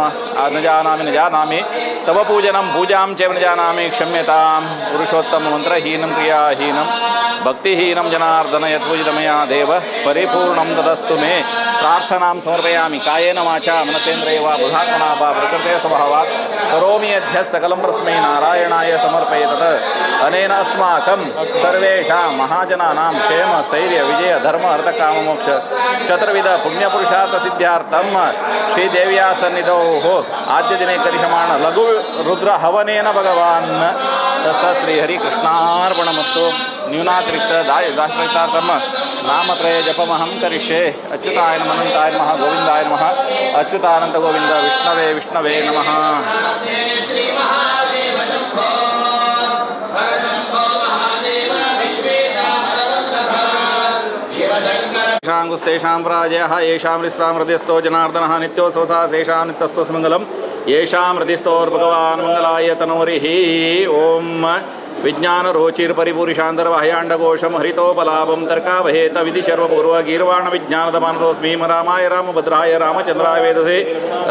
न जानामि न जानामि तव पूजनं पूजां चैव न जानामि क्षम्यतां पुरुषोत्तम मन्त्रहीनं क्रियाहीनं भक्तिहीनं जनार्दन यत्पूजितमया देव परिपूर्णं तदस्तु मे। प्रार्थनां समर्पयामि। कायेन वाचा मनसेन्द्रियैः वा बुधात्मना वा प्रकृते स्वभावात् करोमि यद्य सकलं परस्मै नारायणाय समर्पयेतत्। अनेन अस्माकं सर्वेषां महाजनानां क्षेम स्थैर्य विजय धर्म अर्थ काम मोक्ष चतुर्विध पुण्यपुरुषार्थ सिद्ध्यार्थं श्रीदेव्या सन्निधौ आद्य दिने करिष्यमाण लघु रुद्र हवनेन भगवान् तस्य श्रीहरिकृष्णार्पणमस्तु। न्यूनातिरिक्त दाश्रितार्थं नामत्रय जपमहं करिष्ये। अच्युताय नमः अनन्ताय नमः गोविन्दाय नमः अच्युतानंद गोविंद विष्णवे विष्णवे नमः। तेषां पराजयः येषां हृदिस्थां हृदयस्थो जनार्दनः नित्योऽसौ तेषां नित्यस्वमङ्गलं येषां हृदिस्थोर्भगवान् मङ्गलाय तनोरिः। ॐ विज्ञानरोचिर्परिपूरिशान्तर्बाह्याण्डकोशं हरितोपलाभं तर्कावहेत विधिशर्वपूर्व गीर्वाणविज्ञानदमानतोऽस्मि रामाय रामभद्राय रामचन्द्राय वेदसे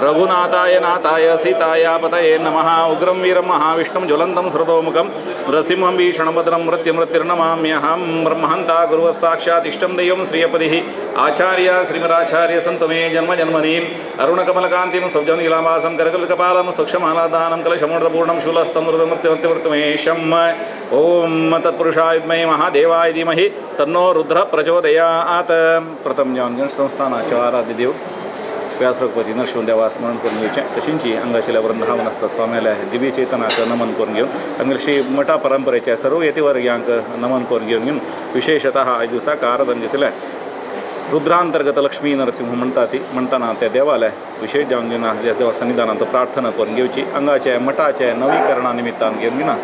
रघुनाथाय नाथाय सीताय पतये नमः। उग्रं वीरं महाविष्णुं ज्वलन्तं श्रुतोमुखं नृसिंहं भीषणभद्रं मृत्युमृत्युर्नमाम्यहं। ब्रह्महन्ता गुरुवः साक्षात् इष्टं दैवं श्रियपतिः आचार्य श्रीमदाचार्य सन्तु मे जन्म जन्मनीम्। अरुणकमलकान्तिं सौजनीलावासं करकलकपालं सूक्ष्ममालादानं कलशमूर्धपूर्णं शूलस्तं मृतमृत्युमृत्युमृत्युमेशम्। ॐ तत्पुरुषाय विद्महे महादेवाय धीमहि तन्नो रुद्र प्रचोदयात्। प्रथम जावन संस्थानाचे आराध्य देव व्यासरघुपती नरशिंह देवा स्मरण करून घेवचें तशींची हांगाशिल्ल्या वृंदावनस्थ स्वाम्याल्या दिव्य चेतनाक नमन करून घेवन आमगेले श्री मठा परंपरेच्या सर्व यतिवर्यांक नमन करून घेवन घेवन विशेषतः आयज दिवसाक आराधन घेतलें रुद्रांतर्गत लक्ष्मी नरसिंह म्हणटा ती म्हणटाना त्या देवाले विशेष जावन घेवन त्या देवा सन्निधानांत प्रार्थना करून घेवची। हांगाचे मठाचे नवीकरणा निमित्तान घेवन घेवन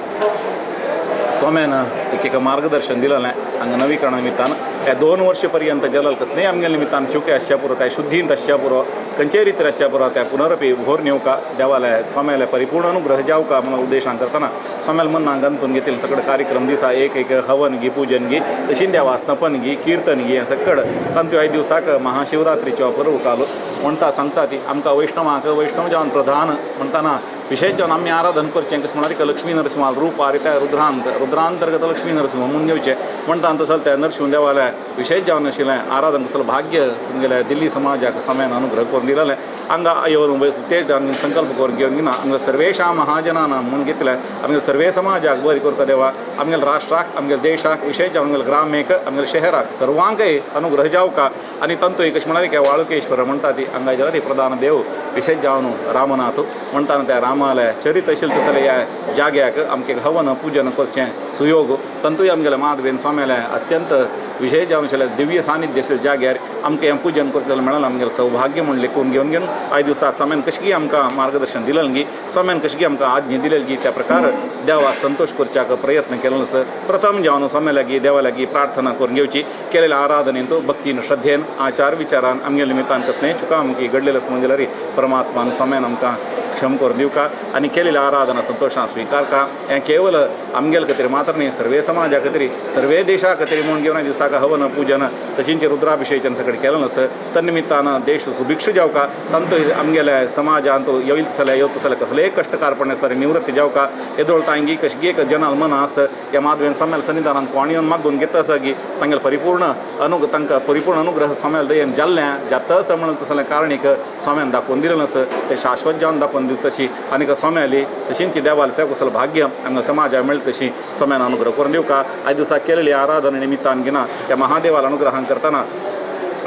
स्वाम्यान एक एक मार्गदर्शन दिलेलें हांगा नवीकरणा निमित्तान ह्या 2 वर्ष पर्यंत जलल कसलेय आमगेले निमित्तान चुके आसच्या पुरो त्या शुद्धींत आसच्या पुरो खंयचेय रितीर आसच्या पुरो त्या पुनरपी भोर नेवका देवालय स्वाम्याले परिपूर्ण अनुग्रह जावका म्हणून उद्देशान करतना स्वाम्याले मनान गंतून घेतील सगळं कार्यक्रम दिसा एक एक हवन गी पूजन गी तशीं देवा स्नपन गी कीर्तन गी हें सगळं तांतू आयज दिवसाक महाशिवरात्रीचो पर्व कालो म्हणटा सांगता ती आमकां वैष्णवांक वैष्णव जावन प्रधान म्हणटाना विशेष जावन आमी आराधन करचें कशें म्हळ्यार लक्ष्मी नरसिंहाल रूप आरित्या रुद्रांत रुद्रांतर्गत लक्ष्मी नरसिंह म्हणून घेवचें म्हणटा तसो त्या नरसिंह देवालय विशेष जावन आशिल्लें आराधन कसलो भाग्य तुमगेल्या दिल्ली समाजाक स्वाम्यान अनुग्रह करून दिलेलें हांगा येवन तेच जावन संकल्प करून घेवन घेवन आमगे सर्वेशां महाजनानां म्हणून घेतलें आमगेले सर्वे समाजाक बरी करता देवा आमगेले राष्ट्राक आमगेले देशाक विशेष जावन आमगेले ग्रामेक आमगेले शहराक सर्वांकय अनुग्रह जावका आनी तांतूय कशें म्हळ्यार वाळुकेश्वर म्हणटा ती हांगा जाल्यार ती प्रधान देव विशेष जावन रामनाथ म्हणटा त्या रामाले चरित आशिल्लें तसलें ह्या जाग्याक आमकां हवन पूजन करचें सुयोग तांतूय आमगेले माधवेन स्वाम्याले अत्यंत विशेष जावन आशिल्लें दिव्य सानिध्य आशिल्ल्या जाग्यार आमकां हें पूजन करचें मेळ्ळें आमगेलें सौभाग्य म्हूण लेखून घेवन घेवन आयज दिवसाक स्वाम्यान कशें आमकां मार्गदर्शन दिलें गी स्वाम्यान कशें आमकां आज्ञा दिलेली गी त्या प्रकार देवाक संतोष करच्याक प्रयत्न केलो आसा। प्रथम जावन स्वाम्या लागीं देवा लागीं प्रार्थना करून घेवची केलेल्या आराधनेन भक्तीन श्रद्धेन आचार विचारान आमगेले निमित्तान कसलें चुका आमकां घडलेलें आसा म्हणून जाल्यार परमात्मान स्वाम्यान आमकां क्षम करून दिवका आनी केलेल्या आराधना संतोषान स्वीकारका। हें केवल आमगेले खातीर मात्र न्ही सर्वे समाजा खातीर सर्वे देशा खातीर म्हणून घेवन दिवसाक हवन पूजन तशींचे रुद्राभिषेचन सगळें केलें आसा तन्निमित्तान देश सुभिक्ष जावका तांतू आमगेल्या समाजांत येयत जाल्यार येवत जाल्यार कसलेय कश्टकारपण आसता निवृत्ती जावका येदोळ तांगी कशी एक जनाल मन आसा ह्या माधवेन स्वाम्याल सन्निधानान कोण येवन मागून घेता आसा की तांगेले परिपूर्ण तांकां परिपूर्ण अनुग्रह स्वाम्याल दयेन जाल्लें जाता आसा म्हणून तसलें कारणीक स्वाम्यान दाखोवन दिलेलें आसा तें शाश्वत जावन दाखोवन दिता तशी आनीक स्वाम्याली तशींच देवाली सेवा कसलो भाग्य हांगा समाजाक मेळटा तशी स्वाम्यान अनुग्रह करून दिवका। आयज दिवसाक केलेली आराधना निमित्तान घेना त्या महादेवाला अनुग्रहान करतना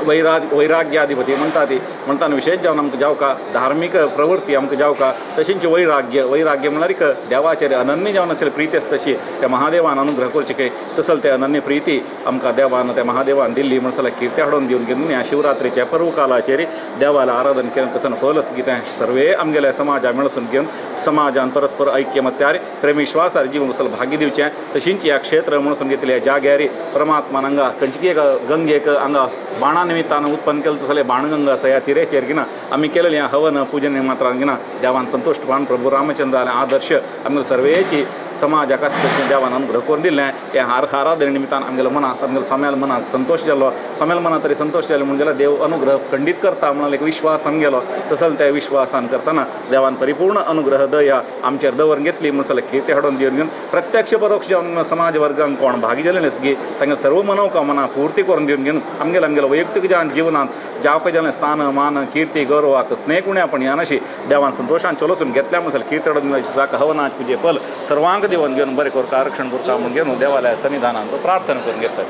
वैराग्याधिपती म्हणटा ती म्हणटाना विशेश जावन आमकां जावका धार्मीक प्रवृत्ती आमकां जावका तशींच वैराग्य वैराग्य म्हणल्यार एक देवाचेर अनन्य जावन आशिल्ली प्रिती आसता तशी त्या महादेवान अनुग्रह करचे की तसल ते अनन्य प्रिती आमकां देवान त्या महादेवान दिल्ली म्हण जाल्यार कीर्ती हाडून दिवन घेवन ह्या शिवरात्रीच्या पर्व कालाचेर देवाला आराधन केलें तसं फल कितें सर्वे आमगेल्या समाजा मेळसून घेवन समाजान परस्पर ऐक्यमत्यार प्रेमविश्वासार जीवन असल भाग्य दिवचें तशींच ह्या क्षेत्र म्हणून घेतले जाग्यार परमात्मान हांगा खंयची एक गंगेक हांगा बाणा निमित्तान उत्पन्न केलें तसलें बाणगंगा आसा ह्या तिरेचेर गिना आमी केलेलें हवन पूजन मात्रान गिना देवान संतुश्टपणान प्रभू रामचंद्र आनी आदर्श आमगेले सर्वेची समाजाक आसता तशें देवान अनुग्रह करून दिलें हें आराधने निमित्तान आमगेल्या मनाक आमगेल्या स्वाम्याल मनाक संतोश जालो स्वाम्याल मनाक तरी संतोश जालो म्हणून जाल्यार देव अनुग्रह खंडीत करता म्हणून एक विश्वास आमगेलो तसो त्या विश्वासान करतना देवान परिपूर्ण अनुग्रह दया आमचेर दवरून घेतली म्हणून जाल्यार कीर्ती हाडून दिवन घेवन प्रत्यक्ष परोक्ष जावन समाज वर्गांक कोण भागी जाले न्ही तांगेले सर्व मनोकामना पूर्ती करून दिवन घेवन आमगेले आमगेल्या वैयक्तीक जावन जिवनांत जावपा जालें स्थान मान कीर्ती गौरवाक स्नेह कुण्यापण ह्या देवान संतोशान चलोसून घेतल्या म्हणून जाल्यार कीर्ती हाडून जाका हवनात पूजे फल सर्वांक देवन घेवन बरें करता रक्षण करता म्हणून घेवन देवालया सन्निधानान तो प्रार्थना करून घेतात.